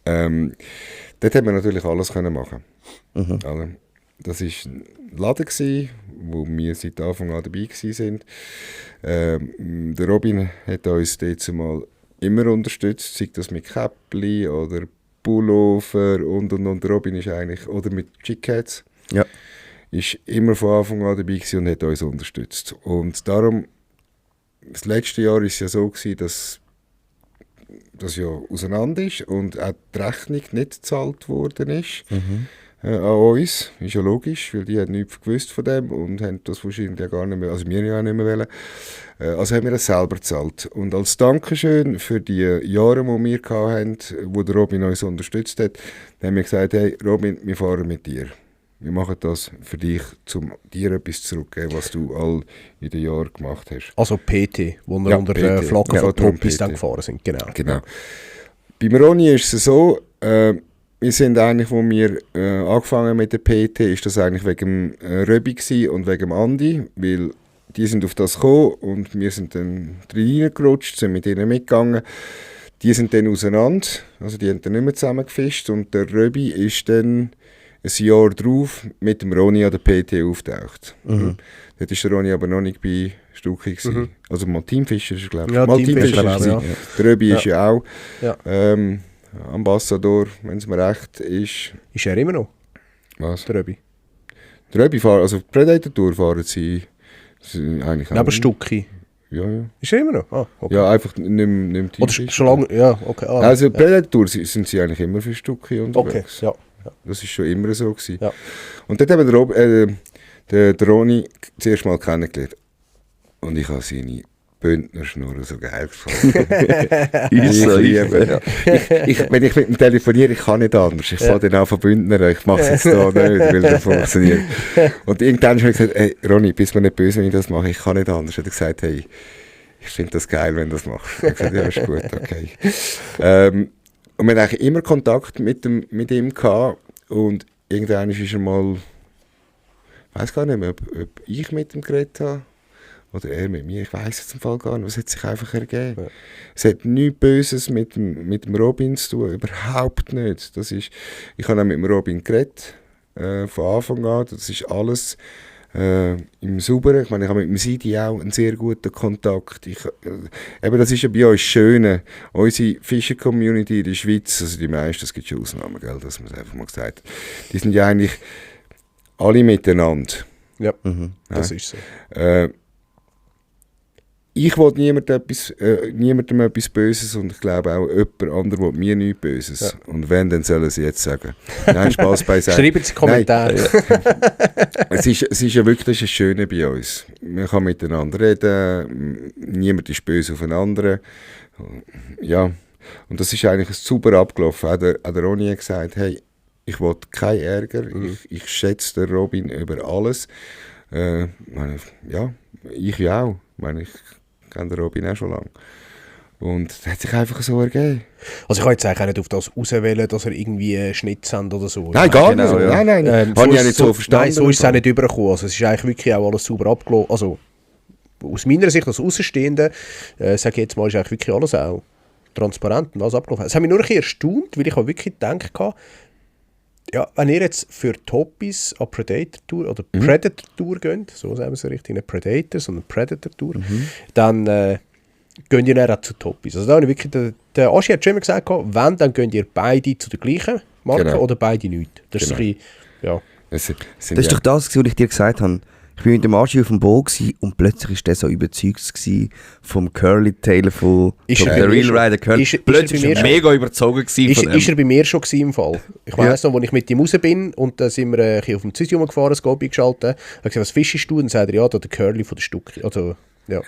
Dort haben wir natürlich alles können machen. Mhm. Also, das war ein Laden, wo wir seit Anfang an dabei waren. Der Robin hat uns dort mal immer unterstützt, sei das mit Käppli oder Pullover und. Robin ist eigentlich, oder mit Chickheads, Ja. ist immer von Anfang an dabei gewesen und hat uns unterstützt. Und darum, das letzte Jahr war es ja so gewesen, dass das ja auseinander ist und auch die Rechnung nicht gezahlt worden ist an uns. Ist ja logisch, weil die haben nichts gewusst von dem und haben das wahrscheinlich ja gar nicht mehr, also wir ja auch nicht mehr wollen. Also haben wir das selber gezahlt. Und als Dankeschön für die Jahre, die wir hatten, wo der Robin uns unterstützt hat, haben wir gesagt, hey Robin, wir fahren mit dir. Wir machen das für dich, um dir etwas zurückzugeben, was du all in den Jahren gemacht hast. Also PT, wo wir unter der PT. Flagge Ja, von Toppis PT. dann gefahren sind. Genau. Bei Ronny ist es so, wir sind eigentlich, wo wir angefangen haben mit der PT, ist das eigentlich wegen dem Röbi gsi und wegen dem Andi, weil die sind auf das gekommen und wir sind dann reingerutscht, sind mit ihnen mitgegangen. Die sind dann auseinander, also die haben dann nicht mehr zusammen gefischt und der Röbi ist dann ein Jahr drauf mit dem Ronny an der PT auftaucht. Dort war der Ronny aber noch nicht bei Stucki gewesen. Also mal Teamfischer ist, glaube ich. Ja, mal Teamfischer, gewesen. ja. Der Röbi ist ja auch Ja. Ambassador, wenn es mir recht ist. Ist er immer noch, Was? der Röbi? Der Röbi fahren, also Predator Tour fahren sie eigentlich Neben Stucki. Ja. Ist er immer noch? Ah, okay. Ja, einfach nicht mehr Oder Teamfischer. schon lange, ja, okay. Ah, Also Predator Tour sind sie eigentlich immer für Stucki okay, unterwegs. ja. Das war schon immer so gewesen. Ja. Und dort haben der Ronny zuerst mal kennengelernt. Und ich habe seine Bündnerschnur so geil gefunden. Ich liebe. Wenn ich mit ihm telefoniere, ich kann nicht anders. Ich fange dann an von Bündner, ich mache es jetzt da nicht, weil das funktioniert. Und irgendwann habe ich gesagt, hey Ronny, bist mir nicht böse, wenn ich das mache, ich kann nicht anders. Er hat gesagt, hey, ich finde das geil, wenn du das machst. Ich habe gesagt, ja, ist gut, okay. Und wir hatten eigentlich immer Kontakt mit ihm gehabt. Und irgendwann ist er mal, ich weiß gar nicht mehr, ob ich mit ihm geredet habe oder er mit mir, ich weiß es im Fall gar nicht. Es hat sich einfach ergeben. Ja. Es hat nichts Böses mit dem Robin zu tun, überhaupt nicht. Ich habe auch mit dem Robin geredet, von Anfang an. Das ist alles im Sauberen. Ich meine, ich habe mit dem Sidi auch einen sehr guten Kontakt. Eben, das ist ja bei uns Schöne. Unsere Fischer-Community in der Schweiz, also die meisten, es gibt schon Ausnahmen, gell, dass man es einfach mal gesagt hat, die sind ja eigentlich alle miteinander. Ja, das ist so. Ich will niemandem etwas Böses und ich glaube auch jemand anderes will mir nichts Böses. Ja. Und wenn, dann sollen sie jetzt sagen. Nein, Spass beiseite. Schreiben Sie Kommentare. Es ist ja wirklich das Schöne bei uns. Man kann miteinander reden, niemand ist böse auf den anderen. Ja, und das ist eigentlich super abgelaufen. Auch der Ronny hat gesagt, hey, ich will keinen Ärger, ich schätze den Robin über alles. Ich auch. Ich kenne den Robin auch schon lange. Und das hat sich einfach so ergeben. Also ich kann jetzt eigentlich auch nicht auf das auswählen, dass er irgendwie Schnitt haben oder so. Nein, gar nicht. Ja. Nein. Habe ich auch nicht so verstanden. Nein, so ist es auch nicht übergekommen. Also es ist eigentlich wirklich auch alles sauber abgelaufen. Also aus meiner Sicht als Außenstehende, sage ich jetzt mal, ist eigentlich wirklich alles auch transparent und alles abgelaufen. Es hat mich nur ein bisschen erstaunt, weil ich auch wirklich gedacht habe, ja, wenn ihr jetzt für Toppies an Predator Tour oder Predator Tour geht, so sagen wir es richtig, nicht Predator, sondern Predator Tour, dann gehen ihr dann auch zu Toppies. Also da habe ich wirklich, der Aschi hat schon immer gesagt, wenn, dann gehen ihr beide zu der gleichen Marke oder beide nicht. Das ist ein bisschen, ja. Das ist doch das, was ich dir gesagt habe. Ich war mit dem Aschi auf dem Boot und plötzlich war der so überzeugt vom Curly-Tail von der Real Rider Curly. Plötzlich war er mega überzeugt von dem. Ist er bei mir schon im Fall. Ich weiss noch, als ich mit ihm raus bin und dann sind wir auf dem Zysium gefahren, das Gobi geschaltet, habe gesagt, was fischst du? Und dann sagt er, ja, da der Curly von der Stucki. Also, ja.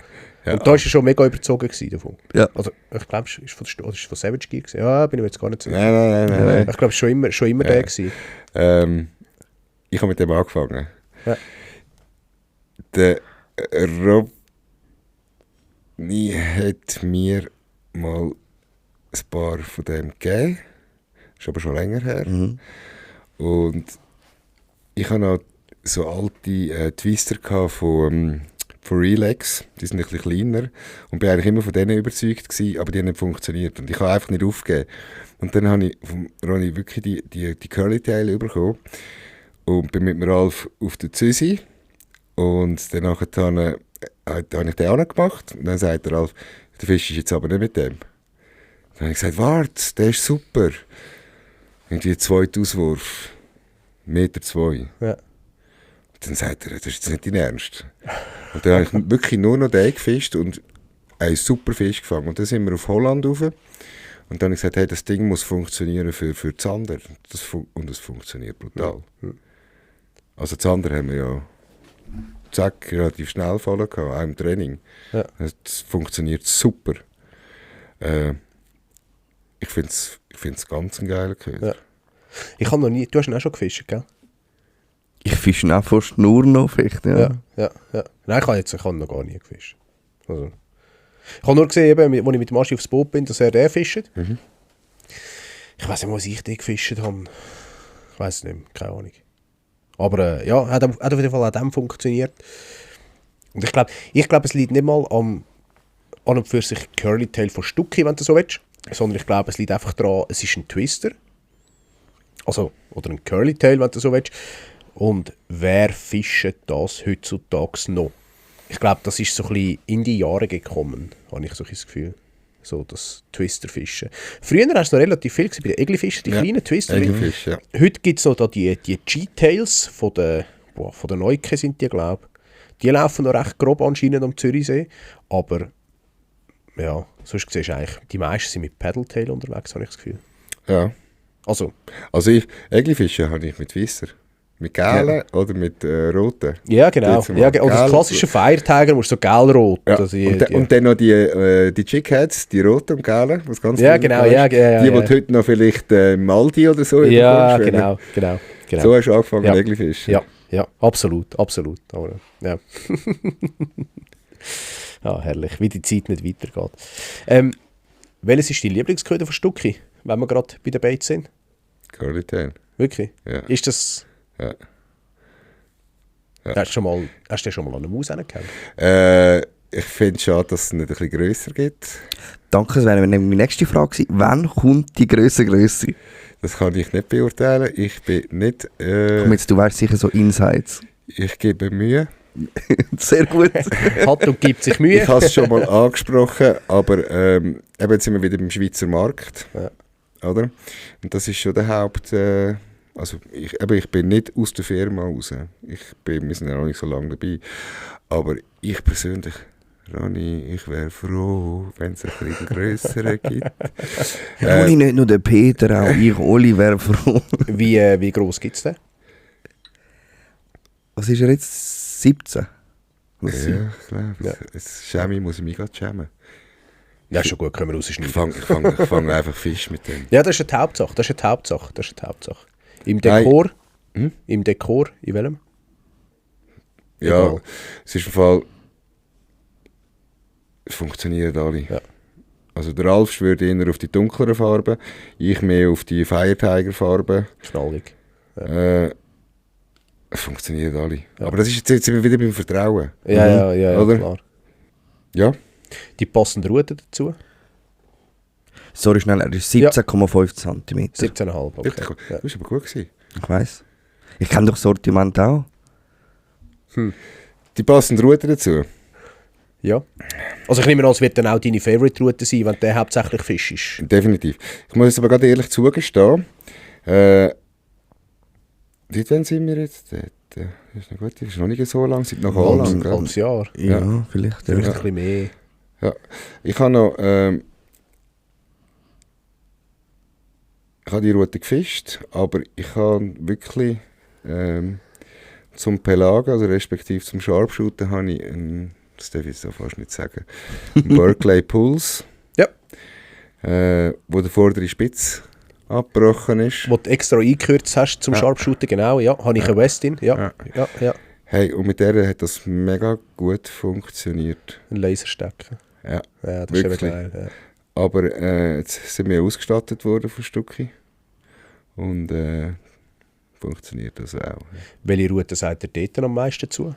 Und da war er schon mega überzeugt davon. Ja. Also, ich glaube, es war von Savage Gear gewesen. Ja, bin ich mir jetzt gar nicht sicher. Nein. Ich glaube, es war schon immer der gewesen. Ich habe mit dem angefangen. Ja. Der Robni hat mir mal ein paar von dem gegeben. Das ist aber schon länger her. Und ich hatte noch so alte Twister von Relax. Die sind ein bisschen kleiner. Und bin eigentlich immer von denen überzeugt gewesen, aber die haben nicht funktioniert. Und ich habe einfach nicht aufgegeben. Und dann habe ich von Ronny wirklich die Curly-Tail bekommen. Und bin mit dem Ralf auf der Züsi. Und dann habe ich den angemacht und dann sagt der Ralf, der Fisch ist jetzt aber nicht mit dem. Dann habe ich gesagt, warte, der ist super. Irgendwie 2 Auswurf, 1,2 Meter. Ja. Und dann sagt er, das ist jetzt nicht dein Ernst. Und dann habe ich wirklich nur noch den gefischt und einen super Fisch gefangen. Und dann sind wir auf Holland rauf. Und dann habe ich gesagt, hey, das Ding muss funktionieren für Zander. Und es funktioniert brutal. Ja. Also Zander haben wir ja zack, relativ schnell fallen gehabt, auch im Training. Ja. Es funktioniert super. Ich finde es ganz ein geiler Köder. Ja. Ich habe noch nie, du hast ihn auch schon gefischt, gell? Ich fische auch fast nur noch vielleicht, ja. Ja. Nein, ich habe noch gar nie gefischt. Also, ich habe nur gesehen, als ich mit dem Aschi aufs Boot bin, dass er den fischt. Ich weiß nicht, was ich den gefischt habe. Ich weiß es nicht mehr, keine Ahnung. Aber ja, hat auf jeden Fall an dem funktioniert. Und ich glaube, es liegt nicht mal an und für sich Curly-Tail von Stucki, wenn du so willst. Sondern ich glaube, es liegt einfach daran, es ist ein Twister. Also, oder ein Curly-Tail, wenn du so willst. Und wer fischt das heutzutage noch? Ich glaube, das ist so ein bisschen in die Jahre gekommen, habe ich so ein Gefühl. So das Twisterfischen. Früher war es noch relativ viel bei den Eglifischen, die kleinen Twister. Eglifisch, ja. Heute gibt es noch da die G-Tails von der Neuke sind die, glaube ich. Die laufen noch recht grob anscheinend am Zürichsee. Aber ja, sonst siehst du eigentlich, die meisten sind mit Paddle-Tail unterwegs, habe ich das Gefühl. Ja. Also Eglifische habe ich mit Weisser. Mit gelben oder mit roten. ja, genau. Dort Ja, mal oder das gelb. klassische Feiertiger musst du so gel-rot. Ja. Also Und dann noch die Chickheads, die roten und gelben, was ganz Ja, früher genau, war. ja, Die, ja. die du heute noch vielleicht Maldi oder so Ja, bekommst, genau. So hast du angefangen, Ja. Eglifischen. Ja, absolut. Aber, ja. Ja, herrlich, wie die Zeit nicht weitergeht. Welches ist dein Lieblingsköder von Stucki, wenn wir gerade bei der Baits sind? Curly Tail. Wirklich? Ja. Ist das... Ja. Hast du schon mal an eine Maus hingehauen? Ich finde es schade, dass es nicht ein bisschen grösser gibt. Danke, das wäre meine nächste Frage gewesen. Wann kommt die Grösse? Das kann ich nicht beurteilen. Ich bin nicht... Komm jetzt, du weißt sicher so Insights. Ich gebe Mühe. Sehr gut. Hat und gibt sich Mühe. Ich habe es schon mal angesprochen, aber eben jetzt sind wir wieder beim Schweizer Markt. Ja. Oder? Und das ist schon der Haupt... also ich bin nicht aus der Firma raus. Wir sind ja noch nicht so lange dabei. Aber ich persönlich, Rani, ich wäre froh, wenn es ein bisschen grösseren gibt. Oli, nicht nur der Peter, auch ich, Oli, wäre froh. Wie gross gibt es den? Was ist er jetzt? 17? Ja, ich glaube, Ja. Schäme muss ich mich gerade schämen. Ja, ist schon gut, können wir Ich rausschneiden. fange einfach Fisch mit dem. Ja, das ist die Hauptsache. Im Dekor? Im Dekor? In welchem? Ja, Egal. es ist im Fall... Es funktionieren alle. Ja. Also der Ralf schwört eher auf die dunkleren Farben, ich mehr auf die Fire-Tiger-Farben. Knallig. Es funktionieren alle. Ja. Aber das ist jetzt sind wir wieder beim Vertrauen. Ja, Oder? klar. Ja. Die passende Route dazu? Sorry, schnell, er ist 17,5 cm. 17,5. Okay. Wirklich? Ja. Du bist aber gut gewesen. Ich weiss. Ich kenne doch Sortiment auch. Die passende Route dazu. Ja. Also ich nehme an, es wird dann auch deine Favorite-Route sein, wenn der hauptsächlich Fisch ist. Definitiv. Ich muss es aber gerade ehrlich zugestehen. Dort wann sind wir jetzt? Dort, ist noch gut, das ist noch nicht so lang, seit nach Holland. Ein gell? halbes Jahr. Ja, vielleicht. Vielleicht Ja. ein bisschen mehr. Ja. Ich habe noch ich habe die Route gefischt, aber ich habe wirklich zum Pelagen, also respektive zum Sharpshooten, habe ich das darf ich jetzt auch fast nicht sagen, einen Berkeley Pulse, Ja. wo der vordere Spitz abgebrochen ist. Wo du extra eingekürzt hast zum Sharpshooter, genau, ja. Habe ich eine Westin, ja. Hey, und mit der hat das mega gut funktioniert. Ein Laserstecker. Ja. Ja, das ist Wirklich. eben geil. Ja. Aber jetzt sind wir ausgestattet worden von Stucki. Und funktioniert das auch. Welche Route sagt ihr dort am meisten zu?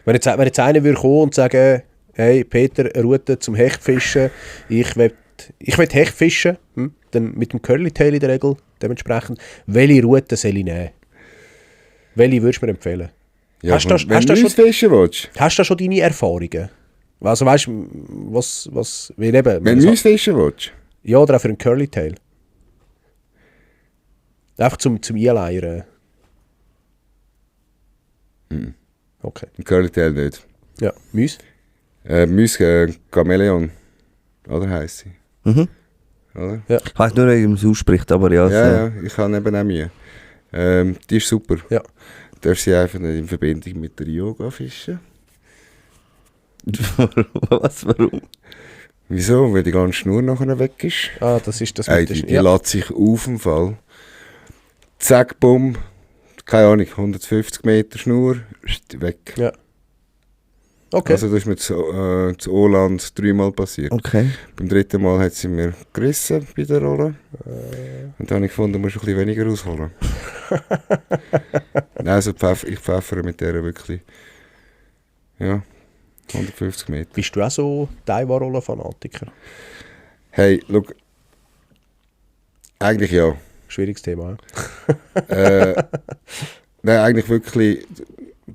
Wenn jetzt einer würde kommen und sagen, hey Peter, eine Route zum Hechtfischen, ich will Hecht fischen, dann mit dem Curly-Tail in der Regel dementsprechend, welche Route soll ich nehmen? Welche würdest du mir empfehlen? Ja, Hast du wenn du schon- fischen willst, Hast du da schon deine Erfahrungen? Also weißt du, was wie eben, wenn du fischen willst, ja, oder auch für einen Curly-Tail. Einfach zum Einleiern. Okay. ein Curly-Tail nicht. Ja, Müs? Chameleon, oder heisst sie? Mhm. Oder? Ich weiss nur, wie man es ausspricht, aber ja. Ja, ich habe eben auch Mühe. Die ist super. Ja. Du darfst sie einfach nicht in Verbindung mit der Yoga fischen. Was, warum? Wieso? Weil die ganze Schnur nachher weg ist. Ah, das ist das Ey, die lässt sich auf dem Fall. Zack, bumm. Keine Ahnung, 150 Meter Schnur, weg. Ja. Okay. Also das ist mir zu Oland 3-mal passiert. Okay. Beim 3. Mal hat sie mir gerissen bei der Rolle. Und dann habe ich gefunden, du musst ein bisschen weniger rausholen. Nein, also ich pfeffere mit der wirklich. Ja, 150 Meter. Bist du auch so Daiwa-Rollen-Fanatiker? Hey, schau. Eigentlich ja. schwieriges Thema. Nein, eigentlich wirklich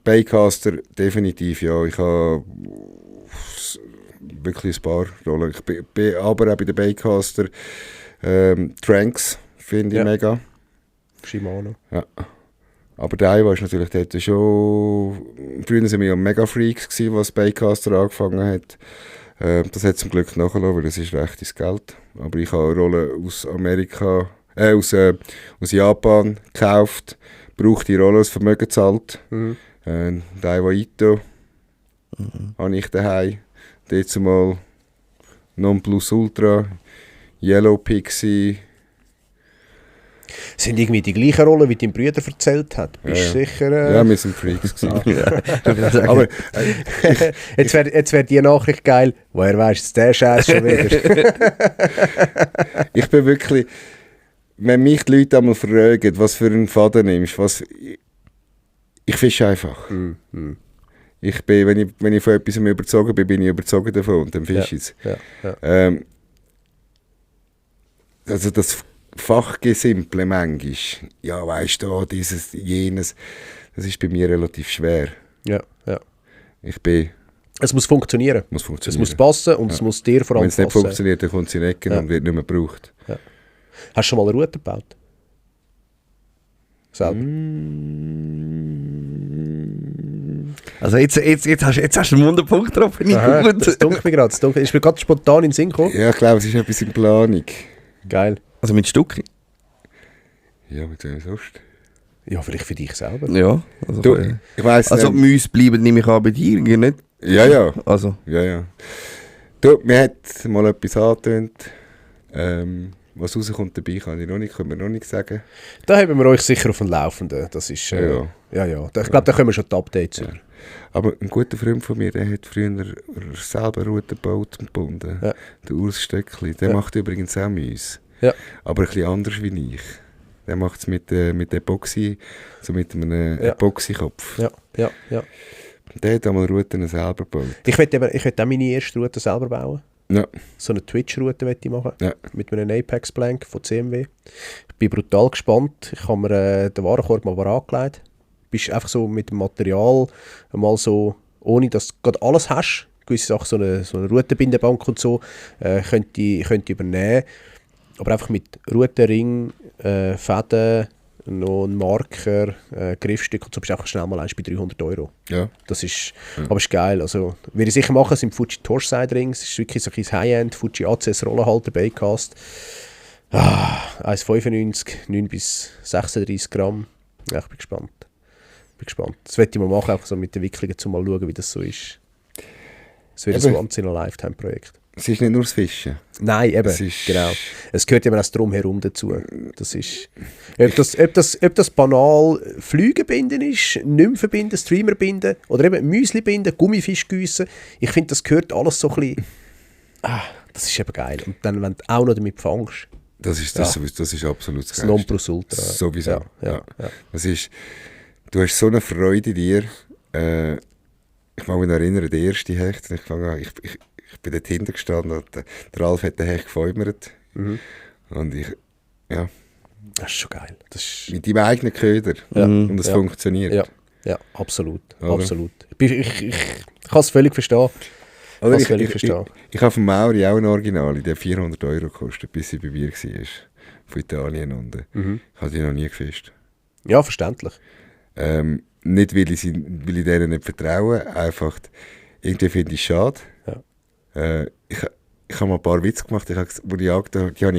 Baitcaster definitiv, ja. Ich habe wirklich ein paar Rollen. Ich bin aber auch bei den Baitcaster Tranks finde ich mega. Shimano. Ja. Aber der war natürlich dort schon... Früher waren wir ja Mega-Freaks gewesen, was Baitcaster angefangen hat. Das hat zum Glück nachgelassen, weil das ist recht ins Geld. Aber ich habe Rollen aus Amerika, aus Japan gekauft, brauche die Rolle, das Vermögen gezahlt. Daiwa Ito habe ich daheim. Dort zumal Nonplusultra, Yellow Pixie. Sind irgendwie die gleichen Rollen, wie dein Bruder erzählt hat? Bist du sicher? Ja, wir sind Freaks gewesen. Aber jetzt wär die Nachricht geil. Woher weisst du der Scheiß schon wieder? Ich bin wirklich... Wenn mich die Leute einmal fragen, was für einen Faden nimmst, ich fische einfach. Ich bin, wenn ich von etwas überzogen bin ich überzogen davon und dann fische ich es. Also das Fachgesimple manchmal, ja weisst du, dieses, jenes, das ist bei mir relativ schwer. Ja. Es muss funktionieren. Es muss passen und es muss dir vor allem passen. Wenn es nicht funktioniert, dann kommt es in die Ecke und wird nicht mehr gebraucht. Ja. Hast du schon mal eine Route gebaut? Selber? Also jetzt hast du einen Wunderpunkt drauf. Aha, das dunkelt mir gerade. Ist mir gerade spontan in den Sinn gekommen. Ja, ich glaube, es ist etwas in Planung. Geil. Also mit Stückchen? Ja, mit wem sonst? Ja, vielleicht für dich selber. Ja. Du, ich weiss also nicht. Mäuse bleiben nehme ich an bei dir, nicht? Ja. Also. Ja. Du, mir hat mal etwas angetönt. Was rauskommt dabei, können wir noch nicht sagen. Da haben wir euch sicher auf dem Laufenden. Das ist, ja. Ich glaube, da kommen schon die Updates über. Aber ein guter Freund von mir, der hat früher selber Routen gebaut und gebunden. Ja. Der Urs Stöckli, der macht übrigens auch Mäuse. Ja. Aber ein bisschen anders wie ich. Der macht es mit Epoxy, so mit einem Epoxykopf. Ja. Der hat einmal Routen selber gebaut. Ich will auch meine erste Route selber bauen. Ja. So eine Twitch-Route möchte ich machen. Ja. Mit einem Apex Blank von CMW. Ich bin brutal gespannt. Ich habe mir den Warenkorb mal angelegt. Du bist einfach so mit dem Material mal so, ohne dass du gerade alles hast. Gewisse Sachen, so eine Routenbindebank und so, könnt ihr übernehmen. Aber einfach mit Routenring, Fäden, noch ein Marker, Griffstück und so bist du einfach schnell mal bei 300 €. Ja. Das ist, aber ist geil. Also, würde ich sicher machen, sind Fuji Torchside Rings. Das ist wirklich so ein High-End, Fuji ACS Rollenhalter, Baitcast. 1,95, 9 bis 36 Gramm. Ja, ich bin gespannt. Das werde ich mal machen, auch so mit den Wicklungen, um mal schauen, wie das so ist. Es wird ein Once-in-a-Lifetime-Projekt. Es ist nicht nur das Fischen. Nein, eben, genau. Es gehört eben auch das Drumherum dazu. Das ist, ob das banal Flüge binden ist, Nymphen binden, Streamer binden oder eben Müsli binden, Gummifisch gießen. Ich finde, das gehört alles so ein bisschen... das ist eben geil. Und dann, wenn du auch noch damit fängst... Das ist absolut das Nonplusultra. Sowieso. Ja. Das ist, du hast so eine Freude in dir. Ich kann mich noch erinnern, der erste Hecht. Ich bin dort hinten gestanden und der Ralf hat den Hecht gefäumert. Und ja. Das ist schon geil. Das ist mit deinem eigenen Köder. Und es funktioniert. Ja, absolut. Absolut. Ich kann es völlig verstehen. Ich habe von Mauri auch ein Original, der 400 € gekostet, bis sie bei mir war. Von Italien unten. Ich habe die noch nie gefischt. Ja, verständlich. Nicht, weil ich denen nicht vertraue, einfach irgendwie finde ich es schade. Ja. Ich habe mal ein paar Witze gemacht, die habe ich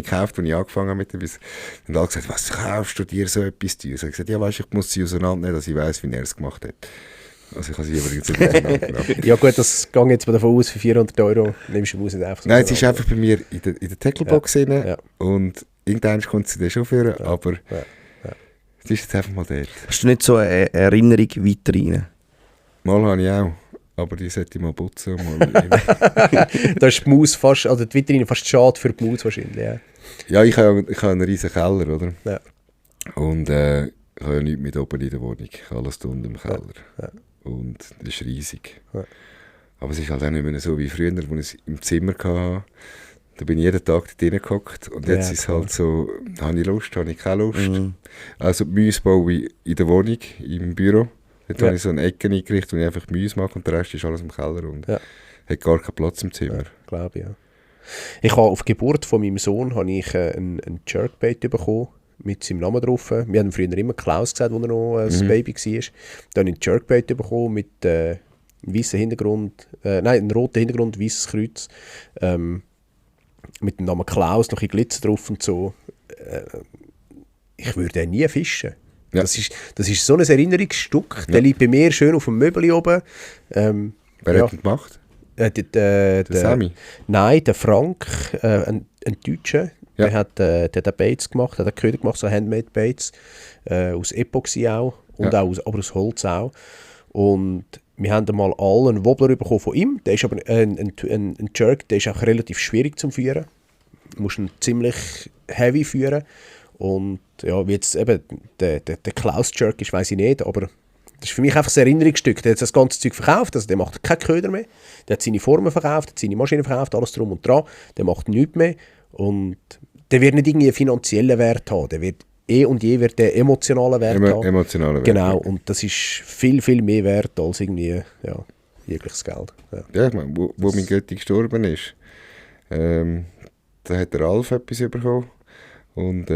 gekauft, als ich angefangen habe mit dem. Und alle gesagt, was kaufst du dir so etwas teuer? Ich habe gesagt, ja weißt, ich muss sie auseinandernehmen, dass ich weiss, wie er es gemacht hat. Also ich habe sie übrigens nicht auseinandergenommen. Ja gut, das geht jetzt mal davon aus, für 400 € nimmst du nicht einfach so. Nein, es ist einfach bei mir in der Tacklebox drin und irgendwann kommt sie dann schon führen, aber es ist jetzt einfach mal dort. Hast du nicht so eine Erinnerung weiter rein? Mal habe ich auch, aber die sollte ich mal putzen. Da ist die Maus fast, also die Vitrine fast schade für die Maus wahrscheinlich. Ja, ich habe einen riesen Keller, oder? Ja. Und ich habe ja nichts mit oben in der Wohnung, alles da unten im Keller. Ja. Und das ist riesig. Ja. Aber es ist halt auch nicht mehr so wie früher, als ich es im Zimmer hatte. Da bin ich jeden Tag dort reingehockt und jetzt Ja, ist es klar. halt so, habe ich Lust, habe ich keine Lust. Also die Mäuse baue ich in der Wohnung, im Büro. Dort Ja. habe ich so eine Ecke eingerichtet, wo ich einfach Mäuse mache und der Rest ist alles im Keller und Ja. hat gar keinen Platz im Zimmer. Glaube ich, ja. Ich habe auf die Geburt von meinem Sohn habe ich ein Jerkbait bekommen mit seinem Namen drauf. Wir haben ihn früher immer Klaus gesagt, als er noch ein Baby war. Dann habe ich ein Jerkbait bekommen mit einem weißen Hintergrund, einem roten Hintergrund, weißes Kreuz. Mit dem Namen Klaus, noch ein Glitzer drauf und so. Ich würde ihn nie fischen. Ja. Das ist so ein Erinnerungsstück. Der liegt bei mir schön auf dem Möbel oben. Wer Ja. hat ihn gemacht? Der Sammy? Nein, der Frank, ein Deutscher, Ja. der hat Baits gemacht, hat Köder gemacht, so Handmade Baits, aus Epoxy auch, und Ja. auch aber aus Holz auch. Und wir haben mal alle einen Wobbler bekommen von ihm, der ist aber ein Jerk, der ist auch relativ schwierig zum Führen. Du musst ihn ziemlich heavy führen. Und ja, wie jetzt eben der Klaus Jerk ist, weiss ich nicht, aber das ist für mich einfach ein Erinnerungsstück. Der hat das ganze Zeug verkauft, also der macht keine Köder mehr. Der hat seine Formen verkauft, hat seine Maschinen verkauft, alles drum und dran. Der macht nichts mehr. Und der wird nicht irgendwie einen finanziellen Wert haben. Der wird und je wird der emotionalen Wert haben. Emotionaler Wert. Genau, und das ist viel, viel mehr wert als irgendwie jegliches Geld. Ja. Ja, ich meine, wo mein Götti gestorben ist, da hat der Ralf etwas bekommen. Und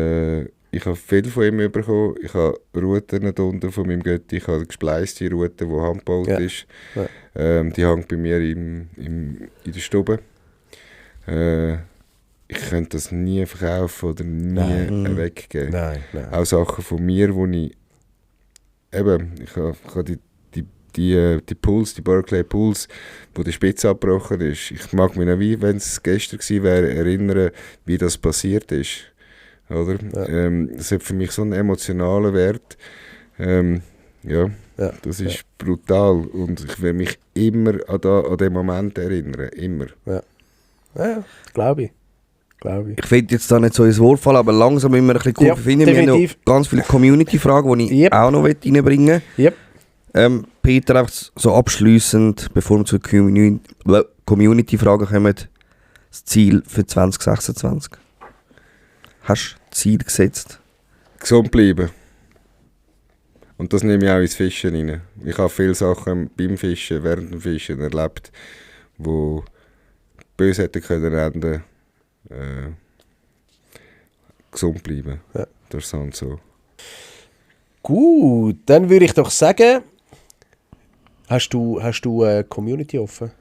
ich habe viel von ihm bekommen. Ich habe Routen da unten von meinem Götti. Ich habe eine gespleiste Route, die handgebaut Ja. ist. Ja. Die hängt bei mir in der Stube. Ich könnte das nie verkaufen oder nie weggeben. Nein. Auch Sachen von mir, wo ich eben, ich habe die Puls, die Berkeley Puls, wo die Spitze abgebrochen ist. Ich mag mich noch, wie wenn es gestern gewesen wäre, erinnern, wie das passiert ist. Oder? Ja. Das hat für mich so einen emotionalen Wert. Das ist brutal. Und ich will mich immer an den Moment erinnern. Immer. Ja, glaube ich. Ich finde jetzt da nicht so ins Wort fallen, aber langsam immer ein bisschen Kurve Ja, finden. Wir haben noch definitiv. ganz viele Community-Fragen, die ich Yep. auch noch reinbringen Yep. will. Peter, einfach so abschliessend, bevor wir zu Community-Fragen kommen, das Ziel für 2026. Hast du Ziel gesetzt? Gesund bleiben. Und das nehme ich auch ins Fischen rein. Ich habe viele Sachen beim Fischen, während dem Fischen erlebt, wo böse hätten können enden. Gesund bleiben. Ja. Das ist halt so. Gut, dann würde ich doch sagen, hast du eine Community offen?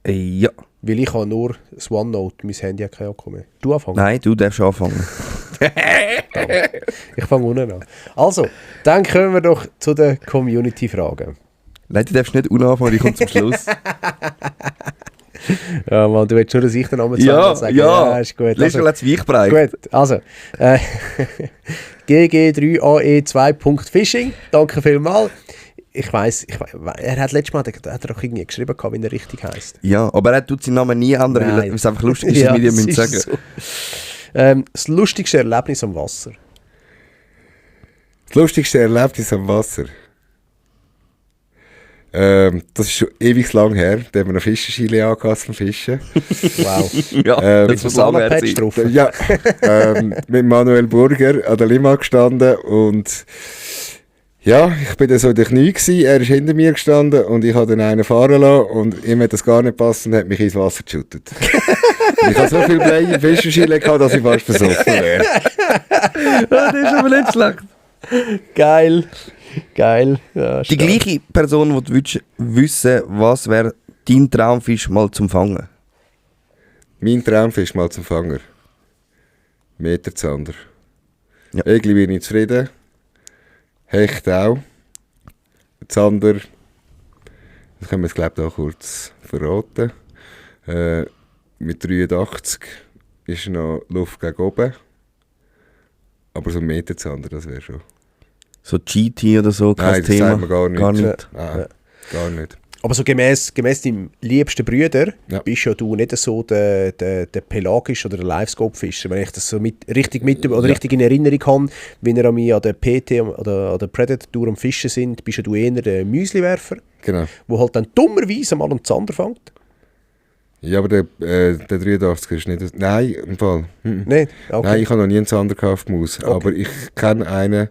Ja. Weil ich habe nur das OneNote, mein Handy hat kein Akku mehr. Du anfangen? Nein, du darfst anfangen. Ich fange unten an. Also, dann kommen wir doch zu den Community-Fragen. Nein, du darfst nicht anfangen, die kommt zum Schluss. Ja, Mann, du willst nur, dass ich den Namen Ja, sagen. ja. Ist gut. Lass mal jetzt Weichbreit. Gut, also GG3AE2.fishing, danke vielmals. Ich weiss, er hat letztes Mal hat er auch irgendwie geschrieben, wie er richtig heisst. Ja, aber er tut seinen Namen nie ändern, weil Nein. es einfach lustig ist, dass wir dir das müssen sagen. ist so. Das lustigste Erlebnis am Wasser. Das lustigste Erlebnis am Wasser. Das ist schon ewig lang her. Da haben wir noch Fischerschile angehabt zum Fischen. Wow. Ja, Mit das dem muss lange her Patch sein. drauf. Ja, mit Manuel Burger an der Lima gestanden und ja, ich bin dann so in den Knie gewesen, er ist hinter mir gestanden und ich habe dann einen fahren lassen und ihm hat das gar nicht gepasst und hat mich ins Wasser geschüttet. Ich habe so viel Blei im Fischerschile gehabt, dass ich fast versoffen wäre. Das ist aber nicht schlecht. Geil. Ja, Die gleiche Person, die du willst wissen, was wäre dein Traumfisch mal zum Fangen? Mein Traumfisch mal zum Fanger. Meterzander. Ja. Egli bin ich zufrieden. Hecht auch. Zander, das können wir jetzt glaube ich auch kurz verraten. Mit 83 ist noch Luft gegen oben. Aber so ein Meterzander, das wäre schon. So GT oder so, kein Nein, das Thema. sagt man gar nicht. Gar nicht. Nein, gar nicht. Aber so gemäss deinem liebsten Brüder Ja. bist ja du nicht so der pelagisch oder der Livescope-Fischer. Wenn ich das so richtig in Erinnerung habe, wenn er an mich an der PT oder an der Predator am Fischen sind, bist ja du eher der Müsliwerfer, Genau. der halt dann dummerweise mal einen Zander fängt. Ja, aber der 83er ist nicht... Nein, im Fall. Nicht? Okay. Nein, ich habe noch nie einen Zander auf die Maus. Okay. Aber ich kenne einen,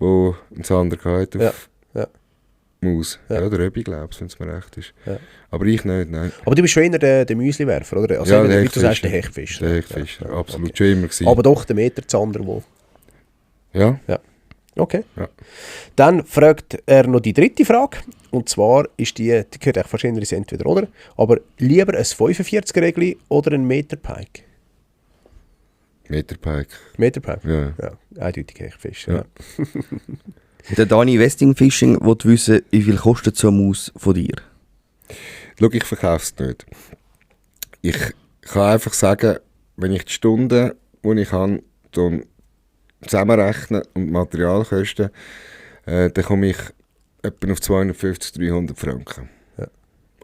der einen Zander hatte auf Ja. Maus. Ja. Ja, der Röbi, glaube ich, wenn es mir recht ist. Ja. Aber ich nicht, nein. Aber du bist schon eher der Müsliwerfer, oder? Also Ja, eben, der wie du sagst, der Hechtfischer. Hechtfischer. Der Hechtfischer, Ja, absolut. okay. Schon immer gewesen. Aber doch der Meterzander wohl. Ja. Okay. Ja. Dann fragt er noch die dritte Frage. Und zwar ist die gehört echt wahrscheinlich entweder, oder? Aber lieber ein 45er-Regli oder ein Meterpike? Meterpike. Meterpike? Ja. Ja, eindeutig Hechtfisch. Ja. Ja. Der Dani Westing Fishing will wissen, wie viel kostet so eine Maus von dir? Schau, ich verkaufe es nicht. Ich kann einfach sagen, wenn ich die Stunden, die ich habe, dann zusammenrechne und Materialkosten, dann komme ich etwa auf 250-300 Franken. Ja.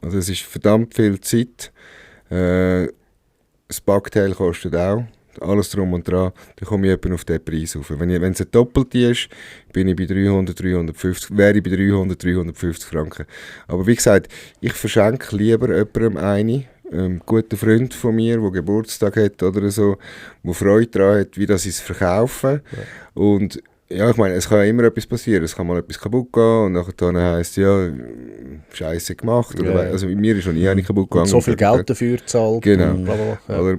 Also es ist verdammt viel Zeit. Das Backteil kostet auch. Alles drum und dran, dann komme ich etwa auf diesen Preis rauf. Wenn es eine doppelte ist, bin ich bei 350 Franken. Aber wie gesagt, ich verschenke lieber jemandem einen guten Freund von mir, der Geburtstag hat oder so, der Freude daran hat, wie das ist verkaufen. Ja. Und ja, ich meine, es kann ja immer etwas passieren. Es kann mal etwas kaputt gehen und nachher heisst ja, Scheiße gemacht. Oder also bei mir ist noch nie eine kaputt gegangen. Und so viel Geld dafür gezahlt. Genau. Ja. Oder,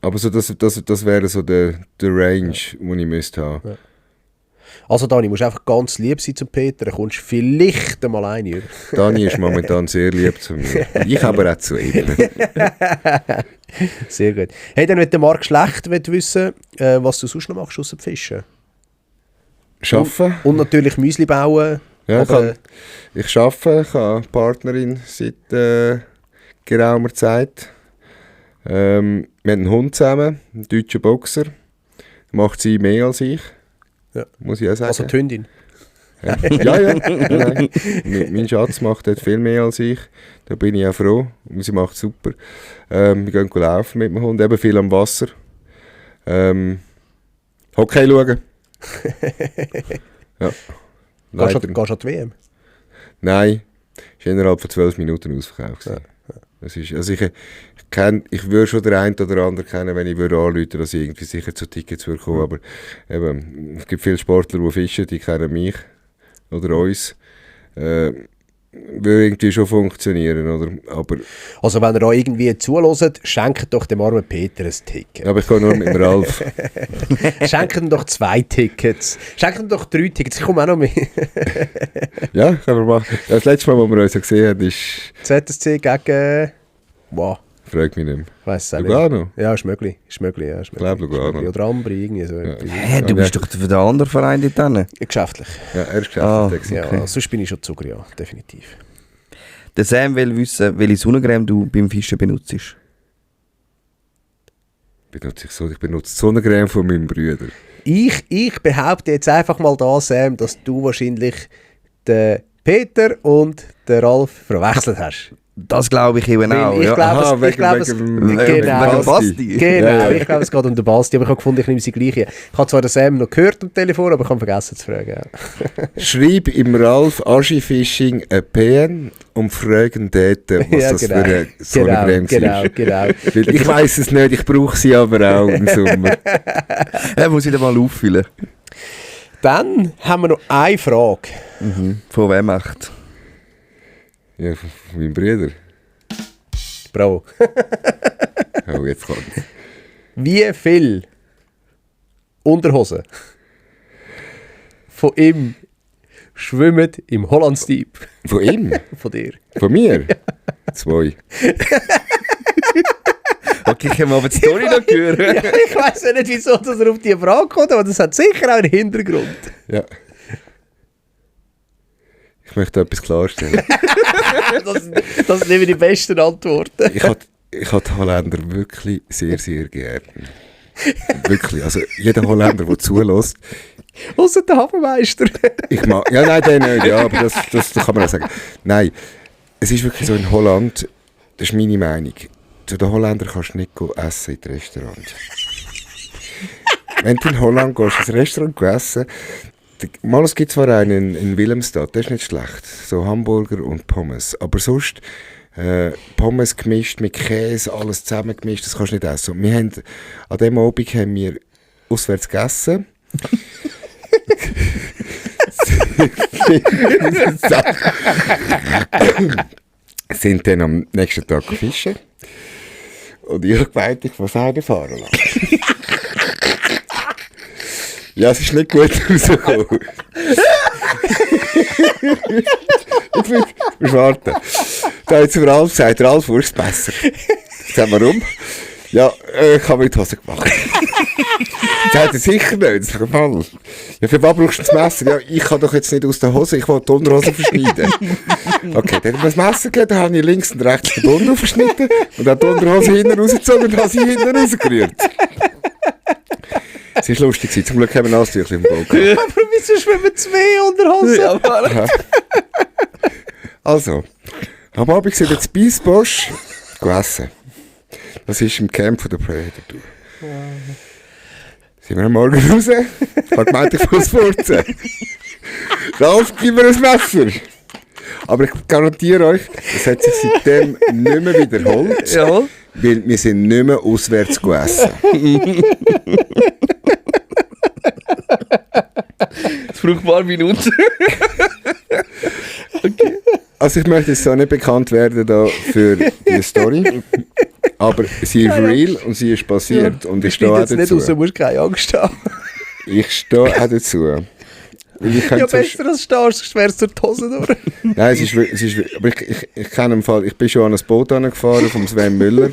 aber so das wäre so der Range, den ich müsste haben. Ja. Also Dani, musst einfach ganz lieb sein zum Peter, dann kommst du vielleicht einmal eine über. Dani ist momentan sehr lieb zu mir. Ich aber auch zu ihm. Sehr gut. Hey, dann wird der Marc Schlecht wissen, was du sonst noch machst, ausser Fischen. Arbeiten. Und natürlich Müsli bauen. Ja, aber, ich arbeite, ich habe eine Partnerin seit geraumer Zeit. Wir haben einen Hund zusammen, einen deutschen Boxer. Macht sie mehr als ich, ja. Muss ich auch sagen. Also die Hündin. Ja. Nein. Mein Schatz macht dort viel mehr als ich. Da bin ich auch froh. Und sie macht super. Wir gehen laufen mit dem Hund, eben viel am Wasser. Hockey schauen. Ja. Gehst du an die WM? Nein, ist innerhalb von 12 Minuten ausverkauft. Ja. Das ist, also ich würde schon den einen oder anderen kennen, wenn ich würde anrufen, dass ich irgendwie sicher zu Tickets würde kommen. Aber eben, es gibt viele Sportler, die fischen, die kennen mich oder uns. Würde irgendwie schon funktionieren, oder? Aber also wenn ihr da irgendwie zuhört, schenkt doch dem armen Peter ein Ticket. Aber ich gehe nur mit dem Ralf. Schenkt ihm doch 2 Tickets. Schenkt ihm doch 3 Tickets. Ich komme auch noch mit. Ja, können wir machen. Das letzte Mal, wo wir uns gesehen haben, ist... ZSC gegen... Wow. Frag mich nicht mehr. Ich weiss es auch Lugano? nicht. Ja, ist möglich. Ja, ich glaube Lugano. Oder Ambri, irgendwie so. Ja. Hä, du bist doch für den anderen Verein dort hinten. Geschäftlich. Ja, er ist geschäftlich. Ja, sonst bin ich schon Zucker, ja, definitiv. Der Sam will wissen, welche Sonnencreme du beim Fischen benutzt. Ich benutze Sonnencreme von meinem Bruder. Ich behaupte jetzt einfach mal da, Sam, dass du wahrscheinlich den Peter und den Ralf verwechselt hast. Das glaube ich eben auch. Ich Ja. glaube, wegen Basti. Genau, ich glaube, es geht um den Basti, aber ich habe gefunden, ich nehme sie gleich. Ich habe zwar den Sam noch gehört am Telefon, aber ich habe vergessen zu fragen. Ja. Schreib im Ralf Aschifishing ein PN und fragen dort, was Ja, das genau. für eine Sonnencreme ist. Genau. Weil ich weiss es nicht, ich brauche sie aber auch im Sommer. Er muss wieder mal auffüllen. Dann haben wir noch eine Frage. Von wem echt? Ja, von meinem Bruder. Bravo. Oh, jetzt kommt. Wie viel Unterhosen von ihm schwimmen im Hollands Deep? Von ihm? Von dir? Von mir? 2. Okay, können wir aber die Story noch hören? Ja, ich weiss ja nicht, wieso dass er auf diese Frage kommt, aber das hat sicher auch einen Hintergrund. Ja. Ich möchte etwas klarstellen. Das sind immer die besten Antworten. Ich habe die Holländer wirklich sehr, sehr gern. Wirklich. Also jeder Holländer, der zulässt. Ausser der Hafenmeister. Ich mag. Ja, nein, den nicht. Ja, aber das kann man auch sagen. Nein, es ist wirklich so in Holland, das ist meine Meinung. Zu den Holländern kannst du nicht essen in die Restaurants. Wenn du in Holland gehst, ins Restaurant essen, mal es gibt zwar einen in Willemstad, der ist nicht schlecht, so Hamburger und Pommes, aber sonst Pommes gemischt mit Käse, alles zusammen gemischt, das kannst du nicht essen. Und wir haben, an diesem Abend haben wir auswärts gegessen. Sind dann am nächsten Tag fischen. Und ich habe gemeint, ich muss einen fahren lassen. Ja, es ist nicht gut rausgekommen. Jetzt musst du warten. Da hat zu Ralf gesagt, Ralf, wo ist das Messer? Ich sage, warum? Ja, ich habe mit die Hose gemacht. Sagt er, sicher nicht. Ich sage, ja, für was brauchst du das Messer? Ja, ich kann doch jetzt nicht aus der Hose, ich will die Unterhose verschneiden. Okay, dann hat mir das Messer gegeben, dann habe ich links und rechts den Bund aufgeschnitten und habe die Unterhose hinten rausgezogen und habe sie hinten rausgerührt. Es war lustig, zum Glück haben wir Nasstüchchen im Balkon. Aber wieso schwimmen zwei Unterhosen? Ja. Also, am Abend sind wir in Spiessbosch gegessen. Das ist im Camp von der Predator. Sind wir am Morgen raus? Ich habe gemeint, ich muss furzen. Ralf, gib mir ein Messer. Aber ich garantiere euch, das hat sich seitdem nicht mehr wiederholt. Ja. Weil wir sind nicht mehr auswärts gegessen. Es braucht ein paar Minuten. Okay. Also ich möchte jetzt so nicht bekannt werden da für die Story. Aber sie ist real und sie ist passiert. Ja, und ich stehe auch dazu. Nicht raus, du musst keine Angst haben. Ich stehe auch dazu. Ja, besser als stehst, sonst wärst du durch die Hose durch. Nein, es ist aber ich kenne den Fall. Ich bin schon an ein Boot angefahren vom Sven Müller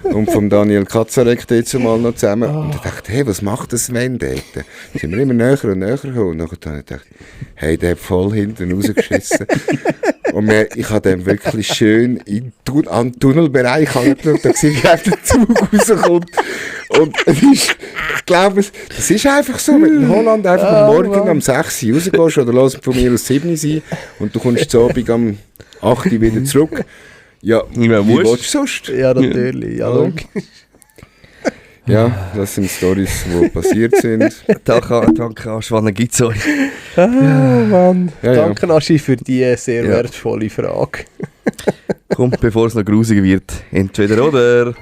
und vom Daniel Katzarek dort zumal noch zusammen. Und ich dachte, hey, was macht der Sven dort? Dann sind wir immer näher und näher gekommen. Und dann habe ich gedacht, hey, der hat voll hinten rausgeschissen. Und ich habe dann wirklich schön an den Tunnelbereich angeschaut, da gesehen, wie der Zug rauskommt. Und ich glaube, das ist einfach so, wenn du in Holland einfach am Morgen um 6 Uhr rausgehst oder lass von mir aus 7 Uhr sein und du kommst zu Abend am 8 Uhr wieder zurück. Ja, wie willst du sonst? Ja, natürlich. Ja, logisch. Ja, das sind Storys, die passiert sind. Danke, Aschwanne, gibt's euch. Mann. Ja, danke, Aschi, für die sehr wertvolle Frage. Komm, bevor es noch grusiger wird, entweder oder.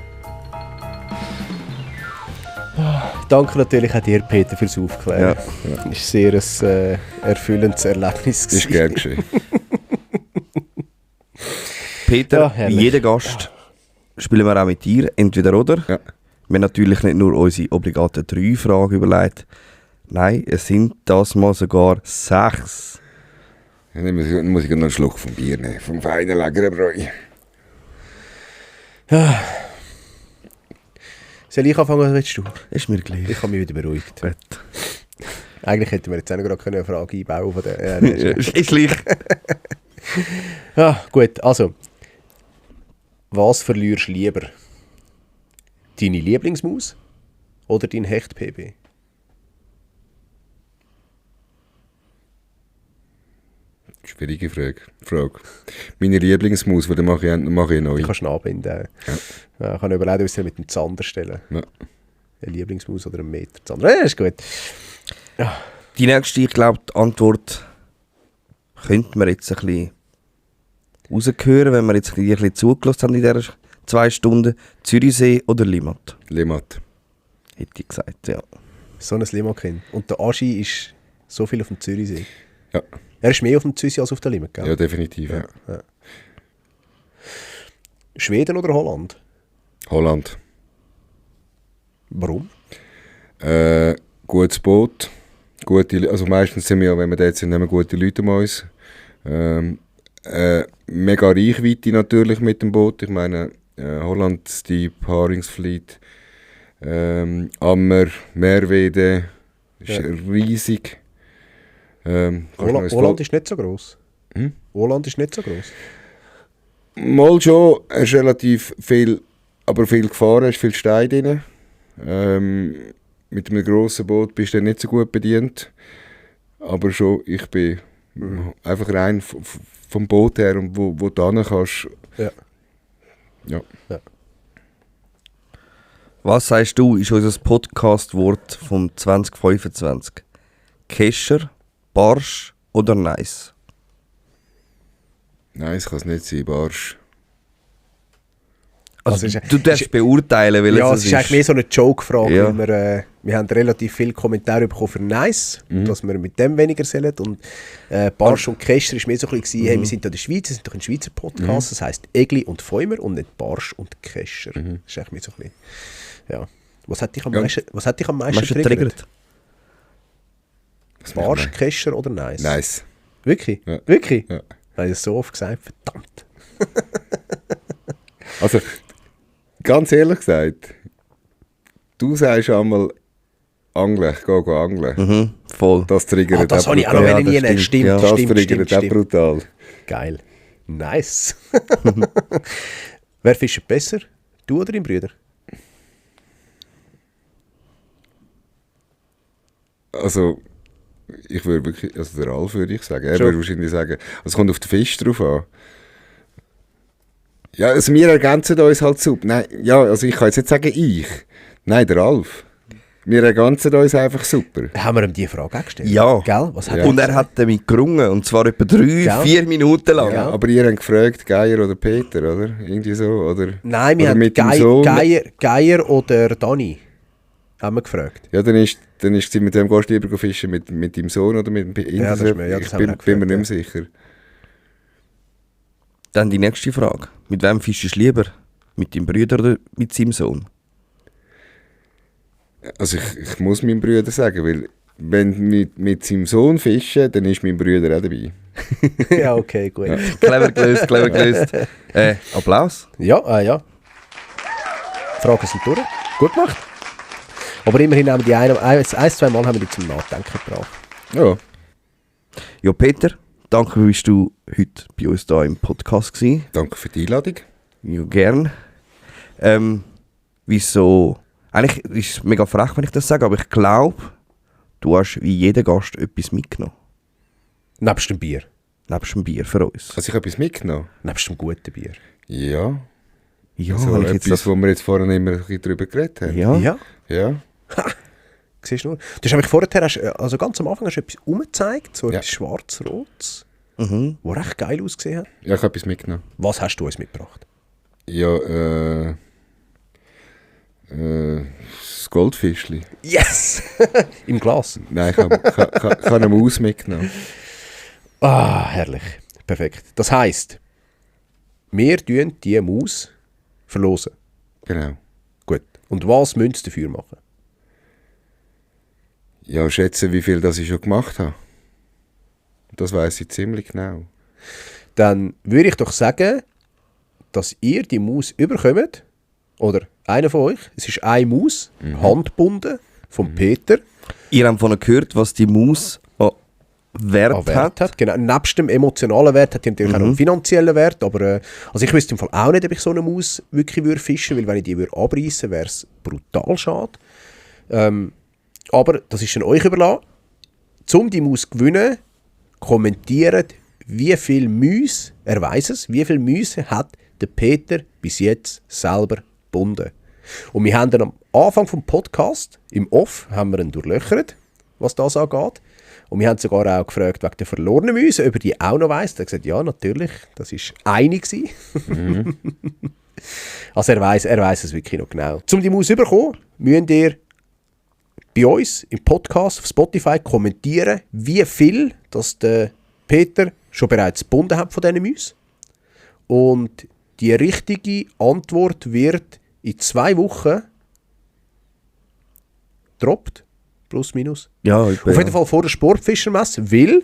Danke natürlich auch dir, Peter, fürs Aufklären. Ja. Das war sehr ein erfüllendes Erlebnis. Das ist gern geschehen. Peter, wie jeder Gast spielen wir auch mit dir, entweder oder. Ja. Wir haben natürlich nicht nur unsere obligaten 3 Fragen überlegt. Nein, es sind das mal sogar 6. Ja, dann muss ich noch einen Schluck vom Bier nehmen, vom feinen Lagerbräu. Ja. Soll ich anfangen, oder willst du? Ist mir gleich. Ich habe mich wieder beruhigt. Gut. Eigentlich hätten wir jetzt auch noch gerade eine Frage einbauen von der. Ist gleich. Ja, gut, also. Was verlierst du lieber? Deine Lieblingsmaus oder dein Hecht-PB? Schwierige Frage. Meine Lieblingsmaus, die mache ich neu. Die kannst du anbinden. Ja. Ich kann überlegen, wie wir mit dem Zander stellen. Ja. Eine Lieblingsmaus oder einen Meter Zander. Ja, ist gut. Ja. Die nächste, ich glaube, die Antwort könnte man jetzt ein bisschen raushören, wenn wir jetzt ein bisschen zugelassen haben in dieser 2 Stunden. Zürichsee oder Limmat? Limmat. Hätte ich gesagt, ja. So ein Limmat-Kind. Und der Aschi ist so viel auf dem Zürichsee. Ja. Er ist mehr auf dem Zürichsee als auf der Limmat, gell? Ja, definitiv. Ja. Ja. Schweden oder Holland? Holland. Warum? Gutes Boot. Also meistens sind wir, wenn wir dort sind, nehmen wir gute Leute um uns. Mega Reichweite natürlich mit dem Boot. Ich meine, Holland, Stieb, Haringsfleet, Ammer, Merwede, ist riesig. Holland ist nicht so gross. Holland ist nicht so gross. Mal schon, es ist relativ viel, aber viel gefahren, es ist viel Stein drin. Mit einem grossen Boot bist du nicht so gut bedient. Aber schon, ich bin einfach rein vom Boot her und wo du hin kannst. Ja. Was sagst du, ist unser Podcast-Wort vom 2025? Kescher, Barsch oder Nice? Nein, es kann es nicht sein, Barsch. Also du darfst beurteilen, weil ja, es es ist eigentlich mehr so eine Joke-Frage, Ja. weil wir haben relativ viele Kommentare bekommen für Nice, dass wir mit dem weniger sollen. Und Barsch und Kescher ist mehr so ein bisschen, hey, wir sind hier in der Schweiz, wir sind doch ein Schweizer Podcast, das heisst Egli und Feumer und nicht Barsch und Kescher. Das ist eigentlich mehr so ein bisschen, ja. Was hat dich am meisten getriggert? Barsch, Kescher oder Nice? Nice. Wirklich? Ja. Wirklich? Ja. Habe ich das so oft gesagt? Verdammt. Also, ganz ehrlich gesagt, du sagst einmal angeln, geh angeln. Voll. Das triggert Das habe ich auch noch Ja, nie. das Stimmt, stimmt, Das stimmt, triggert auch stimmt. brutal. Geil. Nice. Wer fischt besser? Du oder dein Bruder? Also, ich würde wirklich, also der Ralf würde ich sagen, er Schon. würde wahrscheinlich sagen, also es kommt auf den Fisch drauf an. Ja, also wir ergänzen uns halt super. Nein, ja, also ich kann jetzt nicht sagen ich. Nein, der Ralf. Wir ergänzen uns einfach super. Haben wir ihm diese Frage auch gestellt? Ja. Gell? Was hat Und er hat damit gerungen, und zwar etwa 3-4 Minuten lang. Ja, aber ihr habt gefragt, Geier oder Peter, oder? Irgendwie so, oder? Nein, wir oder haben mit dem Sohn. Geier oder Dani. Haben wir gefragt. Ja, dann ist sie mit dem gehst du lieber fischen, mit deinem Sohn oder mit dem Ja, das ist mir- ja, das ich haben wir bin, auch bin mir gefragt, nicht mehr sicher. Dann die nächste Frage. Mit wem fischst du lieber? Mit deinem Bruder oder mit seinem Sohn? Also ich muss meinem Bruder sagen, weil wenn mit seinem Sohn fischen, dann ist mein Bruder auch dabei. Ja, okay, gut. Ja, Clever gelöst, clever gelöst. Applaus. ja. Fragen sind durch. Gut gemacht. Aber immerhin haben wir zwei Mal haben wir die zum Nachdenken gebracht. Ja, Ja, Peter, danke, bist du heute bei uns hier im Podcast gewesen. danke für die Einladung. Ja, gern. Wieso? Eigentlich ist es mega frech, wenn ich das sage, aber ich glaube, du hast wie jeder Gast etwas mitgenommen. Nebst dem Bier. Nebst dem Bier für uns. Also ich habe etwas mitgenommen. Nebst dem guten Bier. Ja, Ja, so wenn ich jetzt etwas, das... wo wir jetzt vorhin immer ein bisschen drüber geredet haben. Ja. Ja. Ja. Siehst du nur? Du hast nämlich vorher, also ganz am Anfang hast du etwas umgezeigt, so Ja. etwas Schwarz-Rotes, Mhm. das recht geil ausgesehen hat. Ja, ich habe etwas mitgenommen. Was hast du uns mitgebracht? Ja, das Goldfischli. Yes! Im Glas. Nein, ich habe eine Maus mitgenommen. Ah, herrlich. Perfekt. Das heisst, wir tun diese Maus verlosen. Genau. Gut. Und was müssen sie dafür machen? Ja, schätze, wie viel das ich schon gemacht habe. Das weiss ich ziemlich genau. Dann würde ich doch sagen, dass ihr die Maus überkommt, oder einer von euch, es ist eine Maus, handgebunden, vom Peter, Ihr habt von gehört, was die Maus an Wert, an Wert hat. hat. Genau. Nebst dem emotionalen Wert hat die natürlich auch noch einen finanziellen Wert, aber also ich wüsste im Fall auch nicht, ob ich so eine Maus wirklich würde fischen, weil wenn ich die würde abreißen, wäre es brutal schade. Aber das ist dann euch überlassen. Um die Maus zu gewinnen, kommentiert, wie viel Mäuse, er weiss es, wie viel Mäuse hat der Peter bis jetzt selber gebunden. Und wir haben dann am Anfang vom Podcast, im Off, haben wir ihn durchlöchert, was das angeht. Und wir haben sogar auch gefragt wegen der verlorenen Mäuse, ob er die auch noch weiss. Er hat gesagt, ja, natürlich, das war eine gewesen. Also er weiss es wirklich noch genau. Um die Maus zu bekommen, müsst ihr bei uns im Podcast auf Spotify kommentieren, wie viel das der Peter schon bereits gebunden hat von diesen Mäusen. Und die richtige Antwort wird in 2 Wochen gedroppt, plus minus. Ja, Auf jeden Fall vor der Sportfischermesse, weil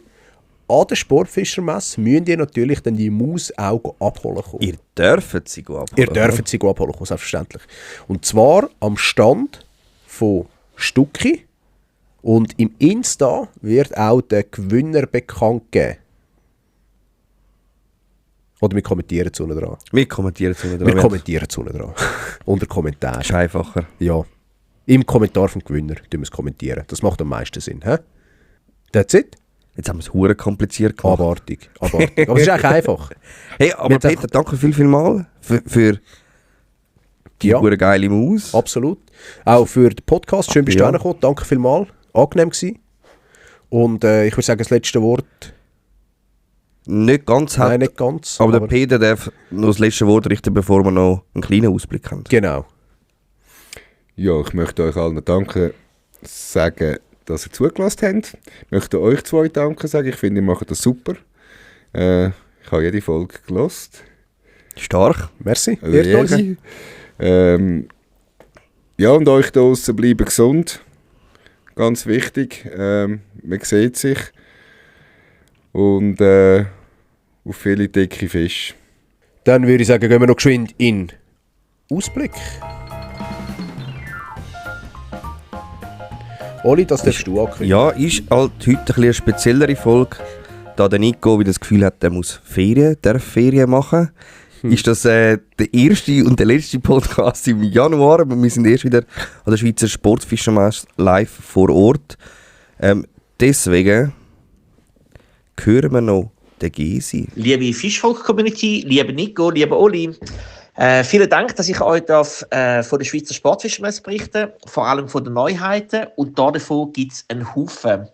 an der Sportfischermesse müsst ihr natürlich dann die Maus auch abholen kommen. Ihr dürft sie abholen. Ihr dürft sie abholen kommen, selbstverständlich. Und zwar am Stand von Stucki. Und im Insta wird auch der Gewinner bekannt gegeben. Oder wir kommentieren es unten dran. Wir kommentieren es unten Wir dran. kommentieren es unten dran. Unter Kommentar. Das ist einfacher. Ja. Im Kommentar vom Gewinner tun wir es kommentieren. Das macht am meisten Sinn. He? That's it. Jetzt haben wir es hure kompliziert gemacht. Abartig. Abartig. Aber es ist eigentlich einfach. Hey, aber Jetzt Peter, danke viel mal für die Ja. hure geile Maus. Absolut. Auch für den Podcast. Schön bist du Ja. hergekommen. Danke vielmals. Angenehm gewesen. Und ich würde sagen, das letzte Wort nicht ganz hat. Nein, nicht ganz. Aber der Peter darf noch das letzte Wort richten, bevor wir noch einen kleinen Ausblick haben. Genau. Ja, ich möchte euch allen danken, sagen, dass ihr zugelassen habt. Ich möchte euch zwei danken sagen. Ich finde, ihr macht das super. Ich habe jede Folge gehört. Stark. Merci. Ja, und euch da draussen bleiben gesund. Ganz wichtig. Man sieht sich. Und auf viele dicke Fische. Dann würde ich sagen, gehen wir noch geschwind in Ausblick. Oli, das darfst du ankündigen. Ja, ist halt heute ein bisschen eine speziellere Folge, da der Nico wieder das Gefühl hat, er muss Ferien machen. Ist das der erste und der letzte Podcast im Januar, aber wir sind erst wieder an der Schweizer Sportfischermesse live vor Ort. Deswegen hören wir noch den Gesi. Liebe Fischvolk-Community, liebe Nico, liebe Oli, vielen Dank, dass ich euch von der Schweizer Sportfischermesse berichte, vor allem von den Neuheiten, und davon gibt es einen Haufen.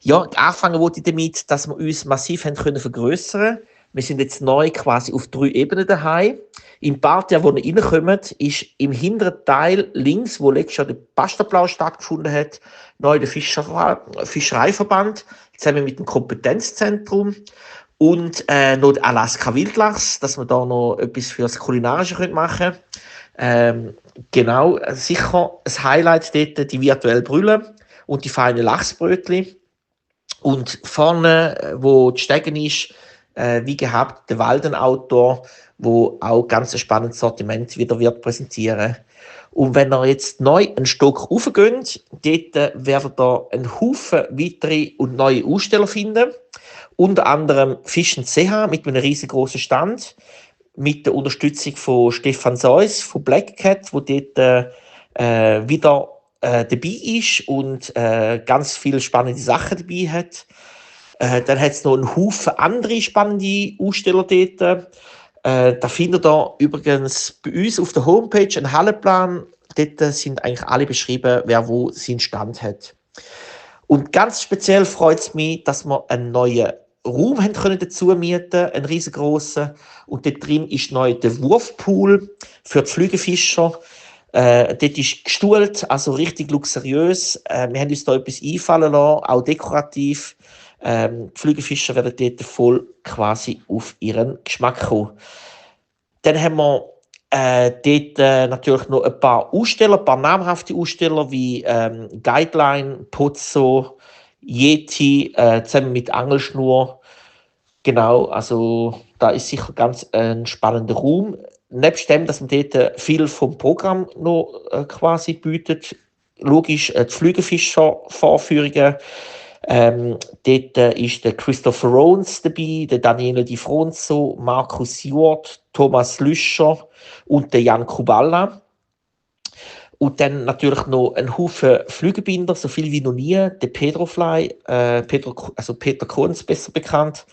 Ja, anfangen wollte ich damit, dass wir uns massiv haben können vergrössern. Wir sind jetzt neu quasi auf 3 Ebenen daheim. Im Parterre, wo wir reinkommen, ist im hinteren Teil links, wo letztes Jahr der Pastaplau stattgefunden hat, neu der Fischereiverband, zusammen mit dem Kompetenzzentrum und noch der Alaska Wildlachs, dass wir da noch etwas für das Kulinarische machen können. Genau, sicher ein Highlight dort, die virtuelle Brille und die feinen Lachsbrötchen. Und vorne, wo die Stegen ist, wie gehabt, der Waldenautor, wo auch ganz ein spannendes Sortiment wieder wird präsentieren. Und wenn ihr jetzt neu einen Stock raufgeht, dort werdet ihr einen Haufen weitere und neue Aussteller finden. Unter anderem Fischen CH mit einem riesengroßen Stand, mit der Unterstützung von Stefan Seuss von Black Cat, wo dort wieder dabei ist und ganz viele spannende Sachen dabei hat. Dann hat es noch einen Haufen andere spannende Aussteller dort. Da findet ihr übrigens bei uns auf der Homepage einen Hallenplan. Dort sind eigentlich alle beschrieben, wer wo seinen Stand hat. Und ganz speziell freut es mich, dass wir einen neuen Raum haben können dazu mieten, einen riesengroßen. Und dort drin ist neu der Wurfpool für die Flügelfischer. Dort ist gestuhlt, also richtig luxuriös. Wir haben uns da etwas einfallen lassen, auch dekorativ. Die Flügelfischer werden dort voll quasi auf ihren Geschmack kommen. Dann haben wir dort natürlich noch ein paar Aussteller, ein paar namhafte Aussteller wie Guideline, Pozzo, Yeti, zusammen mit Angelschnur. Genau, also da ist sicher ganz ein spannender Raum. Nebst dem, dass man dort viel vom Programm noch quasi bietet, logisch die Flügelfischer-Vorführungen. Dort ist der Christopher Rowns dabei, der Daniele Di Fronzo, Markus Siewert, Thomas Lüscher und der Jan Kuballa. Und dann natürlich noch ein Haufen Flügelbinder, so viel wie noch nie. Der Pedrofly, Peter Kunz, besser bekannt.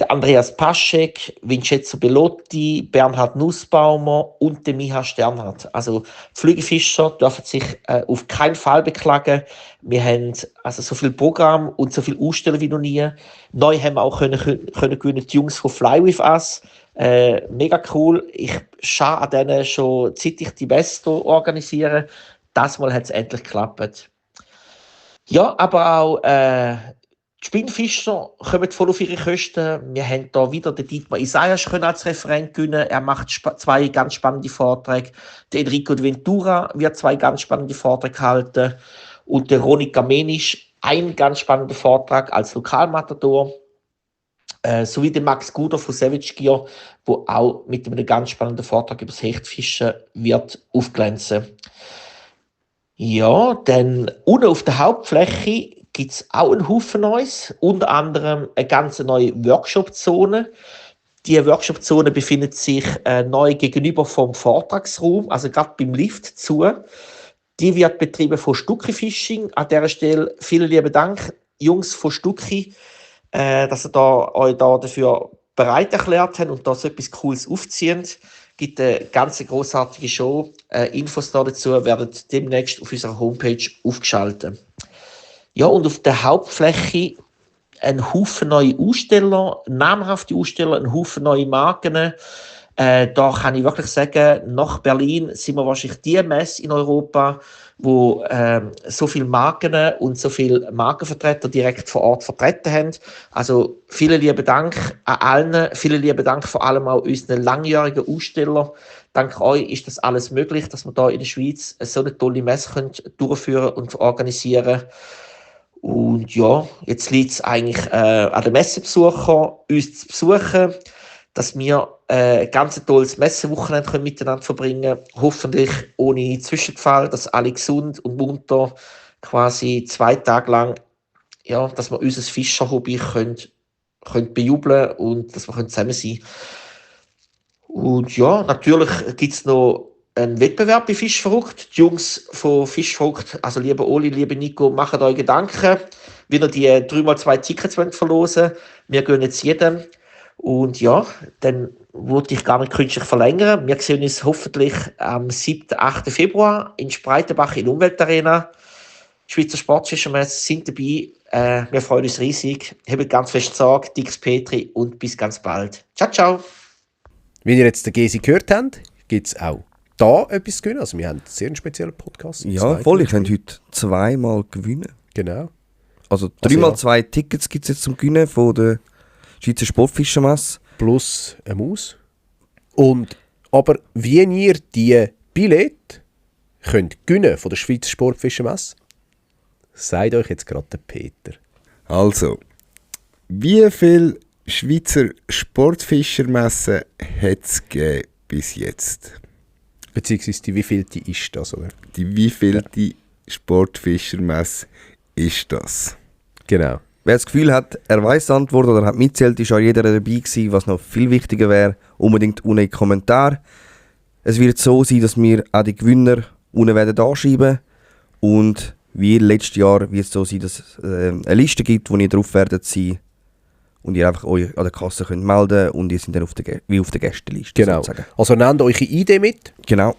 Der Andreas Paschek, Vincenzo Bellotti, Bernhard Nussbaumer und der Micha Sternhardt. Also Flügelfischer dürfen sich auf keinen Fall beklagen. Wir haben also so viel Programm und so viel Aussteller wie noch nie. Neu haben wir auch können gewinnen die Jungs von Fly With Us. Mega cool. Ich schaue an denen schon zeitlich die Beste organisieren. Das Mal hat es endlich geklappt. Ja, aber auch die Spinnfischer kommen voll auf ihre Kosten. Wir haben da wieder den Dietmar Isaias als Referent gewinnen. Er macht 2 ganz spannende Vorträge. Der Enrico de Ventura wird 2 ganz spannende Vorträge halten. Und der Ronny Kamenisch einen ganz spannenden Vortrag als Lokalmatador. Sowie der Max Guder von Savage Gear, der auch mit einem ganz spannenden Vortrag über das Hechtfischen wird aufglänzen. Ja, dann unten auf der Hauptfläche gibt es auch einen Haufen Neues, unter anderem eine ganz neue Workshop-Zone. Diese Workshop-Zone befindet sich neu gegenüber vom Vortragsraum, also gerade beim Lift zu. Die wird betrieben von Stucki Fishing. An dieser Stelle vielen lieben Dank, Jungs von Stucki, dass ihr euch dafür bereit erklärt habt und da so etwas Cooles aufziehen. Es gibt eine ganz grossartige Show. Infos dazu werden demnächst auf unserer Homepage aufgeschaltet. Ja, und auf der Hauptfläche einen Haufen neue Aussteller, namhafte Aussteller, einen Haufen neue Marken. Da kann ich wirklich sagen, nach Berlin sind wir wahrscheinlich die Messe in Europa, wo so viele Marken und so viele Markenvertreter direkt vor Ort vertreten haben. Also vielen lieben Dank an allen, vielen lieben Dank vor allem auch unseren langjährigen Ausstellern. Dank euch ist das alles möglich, dass wir hier in der Schweiz so eine tolle Messe durchführen und organisieren. Und ja, jetzt liegt es eigentlich an den Messebesuchern, uns zu besuchen, dass wir ein ganz tolles Messewochenende miteinander verbringen können. Hoffentlich ohne Zwischenfall, dass alle gesund und munter quasi 2 Tage lang, ja, dass wir unser Fischer-Hobby können bejubeln und dass wir zusammen sein können. Und ja, natürlich gibt es noch einen Wettbewerb bei Fischverrückt. Die Jungs von Fischverrückt, also lieber Oli, lieber Nico, macht euch Gedanken, wie ihr die 3x2 Tickets verlosen wollt. Wir gehen jetzt jedem. Und ja, dann würde ich gar nicht künstlich verlängern. Wir sehen uns hoffentlich am 7. 8. Februar in Spreitenbach in der Umweltarena. Die Schweizer Sportfischermesse sind dabei. Wir freuen uns riesig. Habt ganz fest Sorge, Dix Petri und bis ganz bald. Ciao, ciao. Wie ihr jetzt den Gesi gehört habt, gibt es auch da etwas zu gewinnen. Also wir haben einen sehr speziellen Podcast. Ja, voll. Ich könnt heute 2-mal gewinnen. Genau. Also 3x2 Tickets gibt es jetzt zum Gewinnen von der Schweizer Sportfischermesse. Plus eine Maus. Aber wie ihr die Billette könnt gewinnen von der Schweizer Sportfischermesse, sagt euch jetzt gerade der Peter. Also, wie viele Schweizer Sportfischermessen hat es gegeben bis jetzt? Beziehungsweise die wievielte ist das, oder? Die wievielte Sportfischermesse ist das? Genau. Wer das Gefühl hat, er weiss die Antwort oder hat mitzählt, ist auch jeder dabei gewesen. Was noch viel wichtiger wäre, unbedingt unten in den Kommentar. Es wird so sein, dass wir auch die Gewinner unten werden anschreiben. Und wie letztes Jahr wird es so sein, dass es eine Liste gibt, wo ihr drauf werdet sein. Und ihr einfach euch an der Kasse könnt melden und ihr seid dann auf der Gästeliste. Genau. Sozusagen. Also nehmt eure Idee mit. Genau.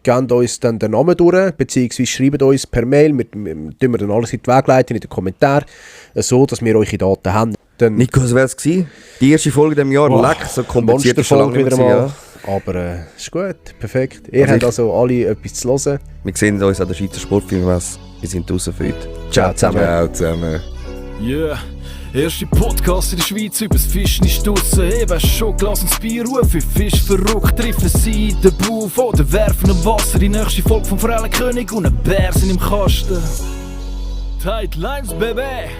Gebt uns dann den Namen durch, beziehungsweise schreibt uns per Mail, wir dann alles in die Wege leiten, in den Kommentaren, so, dass wir eure Daten haben. Dann Nico, was wäre es gewesen? Die erste Folge in diesem Jahr, leck, so kompliziert ist schon lange wieder nicht mal. mehr. Ja. Aber ist gut, perfekt. Ihr habt also alle etwas zu hören. Wir sehen uns an der Schweizer Sportfilmmesse. Wir sind draussen für heute. Ciao zusammen. Ciao zusammen. Yeah. Erste Podcast in der Schweiz übers Fischen ist draussen. Eben schon gelassen ins Bier rufen. Fisch verrückt, treffen sie den Buff oder werfen im Wasser. Die nächste Folge vom Forellenkönig und ein Bär sind im Kasten. Tight Lines, Baby!